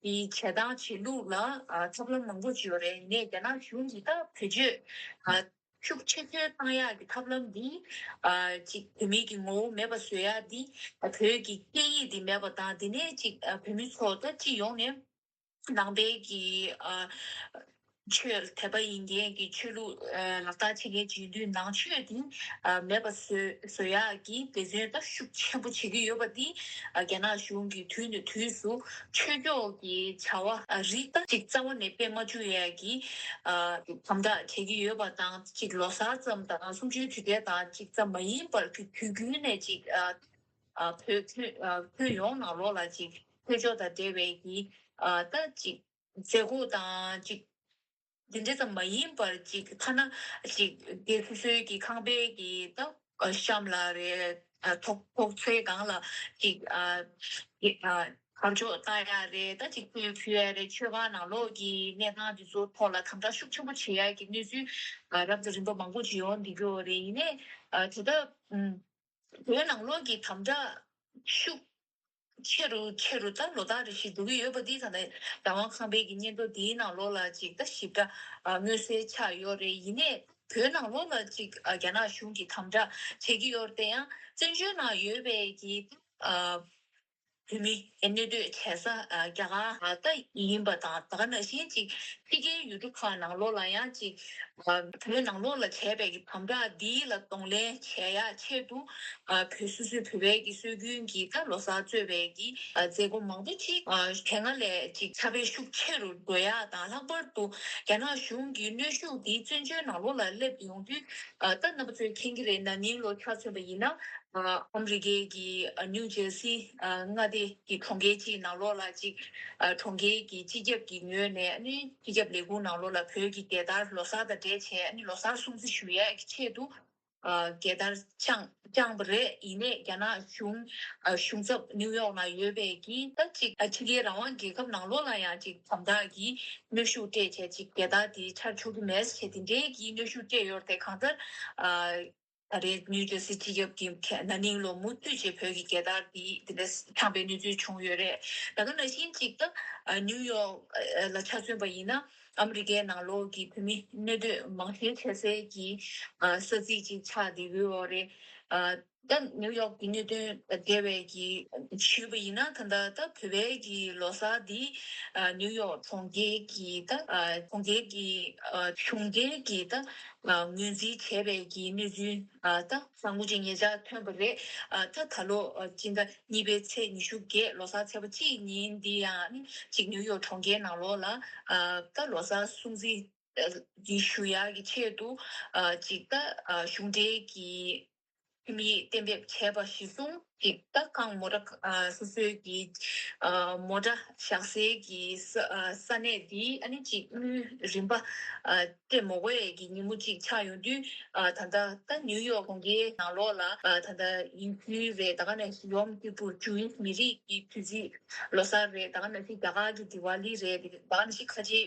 གི་བྱེད་སྟངས་བྱེད་ལུགས་ལ་ཨ། ཐབས་ལམ་མང་པོ་ཅིག་ཡོད་རེད། ཡིན་ནའི་རྒྱ་ནག་གཞུང་གིས་ད་བེད་སྤྱོད་ཨ། ཤུགས་ཆེ་ཤོས་བཏང་ཡག་གི་ཐབས་ལམ་འདི་ཨ། ཅིག་བོད་མི་གི་ངོ་བོ་མེད་པ་བཟོ་ཡག་འདི་ཨ། བོད་ཀྱི་སྐད་ཡིག་འདི་མེད་པ་དང་དེ་ནས་ཅིག་ཨ། བོད་མི་ཚོ་ད་སྤྱི་ཡོངས་ནས་ནང་པའི་གི་ཨ། ཆོས་དད་པ་ཡིན་མཁན་གྱི་ཆོས་ལུགས་ཨ། ལག་བསྟར་བྱེད་མཁན་ཅིག་ཡིན་དུས་ནང་ཆོས་འདི་ཨ། མེད་པ་བཟོ་བཟོ་ཡག་གི་འབད་བརྩོན་ད་ཤུགས་ཆེན་པོ་བྱེད་ཀྱི་ཡོད་པ་འདི་ཨ། རྒྱ་ནག་གཞུང་གིས་དུས་ནས་དུས་སུ་ཆོས་ཕྱོགས་ཀྱི་བྱ་བ་ཨ། རིགས་ད་ཅིག་རྩ་བ་ནས་སྤེལ་མ་བཅུག་ཡག་གི་ཨ། དམ་དྲག་བྱེད་ཀྱི་ཡོད་པ་དང་ཅིག་ལོ་གསར་ཙམ་དང་གསུམ་བཅུའི་དུས་དྲན་དང་ཅིག་ཙམ་མ་ཡིན་པར་དུས་དུས་རྒྱུན་ནས་ཅིག་ཨ། ཨ། བོད་ཁྱོན་ཨ། ཁྱོན་ཡོངས་ནང་ལོགས་ལ་ཅིག་ཆོས་ཕྱོགས་དང་འབྲེལ་བའི་གི་ཨ། ད་ཅིག་མཛད་སྒོ་དང་ཅིག་དེ་འདྲ་ཙམ་མ་ཡིན་པར་ཅིག་ཐ་ན་ཅིག་སྒེར་སོ་སོའི་གི་ཁང་པའི་གི་ད་གཤམ་ལ་རེད། ཨ། ཐོག་ཐོག་ཚོའི་སྒང་ལ་ཅིག་ཨ། ཨ། གར་ཆོག་བཏང་ཡ་རེད། ད་ཅིག་ཕུལ་ཕུལ་ཡ་རེད། ཆོས་ཁང་ནང་ལོགས་ཀྱི་གནས་སྟངས་དེ་ཚོ་ཐོག་ལ་དམ་དྲག་ཤུགས་ཆེན་པོ་བྱེད་ཡ་གི་གནས་ཚུལ་ཨ། རབ་དང་རིམ་པ་མང་པོ་ཅིག་ཡོང་བསྡད་ཀྱི་ཡོད་རེད། ཡིན་ནའི་ཨ། དེ་ལྟ་ཨུམ། བོད་ནང་ལོགས་ཀྱི་དམ་དྲག་ཤུགས་ཆེ་རུ་ཆེ་རུ་ད་ལོ་ལྟར་རེ་བཞིན་འགྲོ་གི་ཡོད་པ་འདི་ད་ལྟ་རང་དབང་ཁང་པའི་གི་སྙན་ཐོ་འདིའི་ནང་ལོགས་ལ་ཅིག་ད་ཞིབ་ཕྲ་ཨ། མངོན་གསལ་ཆགས་ཡོད་རེད། ཡིན་ནའི་བོད་ནང་ལོགས་ལ་ཅིག་ཨ། རྒྱ་ནག་གཞུང་གིས་དམ་དྲག་བྱེད་ཀྱི་ཡོད་རེད་དེ་ཡང་བཙན་བྱོལ་ནང་ཡོད་པའི་གི་ཨ། བོད་མི་གནས་སྡོད་བྱེད་ས་ཨ། རྒྱ་གར་ཨ། ད་ཡིན་པ་དང་ད་ག་ནང་བཞིན་ཅིག་ཕྱི་རྒྱལ་ཡུལ་གྲུ་ཁག་ནང་ལོགས་ལ་ཡང་ཅིག་ཨ། བོད་ནང་ལོགས་ལ་བྱས་པའི་གི་དམ་དྲག་འདི་ལ་གདོང་ལེན་བྱེད་ཡ་ཆེད་དུ་ཨ། བོད་སོ་སོའི་བོད་པའི་གི་སྲོལ་རྒྱུན་གྱི་ད་ལོ་གསར་གཙོས་པའི་གི་ཨ། མཛད་སྒོ་མང་པོ་ཅིག་ཨ། དེ་སྔ་ལས་ཅིག་ཁྱབ་སྤེལ་ཤུགས་ཆེ་རུ་འགྲོ་ཡ་དང་། ལྷག་པར་དུ་རྒྱ་ནག་གཞུང་གི་གནོན་ཤུགས་འདི་བཙན་བྱོལ་ནང་ལོགས་ལ་སླེབས་ཡོང་དུས་ཨ། ད་རྣམ་པ་ཚོས་མཁྱེན་གྱི་རེད། ན་ནིང་ལོ་ཆ་མཚོན་པ་ཡིན་ན། ཨ། ཨ་མི་རི་ཀའི་གི་ཨ། ནིའུ་ཇར་སི་ཨ། མངའ་སྡེ་གི་གྲོང་ཁྱེར་གཅིག་ནང་ལོགས་ལ་ཅིག་ཨ། གྲོང་ཁྱེར་གྱི་སྤྱི་ཁྱབ་ཀྱི་ངོས་ནས་ཨ་ནི་སྤྱི་ཁྱབ་ལས་ཁུངས་ནང་ལོགས་ལ་བོད་ཀྱི་རྒྱལ་དར་ལོ་གསར་དང་འབྲེལ་བྱས་ཨ་ནི་ལོ་གསར་སྲུང་བརྩི་ཞུ་ཡས་ཀྱི་ཆེད་དུ་ཨ། རྒྱལ་དར་བཅངས་བཅངས་པ་རེད། ཡིན་ནའི་རྒྱ་ནག་གཞུང་ཨ། གཞུང་ཚབ་ནིའུ་ཡོག་ནང་ཡོད་པའི་གི་ད་ཅིག་ཨ། ཕྱི་རྒྱལ་རང་དབང་རྒྱལ་ཁབ་ནང་ལོགས་ལ་ཡང་ཅིག་དམ་དྲག་གི་གནོན་ཤུགས་སྤྲད་བྱས་ཅིག་རྒྱལ་དར་དེ་འཕྱར་ཆོག་གི་མེད་ཟེར་དེ་འདྲའི་གི་གནོན་ཤུགས་སྤྲད་ཡོད་རེད་དེ། གང་ལྟར་ཨ། ད་རེས་ནིའུ་ཇར་སི་སྤྱི་ཁྱབ་ཀྱིས་ན་ནིང་ལོ་མུ་མཐུད་བྱས་བོད་ཀྱི་རྒྱལ་དར་འདི་འདི་འདྲ་འཕྱངས་པའི་གནས་ཚུལ་བྱུང་ཡོད་རེད། ད་ག་ནང་བཞིན་ཅིག་ད་ནིའུ་ཡོག་ལ་ཆ་མཚོན་པ་ཡིན་ན་ཨ་མི་རི་ཀའི་ནང་ལོགས་ཀྱི་བོད་མི་གནས་སྡོད་མང་ཆེ་བྱེད་སའི་གི་ས་ཚིགས་ཅིག་ཆགས་བསྡད་ཡོད་རེད། ཨ་ད་ནིའུ་ཡོག་གི་གནད་དོན་འབྲེལ་བའི་གི་ཞུས་པ་ཡིན་ན། ད་ལྟ་ད་བོད་པའི་གི་ལོ་གསར་འདི་ཨ་ནིའུ་ཡོག་གྲོང་ཁྱེར་གྱི་ད་ཨ་གྲོང་ཁྱེར་གྱི་ཨ་གཞུང་འབྲེལ་གྱི་ད་ཨ་ངོས་འཛིན་བྱས་པའི་གི་གནས་ཚུལ་ཨ་ད་གསར་འགོད་ཅིག་ཉེ་ཆར་ཐོན་པ་རེད། ཨ་ད་ད་ལོ་ཨ་སྤྱི་ཟླ་གཉིས་པའི་ཚེས་ཉི་ཤུ་བརྒྱད་ལོ་གསར་ཚེས་པ་གཅིག་ཉིན་འདི་ཡང་ཅིག་ནིའུ་ཡོག་གྲོང་ཁྱེར་ནང་ལོགས་ལ་ཨ་ད་ལོ་གསར་སྲུང་བརྩི་འདི་ཞུ་ཡག་གི་ཆེད་དུ་ཨ་ཅིག་ད་ཨ་གཞུང་འབྲེལ་གྱི་ཁྲིམས་ཡིག་གཏན་འབེབས་བྱས་པ་གཞིར་བཟུང་ཅིག་ད་གང་མོ་ཊ་ཨ་སོ་སོའི་གི་ཨ་མོ་ཊ་བཞག་སའི་གི་ས་ཨ་ས་གནས་འདི་ཨ་ནི་ཅིག་དངུལ་རིན་པ་ཨ་སྤྲད་མ་དགོས་ཡས་ཀྱི་ཉིན་མོ་ཅིག་ཆགས་ཡོང་དུས། ཨ་ད་ལྟ་ད་ནིའུ་ཡོག་གྲོང་ཁྱེར་ནང་ལོགས་ལ་ཨ་ད་ལྟ་ཡིན་ཁུལ་རེད། ད་ག་ནང་བཞིན་ཡོམ་ཀི་པུར་ཇུའིཤ་མི་རིགས་ཀྱི་དུས་ཚིགས་ལོ་གསར་རེད། ད་ག་ནང་བཞིན་རྒྱ་གར་གྱི་དི་ཝ་ལི་རེད། ད་ག་ནང་བཞིན་ཁ་ཆེ་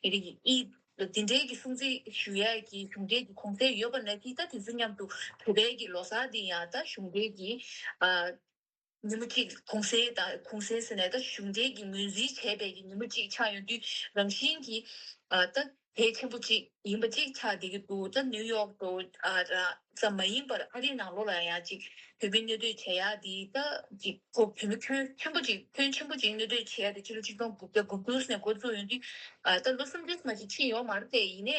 མི་རིགས་ཀྱི་ཨིད་འདི་འདྲའི་གི་སྲུང་བརྩི་ཞུ་ཡས་ཀྱི་གཞུང་འབྲེལ་གྱི་གུང་སེང་ཡོད་པ་ནང་བཞིན། ད་དེ་ཚོ་མཉམ་དུ་བོད་པའི་གི་ལོ་གསར་འདི་ཡང་ད་གཞུང་འབྲེལ་གྱི་ཨ་ཉིན་མོ་གཅིག་གུང་སེང་དང་གུང་སེང་ཟེར་ནས་ད་གཞུང་འབྲེལ་གྱི་ངོས་འཛིན་བྱས་པའི་གི་ཉིན་མོ་གཅིག་ཆགས་ཡོང་དུས། རང་བཞིན་གྱིས་ཨ་ད་གལ་ཆེན་པོ་གཅིག་ཡིན་པ་གཅིག་ཆགས་བསྡད་ཀྱི་འདུག་ད་ནིའུ་ཡོག་ཏུ་ཨ་ར་ཙམ་མ་ཡིན་པར་ཨ་རིའི་ནང་ལོགས་ལ་ཡང་ཅིག་བོད་མི་གནས་སྡོད་བྱེད་ཡག་འདི་ད་ཅིག་ཁོ་བོད་མི་ཁྱོན་ཆེན་པོ་ཅིག་ཁྱོན་ཆེན་པོ་ཅིག་གནས་སྡོད་བྱེད་ཡག་དེ་ཕྱི་ལོ་ཆིག་སྟོང་དགུ་བརྒྱ་དགུ་བཅུ་ནས་འགོ་བཙུགས་ཡོང་དུས། ཨ་ད་ལོ་སུམ་ཅུ་མ་ཅིག་ཕྱིན་ཡོད་མ་རེད་དེ། ཡིན་ནའི་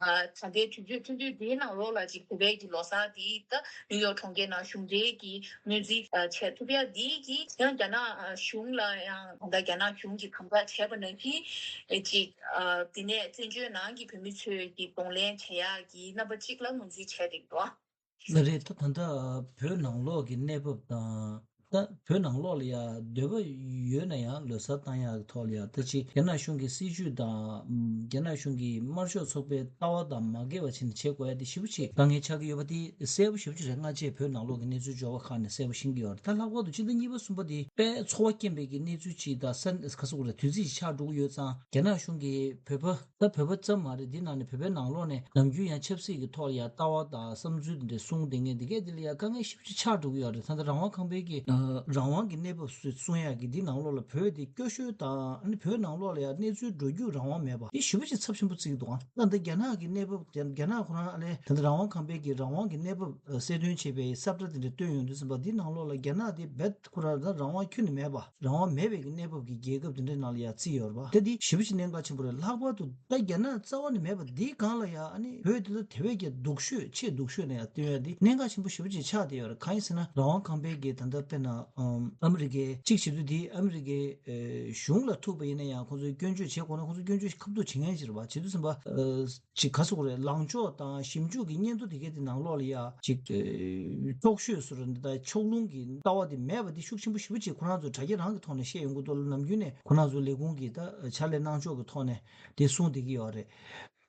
ཨ་ད་ལྟའི་དུས་ཚོད་ཐུང་ཐུང་འདིའི་ནང་ལོགས་ལ་ཅིག་བོད་པའི་གི་ལོ་གསར་འདི་ད་ནིའུ་ཡོག་གྲོང་ཁྱེར་ནང་གཞུང་འབྲེལ་གྱི་ངོས་འཛིན་ཨ་བྱས་ཐུབ་ཡག་འདི་གིས་ཡང་རྒྱ་ནག་ཨ་གཞུང་ལ་ཡང་ད་ལྟ་རྒྱ་ནག་གཞུང་གིས་དམ་དྲག་བྱས་པ་ནང་བཞིན་ཨེ་ཅིག་ཨ་འདི་ནས་བཙན་བྱོལ་ནང་གི་བོད་མི་ཚོས་ཀྱི་གདོང་ལེན་བྱེད་ཡག་གི་རྣམ་པ་གཅིག་ལ་ངོས་འཛིན་བྱས་འདུག་ལགས་རེད། ད་ད་ལྟ་བོད་ནང་ལོགས་ཀྱི་གནས་བབ་དང་། ད་བོད་ནང་ལོགས་ལ་ཡ་འདོད་པ་ཡོད་ན་ཡང་ལོ་གསར་བཏང་ཡག་གི་ཐོག་ལ་ཡ་ད་ཅིག་རྒྱ་ནག་གཞུང་གི་སྲིད་བྱུས་དང་། རྒྱ་ནག་གཞུང་གི་དམར་ཤོག་ཚོགས་པའི་ལྟ་བ་དང་མ་འགལ་བ་བྱས་ནས་བྱེད་དགོས་ཡ་དེ་ཞེ་པོ་ཅིག་དཀའ་ངལ་ཆགས་ཀྱི་ཡོད་པ་དེ་གསལ་པོ་ཞེ་པོ་ཅིག་རེད། སྔ་རྗེས་བོད་ནང་ལོགས་ཀྱི་གནས་ཚུལ་འབྱོར་བ་ཁག་ནས་གསལ་པོ་ཤེས་ཀྱི་ཡོད་རེད། ད་ལྷག་པར་དུ་སྤྱི་ཟླ་གཉིས་པ་གསུམ་པ་དེ་དཔེ་ཚོར་བ་སྐྱེན་པའི་གི་གནས་ཚུལ་ཅིག་དང་ས་ག་ཟེར་དགོས་རེད། དུས་ཚིགས་ཤིག་ཆགས་འགྲོ་གི་ཡོད་ཙང་། རྒྱ་ནག་གཞུང་གིས་བོད་པ། ད་བོད་པ་ཙམ་མ་རེད། འདི་ནང་ནས་བོད་པའི་ནང་ལོགས་ནས་ནམ་རྒྱུན་ཡང་ཆབ་སྲིད་ཀྱི་ཐོག་ལ་ཡང་ལྟ་བ་དང་བསམ་ཚུལ་འདི་འདྲ་གསུང་བསྡད་མཁན་འདི་གས་འདི་ལ་ཡང་དཀའ་ངལ་ཞེ་པོ་ཅིག་ཆགས་འགྲོ་གི་ཡོད་རེད། ད་ལྟ་རང་དབང་ཁང་པའི་གི་ཨ་རང་དབང་གི་གནས་བབ་སུ་གསུང་ཡག་གི་འདི་ནང་ལོགས་ལ་བོད་འདི་སྐྱོ་ཤོས་དང་། ཨ་ནི་བོད་ནང་ལོགས་ལ་ཡང་གནས་ཚུལ་འགྲོ་རྒྱུག་རང་དབང་མེད་པ་འདི་ཞེ་པོ་ཅིག་ཚབས་ཆེན་པོ་བརྩི་གི་འདུག་ཨ་ད་ལྟ་རྒྱ་ནག་གི་གནས་བབ། རྒྱ་རྒྱ་ནག་ཁོ་རང་ཨ་ནི་ད་ལྟ་རང་དབང་ཁང་པའི་གི་རང་དབང་གི་གནས་བབ་གསལ་སྟོན་བྱེད་པའི་ས་བཀྲ་དེ་འདྲ་བཏོན་ཡོང་དུས་ཙམ་པ། འདི་ནང་ལོགས་ལ་རྒྱ་ནག་དེ་རྦད་ཁོ་རང་ད་རང་དབང་ཁྱོན་ནས་མེད་པ། རང་དབང་མེད་པའི་གི་གནས་བབ་ཀྱི་རྒྱལ་ཁབ་དེ་འདྲའི་ནང་ལ་ཡ་བརྩིས་ཡོད་རེད་པ། ད་འདི་ཞེ་པོ་ཅིག་གནད་འགག་ཆེན་པོ་རེད། ལྷག་པར་དུ་ད་རྒྱ་ནག་རྩ་བ་ནས་མེད་པ་འདིའི་སྒང་ལ་ཡ་ཨ་ནི་བོད་དེ་ད་དེ་བས་ཀྱི་སྡུག་ཤོས། ཆེས་སྡུག་ཤོས་ནས་ཡ་བཏོན་ཡ་འདི་གནད་འགག་ཆེན་པོ་ཞེ་པོ་ཅིག་ཆགས་བསྡད་ཡོད་རེད། གང་ཡིན་ཟེར་ན་རང་དབང་ཁང་པའི་གི་ད་ལྟ་དཔེར་ན་ཨམ་ཨ་མི་རི་ཀའི་གཅིག་བྱེད་དུས་འདི་ཨ་མི་རི་ཀའི་ཨེ་གཞུང་ལ་ཐུག་པ་ཡིན་ན་ཡང་ཁོང་ཚོས་སྐྱོན་བརྗོད་བྱེད་དགོས་ན་ཁོང་ཚོས་སྐྱོན་བརྗོད་ཁ་ཐུག་བྱེད་མཁན་ཅིག་རེད་པ། བྱེད་དུས་ཙམ་པ་ཨེ་ཅིག་ག་ཟེར་དགོས་རེད། ལངས་ཕྱོགས་དང་ཞིབ་འཇུག་གི་སྙན་ཐོ་དེ་གའི་དེ་ནང་ལོགས་ལ་ཡ་ཅིག་ཨེ་ཕྱོགས་ཆོས་སུ་རེད། ད་ཕྱོགས་ལྷུང་གི་ལྟ་བ་དེ་མེད་པ་དེ་ཤུགས་ཆེན་པོ་ཞེ་པོ་ཅིག་ཁོ་རང་ཚོ་དྲ་རྒྱ་རང་གི་ཐོག་ནས་བཤད་ཡོང་གི་འདུག་ལ། ནམ་རྒྱུན་ནས་ཁོ་རང་ཚོ་ལས་ཁུངས་ཀྱི་ད་ཕྱག་ལས་གནང་ཕྱོགས་ཀྱི་ཐོག་ནས་དེ་གསུངས་བསྡད་ཀྱི་ཡོད་རེད།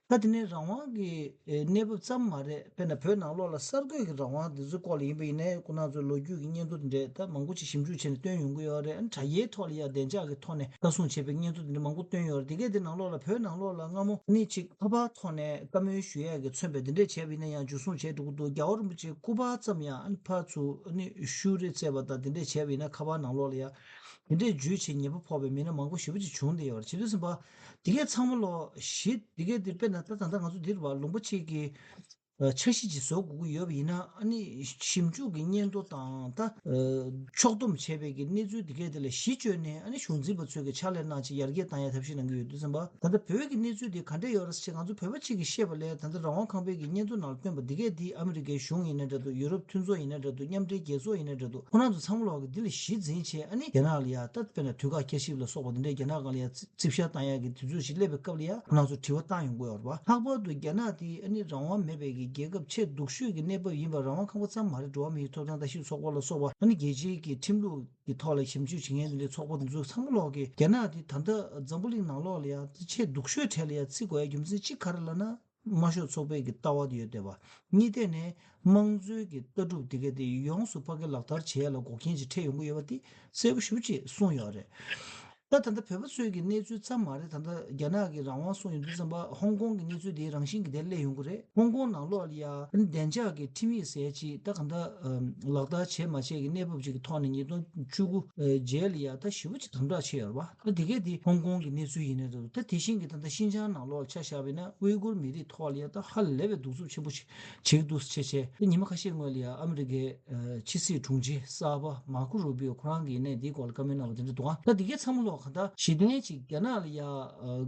ད་དེ་ནས་རང་དབང་གི་ཨེ་གནས་བབ་ཙམ་མ་རེད། དཔེར་ན་བོད་ནང་ལོགས་ལ་གསར་འགོད་ཀྱི་རང་དབང་དེ་ཚོའི་སྐོར་ལ་ཡིན་པ་ཡིན་ནའི་ཁོ་རང་ཚོའི་ལོ་རྒྱུས་ཀྱི་སྙན་ཐོ་དེ་འདྲས་ད་མང་པོ་ཅིག་ཞིབ་འཇུག་བྱས་ནས་བཏོན་ཡོང་གི་ཡོད་རེད། ཨ་ནི་དྲ་རྒྱའི་ཐོག་ལ་ཡང་བདེ་འཇགས་ཀྱི་ཐོག་ནས་ལྟ་སྲུང་བྱས་པའི་སྙན་ཐོ་དེ་འདྲ་མང་པོ་བཏོན་ཡོད་རེད། དེ་གས་དེ་ནང་ལོགས་ལ་བོད་ནང་ལོགས་ལ་སྔ་མོ་ནི་ཅིག་ཁ་པར་ཐོག་ནས་བཀའ་མོལ་ཞུ་ཡས་ཀྱི་མཚོན་པའི་དེ་འདྲས་བྱས་པ་ཡིན་ན་ཡང་འཇུ་བཟུང་བྱས་འགྲོ་གི་འདུག་རྒྱལ་བ་རིན་པོ་ཆེ་སྐུ་པར་ཙམ་ཡང་ཨ་ནི་ཕར་ཚུར་ཨ་ནི་ཤུ་རེ་བཙལ་བ་དང་དེ་འདྲས་བྱས་པ་ཡིན་ན་ཁ་པར་ནང་ལོགས་ལ་ཡང་དེ་འདྲས་འཇུས་བྱས་ཉེས་པ་ཕོག་པའི་མི་སྣ་མང་པོ་ཞེ་པོ་ཅིག་བྱུང་བསྡད་ཡོད་རེད། བྱེད་དུས་ཙམ་པ། དེ་གས་ཚང་མ་ལོ་གཞི་དེ་གས་དེ་དཔེར་ན་ད་ད་ལྟ་ང་ཚོ་འདིར་བ་ལུང་པ་གཅིག་གི་ཨ་འཆར་གཞི་ཅིག་བཟོ་དགོས་ཀྱི་ཡོད་པ་ཡིན་ན། ཨ་ནི་ཞིབ་འཇུག་གི་སྙན་ཐོ་དང་ད་ཨ་ཕྱོགས་བསྡོམས་བྱས་པའི་གི་གནས་ཚུལ་དེ་གས་དེ་ལ་གཞི་བཅོལ་ནས། ཨ་ནི་གཞུང་འཛིན་པ་ཚོས་ཀྱི་ཕྱག་ལས་གནང་ཆེད་ཡར་རྒྱས་བཏང་ཡ་ཐབས་ཤེས་གནང་གི་ཡོད་དུས་ཙམ་པ། ད་ལྟ་བོད་ཀྱི་གནས་ཚུལ་དེ་ག་འདྲས་ཡོད་རེད་ཟེར་ང་ཚོ་བོད་པ་གཅིག་གིས་ཤེས་པ་ལས། ད་ལྟ་རང་དབང་ཁང་པའི་གི་སྙན་ཐོ་ནང་ལ་བཏོན་པ་དེ་གས་དེ་ཨ་མི་རི་ཀའི་གཞུང་ཡིན་ན་འདྲ་འདུག་ཡུ་རོབ་མཐུན་ཚོགས་ཡིན་ན་འདྲ་འདུག་མཉམ་འབྲེལ་རྒྱལ་ཚོགས་ཡིན་ན་འདྲ་འདུག་ཁོ་རང་ཚོ་ཚང་མ་ལོག་གི་འདི་ལ་གཞི་འཛིན་བྱས། ཨ་ནི་རྒྱ་ནག་ལ་ཡ་ད་དཔེར་ན་དུས་བཀག་བསྐྱར་ཞིབ་ལ་སོགས་པ་འདི་འདྲའི་རྒྱ་ནག་སྒང་ལ་ཡ་རྩིས་རྩིས་བཤེར་བཏང་ཡག་གི་དུས་ཚོད་ཞིག་སླེབས་པའི་སྐབས་ལ་ཡ་ཁོ་རང་ཚོ་དྲི་བ་བཏང་ཡོང་གི་ཡོད་རེད་པ། ལྷག་པར་དུ་རྒྱ་ནག་དེ་ཨ་ནི་རང་དབང་མེད་པའི་གི་རྒྱལ་ཁབ་ཆེས་སྡུག་ཤོས་ཀྱི་གནས་བབ་ཡིན་པ། རང་དབང་ཁང་པ་ཙམ་མ་རེད། འགྲོ་བ་མིའི་ཐོབ་ཐང་ལྟ་ཞིབ་ཚོགས་པ་ལ་སོགས་པ། ཨ་ནི་རྒྱལ་སྤྱིའི་གི་ཁྲིམས་ལུགས་ཀྱི་ཐོག་ལ་ཞིབ་འཇུག་བྱེད་མཁན་དེ་འདྲའི་ཚོགས་པ་དེ་ཚོ་ཚང་མ་ལོག་གི་རྒྱ་ནག་དེ་ད་ལྟ་འཛམ་བུ་གླིང་ནང་ལོག་ལ་ཡ་ཆེས་སྡུག་ཤོས་གྲས་ལ་ཡ་བརྩི་དགོས་ཡ་རྒྱུ་མཚན་གཅིག་ག་རེ་ལབ་ན། དམར་ཤོག་ཚོགས་པའི་གི་ལྟ་བ་དེ་ཡོད་བསྡད་པ། གཉིས་ཐད་ནས་དམངས་གཙོའི་གི་ལྟ་གྲུབ་དེ་ག་དེ་ཡོངས་སུ་ཕ་གི་ལག་བསྟར་བྱེད་ཡ་ལ་འགོག་རྐྱེན་ཅིག་འཕྲད་ཡོང་གི་ཡོད་པ་དེ་གསལ་པོ་ཞེ་པོ་ཅིག་གསུངས་ཡོད་རེད། ད་ད་ལྟ་བོད་པ་ཚོའི་གི་གནས་ཚུལ་ཙམ་མ་རེད། ད་ལྟ་རྒྱ་ནག་གི་རང་དབང་སོང་ཡོང་དུས་ཙམ་པ་ཧོང་ཀོང་གི་གནས་ཚུལ་དེ་རང་བཞིན་གྱི་དེ་སླེབས་ཡོང་གི་རེད། ཧོང་ཀོང་ནང་ལོགས་ལ་ཡ་བདེ་འཇགས་ཀྱི་ཁྲིམས་ཡིག་ཟེར་ཅིག་ད་གང་ལྟར་ལག་བསྟར་བྱས་མ་བྱས་ཀྱི་གནས་བབ་ཅིག་གི་ཐོག་ནས་ཉིས་སྟོང་བཅུ་དགུ་རྗེས་ལ་ཡ་ད་ཞེ་པོ་ཅིག་དམ་དྲག་བྱས་ཡོད་རེད་བ། ད་དེ་གས་དེ་ཧོང་ཀོང་གི་གནས་ཚུལ་ཡིན་ནའི་འདྲ། ད་དེ་བཞིན་གྱི་ད་ལྟ་ཤིན་ཅང་ནང་ལོགས་ལ་ཆ་བཞག་པ་ཡིན་ན་ཝེ་གུར་མི་རིགས་ཐོག་ལ་ཡ་ད་ཧ་ལས་པའི་གདུག་རྩུབ་ཆེན་པོ་ཞིག་བྱེད་ཀྱི་འདུག་ཟེར་བྱས་བྱས། ད་ཉི་མ་ཁ་ཤས་སྔོན་ལ་ཡ་ཨ་མི་རི་ཀའི་ཕྱི་སྲིད་དྲུང་ཆེ་གསར་པ་མར་ཁོ་རུ་བིའོ་ཁོ་རང་གིས་ནས་འདིའི་སྐོར་ལ་བཀའ་མོལ་གནང་བ་དེ་འདྲ་འདུག་ཨ། ད་འདི་གའི་མཚམས་ལོགས་གང་ལྟར་གཞི་རྟེན་ཅིག་རྒྱ་ནག་ལ་ཡ་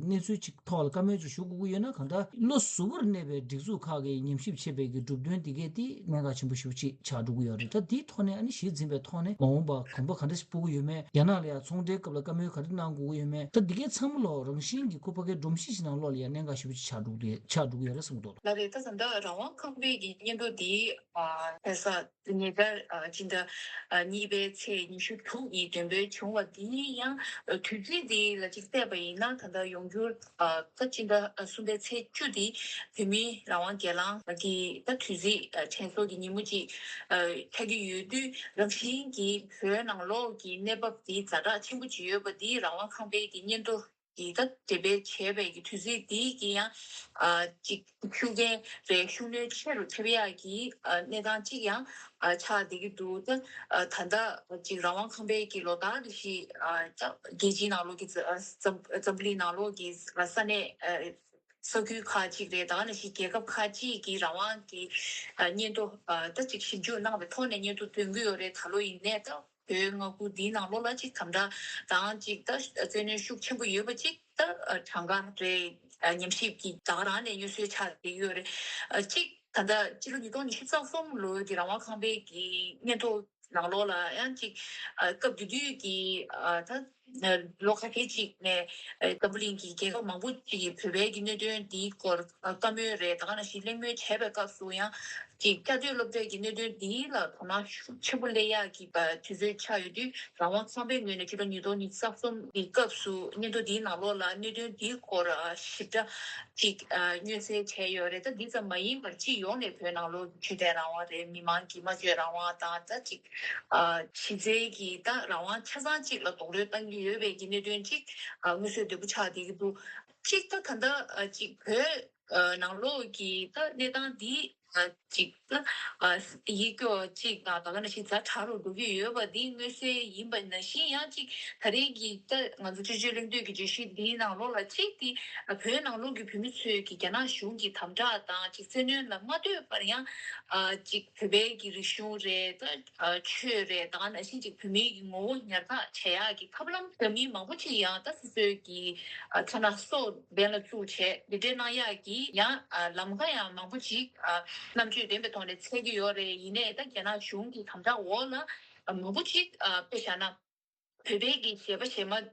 གནས་ཚུལ་ཅིག་ཐོག་ལ་བཀའ་མོལ་ཅིག་ཞུ་དགོས་ཀྱི་ཡོད་ན། གང་ལྟར་བློ་གཟུ་བོར་གནས་པའི་སྒྲིག་འཛུགས་ཁག་གིས་ཉམས་ཞིབ་བྱེད་པའི་གི་གྲུབ་དོན་འདི་གས་དེ་གནད་འགག་ཆེན་པོ་ཞེ་པོ་ཅིག་ཆགས་འགྲོ་གི་ཡོད་རེད། ད་འདིའི་ཐོག་ནས་ཨ་ནི་གཞི་འཛིན་པའི་ཐོག་ནས་མ་འོངས་པ་གོམ་པ་ག་འདྲ་ཞིག་སྤོ་གི་ཡོད་མེད། རྒྱ་ནག་ལ་ཡ་ཚོང་འབྲེལ་སྐབས་ལ་བཀའ་མོལ་ག་རེ་གནང་དགོས་ཀྱི་ཡོད་མེད། ད་འདི་གའི་མཚམས་ལོགས་རང་བཞིན་གྱི་ཁོ་ཕ་གའི་སྒྲོམ་གཞི་ཞིག་ནང་ལོགས་ལ་ཡ་གནད་འགག་ཞེ་པོ་ཅིག་ཆགས་འགྲོ་གི་ཆགས་འགྲོ་གི་ཡོད་རེད་བསམ་གྱི་འདུག་ལགས་རེད། ད་ད་ལྟ་རང་དབང་ཁང་པའི་གི་སྙན་ཐོ་འདི་ཨ་ལྷ་ས་ཉེ་ཆར་ཨ་སྤྱི་ཟླ་ཨ་གཉིས་པའི་ཚེས་ཉི་ཤུ་དྲུག་ཉིན་འདོན་སྤེལ་བྱུང་བ་འདི་ཡང་ཨ་དུས་ཚིགས་འདི་ལ་གཅིག་བལྟས་པ་ཡིན་ན། ད་ལྟ་ཡོང་འགྱུར་ཨ་ད་སྤྱི་ཟླ་ཨ་གསུམ་པའི་ཚེས་བཅུ་འདི་བོད་མིའི་རང་དབང་སྒེར་ལངས་ཀྱི་ད་དུས་ཚིགས་ཨ་དྲན་གསོ་གི་ཉིན་མོ་ཅིག་ཨ་ཆགས་ཀྱི་ཡོད་དུས། རང་བཞིན་གྱིས་བོད་ནང་ལོགས་ཀྱི་གནས་བབ་འདི་ཛ་དྲག་ཆེན་པོ་ཅིག་ཡོད་པ་འདི་རང་དབང་ཁང་པའི་གི་སྙན་ཐོ་འདི་ད་འགྲེམས་སྤེལ་བྱས་པའི་གི་དུས་ཚིགས་འདི་གི་ཡང་ཨ་ཅིག་ཤུགས་རྐྱེན་རེད། ཤུགས་སྣོན་ཆེ་རུ་ཐེབས་ཡག་གི་ཨ་གནས་སྟངས་ཅིག་ཡང་ཨ་ཆགས་བསྡད་ཀྱི་འདུག་ད་ཨ་ད་ལྟ་ཅིག་རང་དབང་ཁང་པའི་གི་ལོ་ལྟར་རེ་བཞིན་ཨ་ད་རྒྱལ་སྤྱིའི་ནང་ལོགས་ཀྱི་འཛམ་འཛམ་བུ་གླིང་ནང་ལོགས་ཀྱི་ས་གནས་ཨ་ས་ཁུལ་ཁག་ཅིག་རེད། ད་ག་ནང་བཞིན་རྒྱལ་ཁབ་ཁག་ཅིག་གི་རང་དབང་གི་ཨ་སྙན་ཐོ་ཨ་ད་ཅིག་ཞིབ་འཇུག་གནང་བའི་ཐོག་ནས་སྙན་ཐོ་འདོན་གྱི་ཡོད་རེད། ད་ལོ་ཡིན་ནའི་ད་བོད་མངའ་ཁུལ་འདིའི་ནང་ལོགས་ལ་ཅིག་དམ་དྲག་དང་ཅིག་ད་བཙན་གནོན་ཤུགས་ཆེན་པོ་ཡོད་པ་ཅིག་ད་གྲངས་ཀ་རེད། ཉམས་ཞིབ་ཀྱི་ད་ག་རང་ནས་སྙན་སེང་ཆགས་བསྡད་ཡོད་རེད། ཅིག་ད་ལྟ་སྤྱི་ལོ་ཉིས་སྟོང་ཉི་ཤུ་རྩ་གསུམ་ལོའི་གི་རང་དབང་ཁང་པའི་གི་སྙན་ཐོ་ནང་ལོགས་ལ་ཡང་ཅིག་སྐབས་དེ་དུས་ཀྱི་ད་ལོ་ཁ་ཤས་ཅིག་ནས་འཛམ་བུ་གླིང་གི་རྒྱལ་ཁབ་མང་པོ་ཅིག་གིས་བོད་པའི་གི་གནད་དོན་འདིའི་སྐོར་བཀའ་མོལ་རེད། ད་ག་ནང་བཞིན་གླེང་མོལ་བྱས་པའི་སྐབས་སུ་ཡང་ཅིག་བཅའ་སྡོད་སློབ་གྲྭའི་གི་གནད་དོན་འདི་ལ་དོ་སྣང་ཤུགས་ཆེན་པོ་སླེབས་ཡག་གི་དུས་ཚོད་ཆགས་ཡོད་དུས། རང་དབང་ཁང་པའི་ངོས་ནས་ཕྱི་ལོ་ཉིས་སྟོང་ཉི་ཤུ་རྩ་གསུམ་གྱི་སྐབས་སུ་སྙན་ཐོ་འདིའི་ནང་ལོགས་ལ་གནད་དོན་འདིའི་སྐོར་ཞིབ་ཕྲ་ཅིག་མངོན་གསལ་བྱས་ཡོད་རེད། ད་འདི་ཙམ་མ་ཡིན་པར་སྤྱི་ཡོངས་ནས་བོད་ནང་ལོགས་ཀྱི་ཆོས་དད་རང་དབང་རེད། མི་མང་གི་སྨྲ་བརྗོད་རང་དབང་དང་། ད་ཅིག་གཞི་རྩའི་གི་ད་རང་དབང་ཆ་ཚང་ཅིག་ལ་རྡོག་རོལ་བཏང་གི་ཡོད་པའི་གི་གནད་དོན་ཅིག་མངོན་གསལ་དོད་པོ་ཆགས་བསྡད་ཀྱི་འདུག་ཅིག་ད་ད་ལྟ་ཅིག་བོད་ནང་ལོགས་ཀྱི་ད་གནས་སྟངས་འདི་ཅིག་ད་ཡིད་སྐྱོ་ཅིག་དང་། ད་ག་ནང་བཞིན་ཛ་དྲག་རུ་འགྲོ་གི་ཡོད་པ་འདི་མངོན་གསལ་ཡིན་པ་ནང་བཞིན། ཡང་ཅིག་ད་རེས་ཀྱི་ད་ང་ཚོ་སྤྱི་སྤྱོད་གླེང་དུས་ཀྱི་བརྗོད་གཞི་འདིའི་ནང་ལོགས་ལ་ཅིག་འདི་བོད་ནང་ལོགས་ཀྱི་བོད་མི་ཚོས་ཀྱི་རྒྱ་ནག་གཞུང་གི་དམ་དྲག་དང་ཅིག་བཙན་གནོན་ལ་མ་ལྟོས་པར་ཡང་ཅིག་བོད་པའི་གི་རིག་གཞུང་རེད། ད་ཆོས་རེད། ད་ག་ནང་བཞིན་ཅིག་བོད་མིའི་གི་ངོ་བོ་ཉར་ཚགས་བྱེད་ཡག་གི་ཐབས་ལམ་འདྲ་མིན་མང་པོ་ཅིག་ཡང་ད་སོ་སོའི་གི་ཐ་ན་སྲོག་འབེན་ལ་བཙུགས་བྱས་འདི་འདྲའི་གནང་ཡག་གི་ཡང་ལམ་ཁ་ཡང་མང་པོ་ཅིག་རྣམ་དཔྱོད་ལྡན་པའི་ཐོག་ནས་འཚོལ་གྱི་ཡོད་རེད། ཡིན་ནའི་ད་རྒྱ་ནག་གཞུང་གི་དམ་དྲག་འོག་ལ་མང་པོ་ཅིག་དཔེ་བཞག་ན་བོད་པའི་གི་གཞས་པ་གཞས་མ་དེ་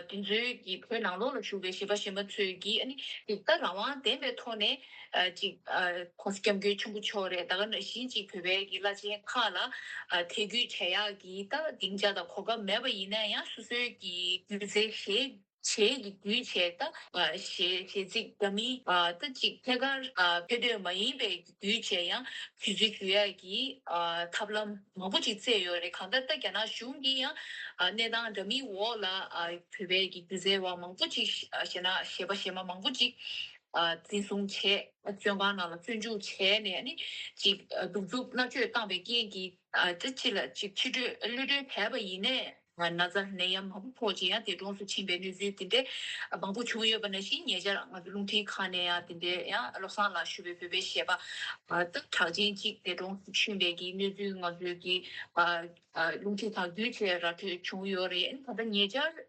ཚོའི་གི་བོད་ནང་ལོགས་ལ་བཞུགས་པའི་གཞས་པ་གཞས་མ་ཚོས་གི་ཨ་ནི་ཅིག་ད་རང་དབང་ལྡན་པའི་ཐོག་ནས་ཅིག་༸གོང་ས་༸སྐྱབས་མགོན་ཆེན་པོ་མཆོག་རེད། ད་ག་ནང་བཞིན་ཅིག་བོད་པའི་གི་བླ་ཆེན་ཁག་ལ་ཐད་བསྐུལ་བྱེད་ཡག་གི་ད་སྡིངས་ཆ་དང་གོ་སྐབས་མེད་པ་ཡིན་ན་ཡང་། སོ་སོའི་གི་སྒྱུ་རྩལ་གཞས་གཞས་ཀྱི་བརྒྱུད་བྱས་ད་གཞས་གཞས་ཚིག་འདྲ་མིན་ད་ཅིག་ཐད་ཀར་ཕེབས་འདོད་མ་ཡིན་པའི་བརྒྱུད་བྱས་ཡང་བརྒྱུད་རྩིས་ཞུ་ཡག་གི་ཐབས་ལམ་མང་པོ་ཅིག་བཙལ་ཡོད་རེད། གང་ལྟར་ད་རྒྱ་ནག་གཞུང་གིས་ཡང་གནས་སྟངས་འདྲ་མིན་འོག་ལ་བོད་པའི་གི་སྒྱུ་རྩལ་བ་མང་པོ་ཅིག་གཞས་ན་གཞས་པ་གཞས་མ་མང་པོ་ཅིག་འཛིན་བཟུང་བྱས། བཙོན་ཁང་ནང་ལ་བཙོན་འཇུག་བྱས་ནས་ནི་ཅིག་གདུག་རྩུབ་མནར་གཅོད་བཏང་བའི་རྐྱེན་གྱིས་ད་ཕྱི་ལ་ཅིག་ཕྱི་སྐྱོད་གློད་གྲོལ་བྱས་པ་ཡིན་ནའི་ན་ཚ་ནད་ཡམས་མང་པོ་ཕོག་ཅིང་ཡང་འདས་གྲོངས་སུ་ཕྱིན་པའི་གནས་ཚུལ་དེ་འདྲའི་མང་པོ་བྱུང་ཡོད་པ་ནང་བཞིན། ཉེ་ཆར་ང་ཚོ་རླུང་འཕྲིན་ཁང་ནས་ཡང་དེ་འདྲའི་ཡང་བློ་བཟང་ལགས་ཞུ་བའི་བོད་པའི་གཞས་པ་ད་གྲགས་ཅན་གཅིག་འདས་གྲོངས་སུ་ཕྱིན་པའི་གི་གནས་ཚུལ་ང་ཚོའི་གི་རླུང་འཕྲིན་དང་བརྒྱུད་བྱས་ར་འཕྲོད་བྱུང་ཡོད་རེད། ད་ལྟ་ཉེ་ཆར་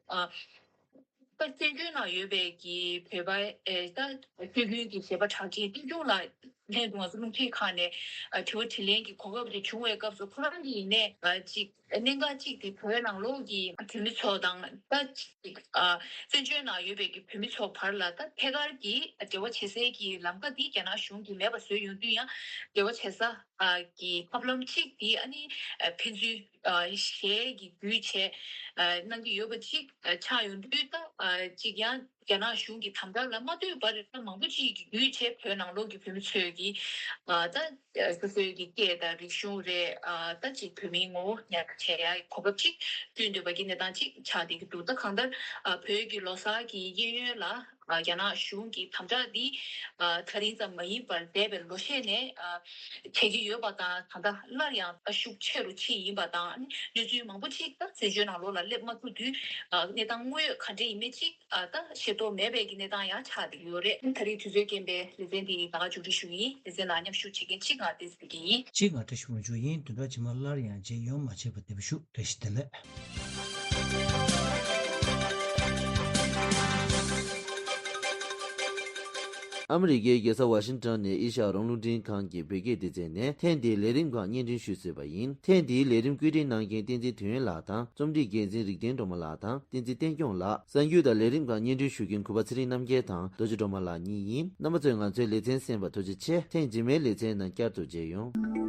ད་བཙན་བྱོལ་ནང་ཡོད་པའི་གི་བོད་པ་ཨེ་ད་སྤྱི་མཐུན་གྱི་གཞས་པ་གྲགས་ཅན་ཏིལ་འབྱུང་ལགས་ལྷན་དུ་ང་ཚོ་རླུང་འཕྲིན་ཁང་ནས་ཨ་དྲི་བ་དྲིས་ལན་གྱི་གོ་སྐབས་དེ་བྱུང་བའི་སྐབས་སུ། ཁོ་རང་གིས་ཡིན་ནའི་ཨ་ཅིག་གནད་འགག་ཅིག་དེ་བོད་ནང་ལོགས་ཀྱི་བོད་མི་ཚོ་དང་ད་ཅིག་ཨ་བཙན་བྱོལ་ནང་ཡོད་པའི་གི་བོད་མི་ཚོ་བར་ལ་ད་ཐད་ཀར་གྱི་འབྲེལ་བ་བྱེད་སའི་གི་ལམ་ཁ་འདི་རྒྱ་ནག་གཞུང་གིས་མེད་པ་བཟོས་ཡོང་དུས། ཡང་འབྲེལ་བ་བྱེད་ས་ཨ་གི་ཐབས་ལམ་གཅིག་དེ་ཨ་ནི་ཨ་ཕན་ཚུན་ཨ་གཞས་ཀྱི་བརྒྱུད་བྱས་ཨ་གནང་གི་ཡོད་པ་ཅིག་ཨ་ཆགས་ཡོང་དུས། ད་ཨ་ཅིག་ཡང་ རྒྱ་ནག་གཞུང་གི་དམ་དྲག་ལ་མ་ལྟོས་པར་མང་པོ་ཅིག་གིས་བརྒྱུད་བྱས་བོད་ནང་ལོགས་ཀྱི་བོད་མི་ཚོས་ཀྱིས་ཨ་ད་སོ་སོའི་གི་སྐད་དང་རིག་གཞུང་རེད། ཨ་ད་ཅིག་བོད་མིའི་ངོ་བོ་ཉར་བྱེད་ཡ་གོ་སྐབས་ཅིག་བསྐྲུན་འདོད་པ་གི་གནས་སྟངས་ཅིག་ཆགས་བསྡད་ཀྱི་འདུག་ད་གང་ལྟར་ཨ་བོད་ཀྱི་ལོ་གསར་གྱི་གཡས་གཡོན་ལ་ཨ་རྒྱ་ནག་གཞུང་གི་དམ་དྲག་འདི་ཨ་ད་རིང་ཙམ་མ་ཡིན་པར་འདས་པའི་ལོ་ཤས་ནས་ཨ་བྱེད་ཀྱི་ཡོད་པ་དང་། ད་ལྟ་སླར་ཡང་ཨ་ཤུགས་ཆེ་རུ་ཕྱིན་ཡིན་པ་དང་། གནས་ཚུལ་མང་པོ་ཅིག་ད་བཙན་བྱོལ་ནང་ལོགས་ལ་སླེབས་མ་ཐུབ་དུས་ཨ་གནས་སྟངས་དངོས་ཡོད་ག་འདྲ་ཡིན་མིན་ཅིག་ཨ་ད་ཤེས་རྟོགས་མེད་པའི་གི་གནས་སྟངས་ཡང་ཆགས་བསྡད་ཡོད་རེད། ད་རེས་དུས་ཚོད་རྐྱེན་པས་ལེ་ཚན་འདི་ད་ག་མཇུག་སྒྲིལ་ཞུ་གི་ཡིན། ལེ་ཚན་ནང་མཉམ་ཞུགས་བྱེད་མཁན་གཅིག་ང་བསྟན་འཛིན་ཡིན། གཅིག་ང་བཀྲ་ཤིས་དབང་ཕྱུག་ཡིན། བདུན་ཕྲག་རྗེས་མ་སླར་ཡང་མཇལ་ཡོང་། མ་བརྗེད་པར་དེ་བ་ཞུ། བཀྲ་ཤིས་བདེ་ལེགས། ཨ་མི་རི་ཀའི་རྒྱལ་ས་ཝ་ཤིང་ཏོན་ནས་ཨེ་ཤ་ཡ་རང་དབང་རླུང་འཕྲིན་ཁང་གི་བོད་སྐད་སྡེ་ཚན་ནས་ཐེངས་འདིའི་ལས་རིམ་ཁག་སྙན་སྒྲོན་ཞུས་ཟིན་པ་ཡིན། ཐེངས་འདིའི་ལས་རིམ་བཀོད་སྒྲིག་གནང་མཁན་བསྟན་འཛིན་དོན་ཡོད་ལགས་དང་། རྩོམ་སྒྲིག་འགན་འཛིན་རིག་ལྡན་སྒྲོལ་མ་ལགས་དང་། བསྟན་འཛིན་བསྟན་སྐྱོང་ལགས། གསར་འགྱུར་དང་ལས་རིམ་ཁག་སྙན་སྒྲོན་ཞུ་མཁན་གུས་པ་ཚེ་རིང་རྣམ་རྒྱལ་དང་རྡོ་རྗེ་སྒྲོལ་མ་ལགས་གཉིས་ཡིན། རྣམ་པ་ཚོས་ང་ཚོའི་ལེ་ཚན་གསན་པར་ཐུགས་རྗེ་ཆེ། ཐེངས་རྗེས་མའི་ལེ་ཚན་ནང་བསྐྱར་དུ་མཇལ་ཡོང་།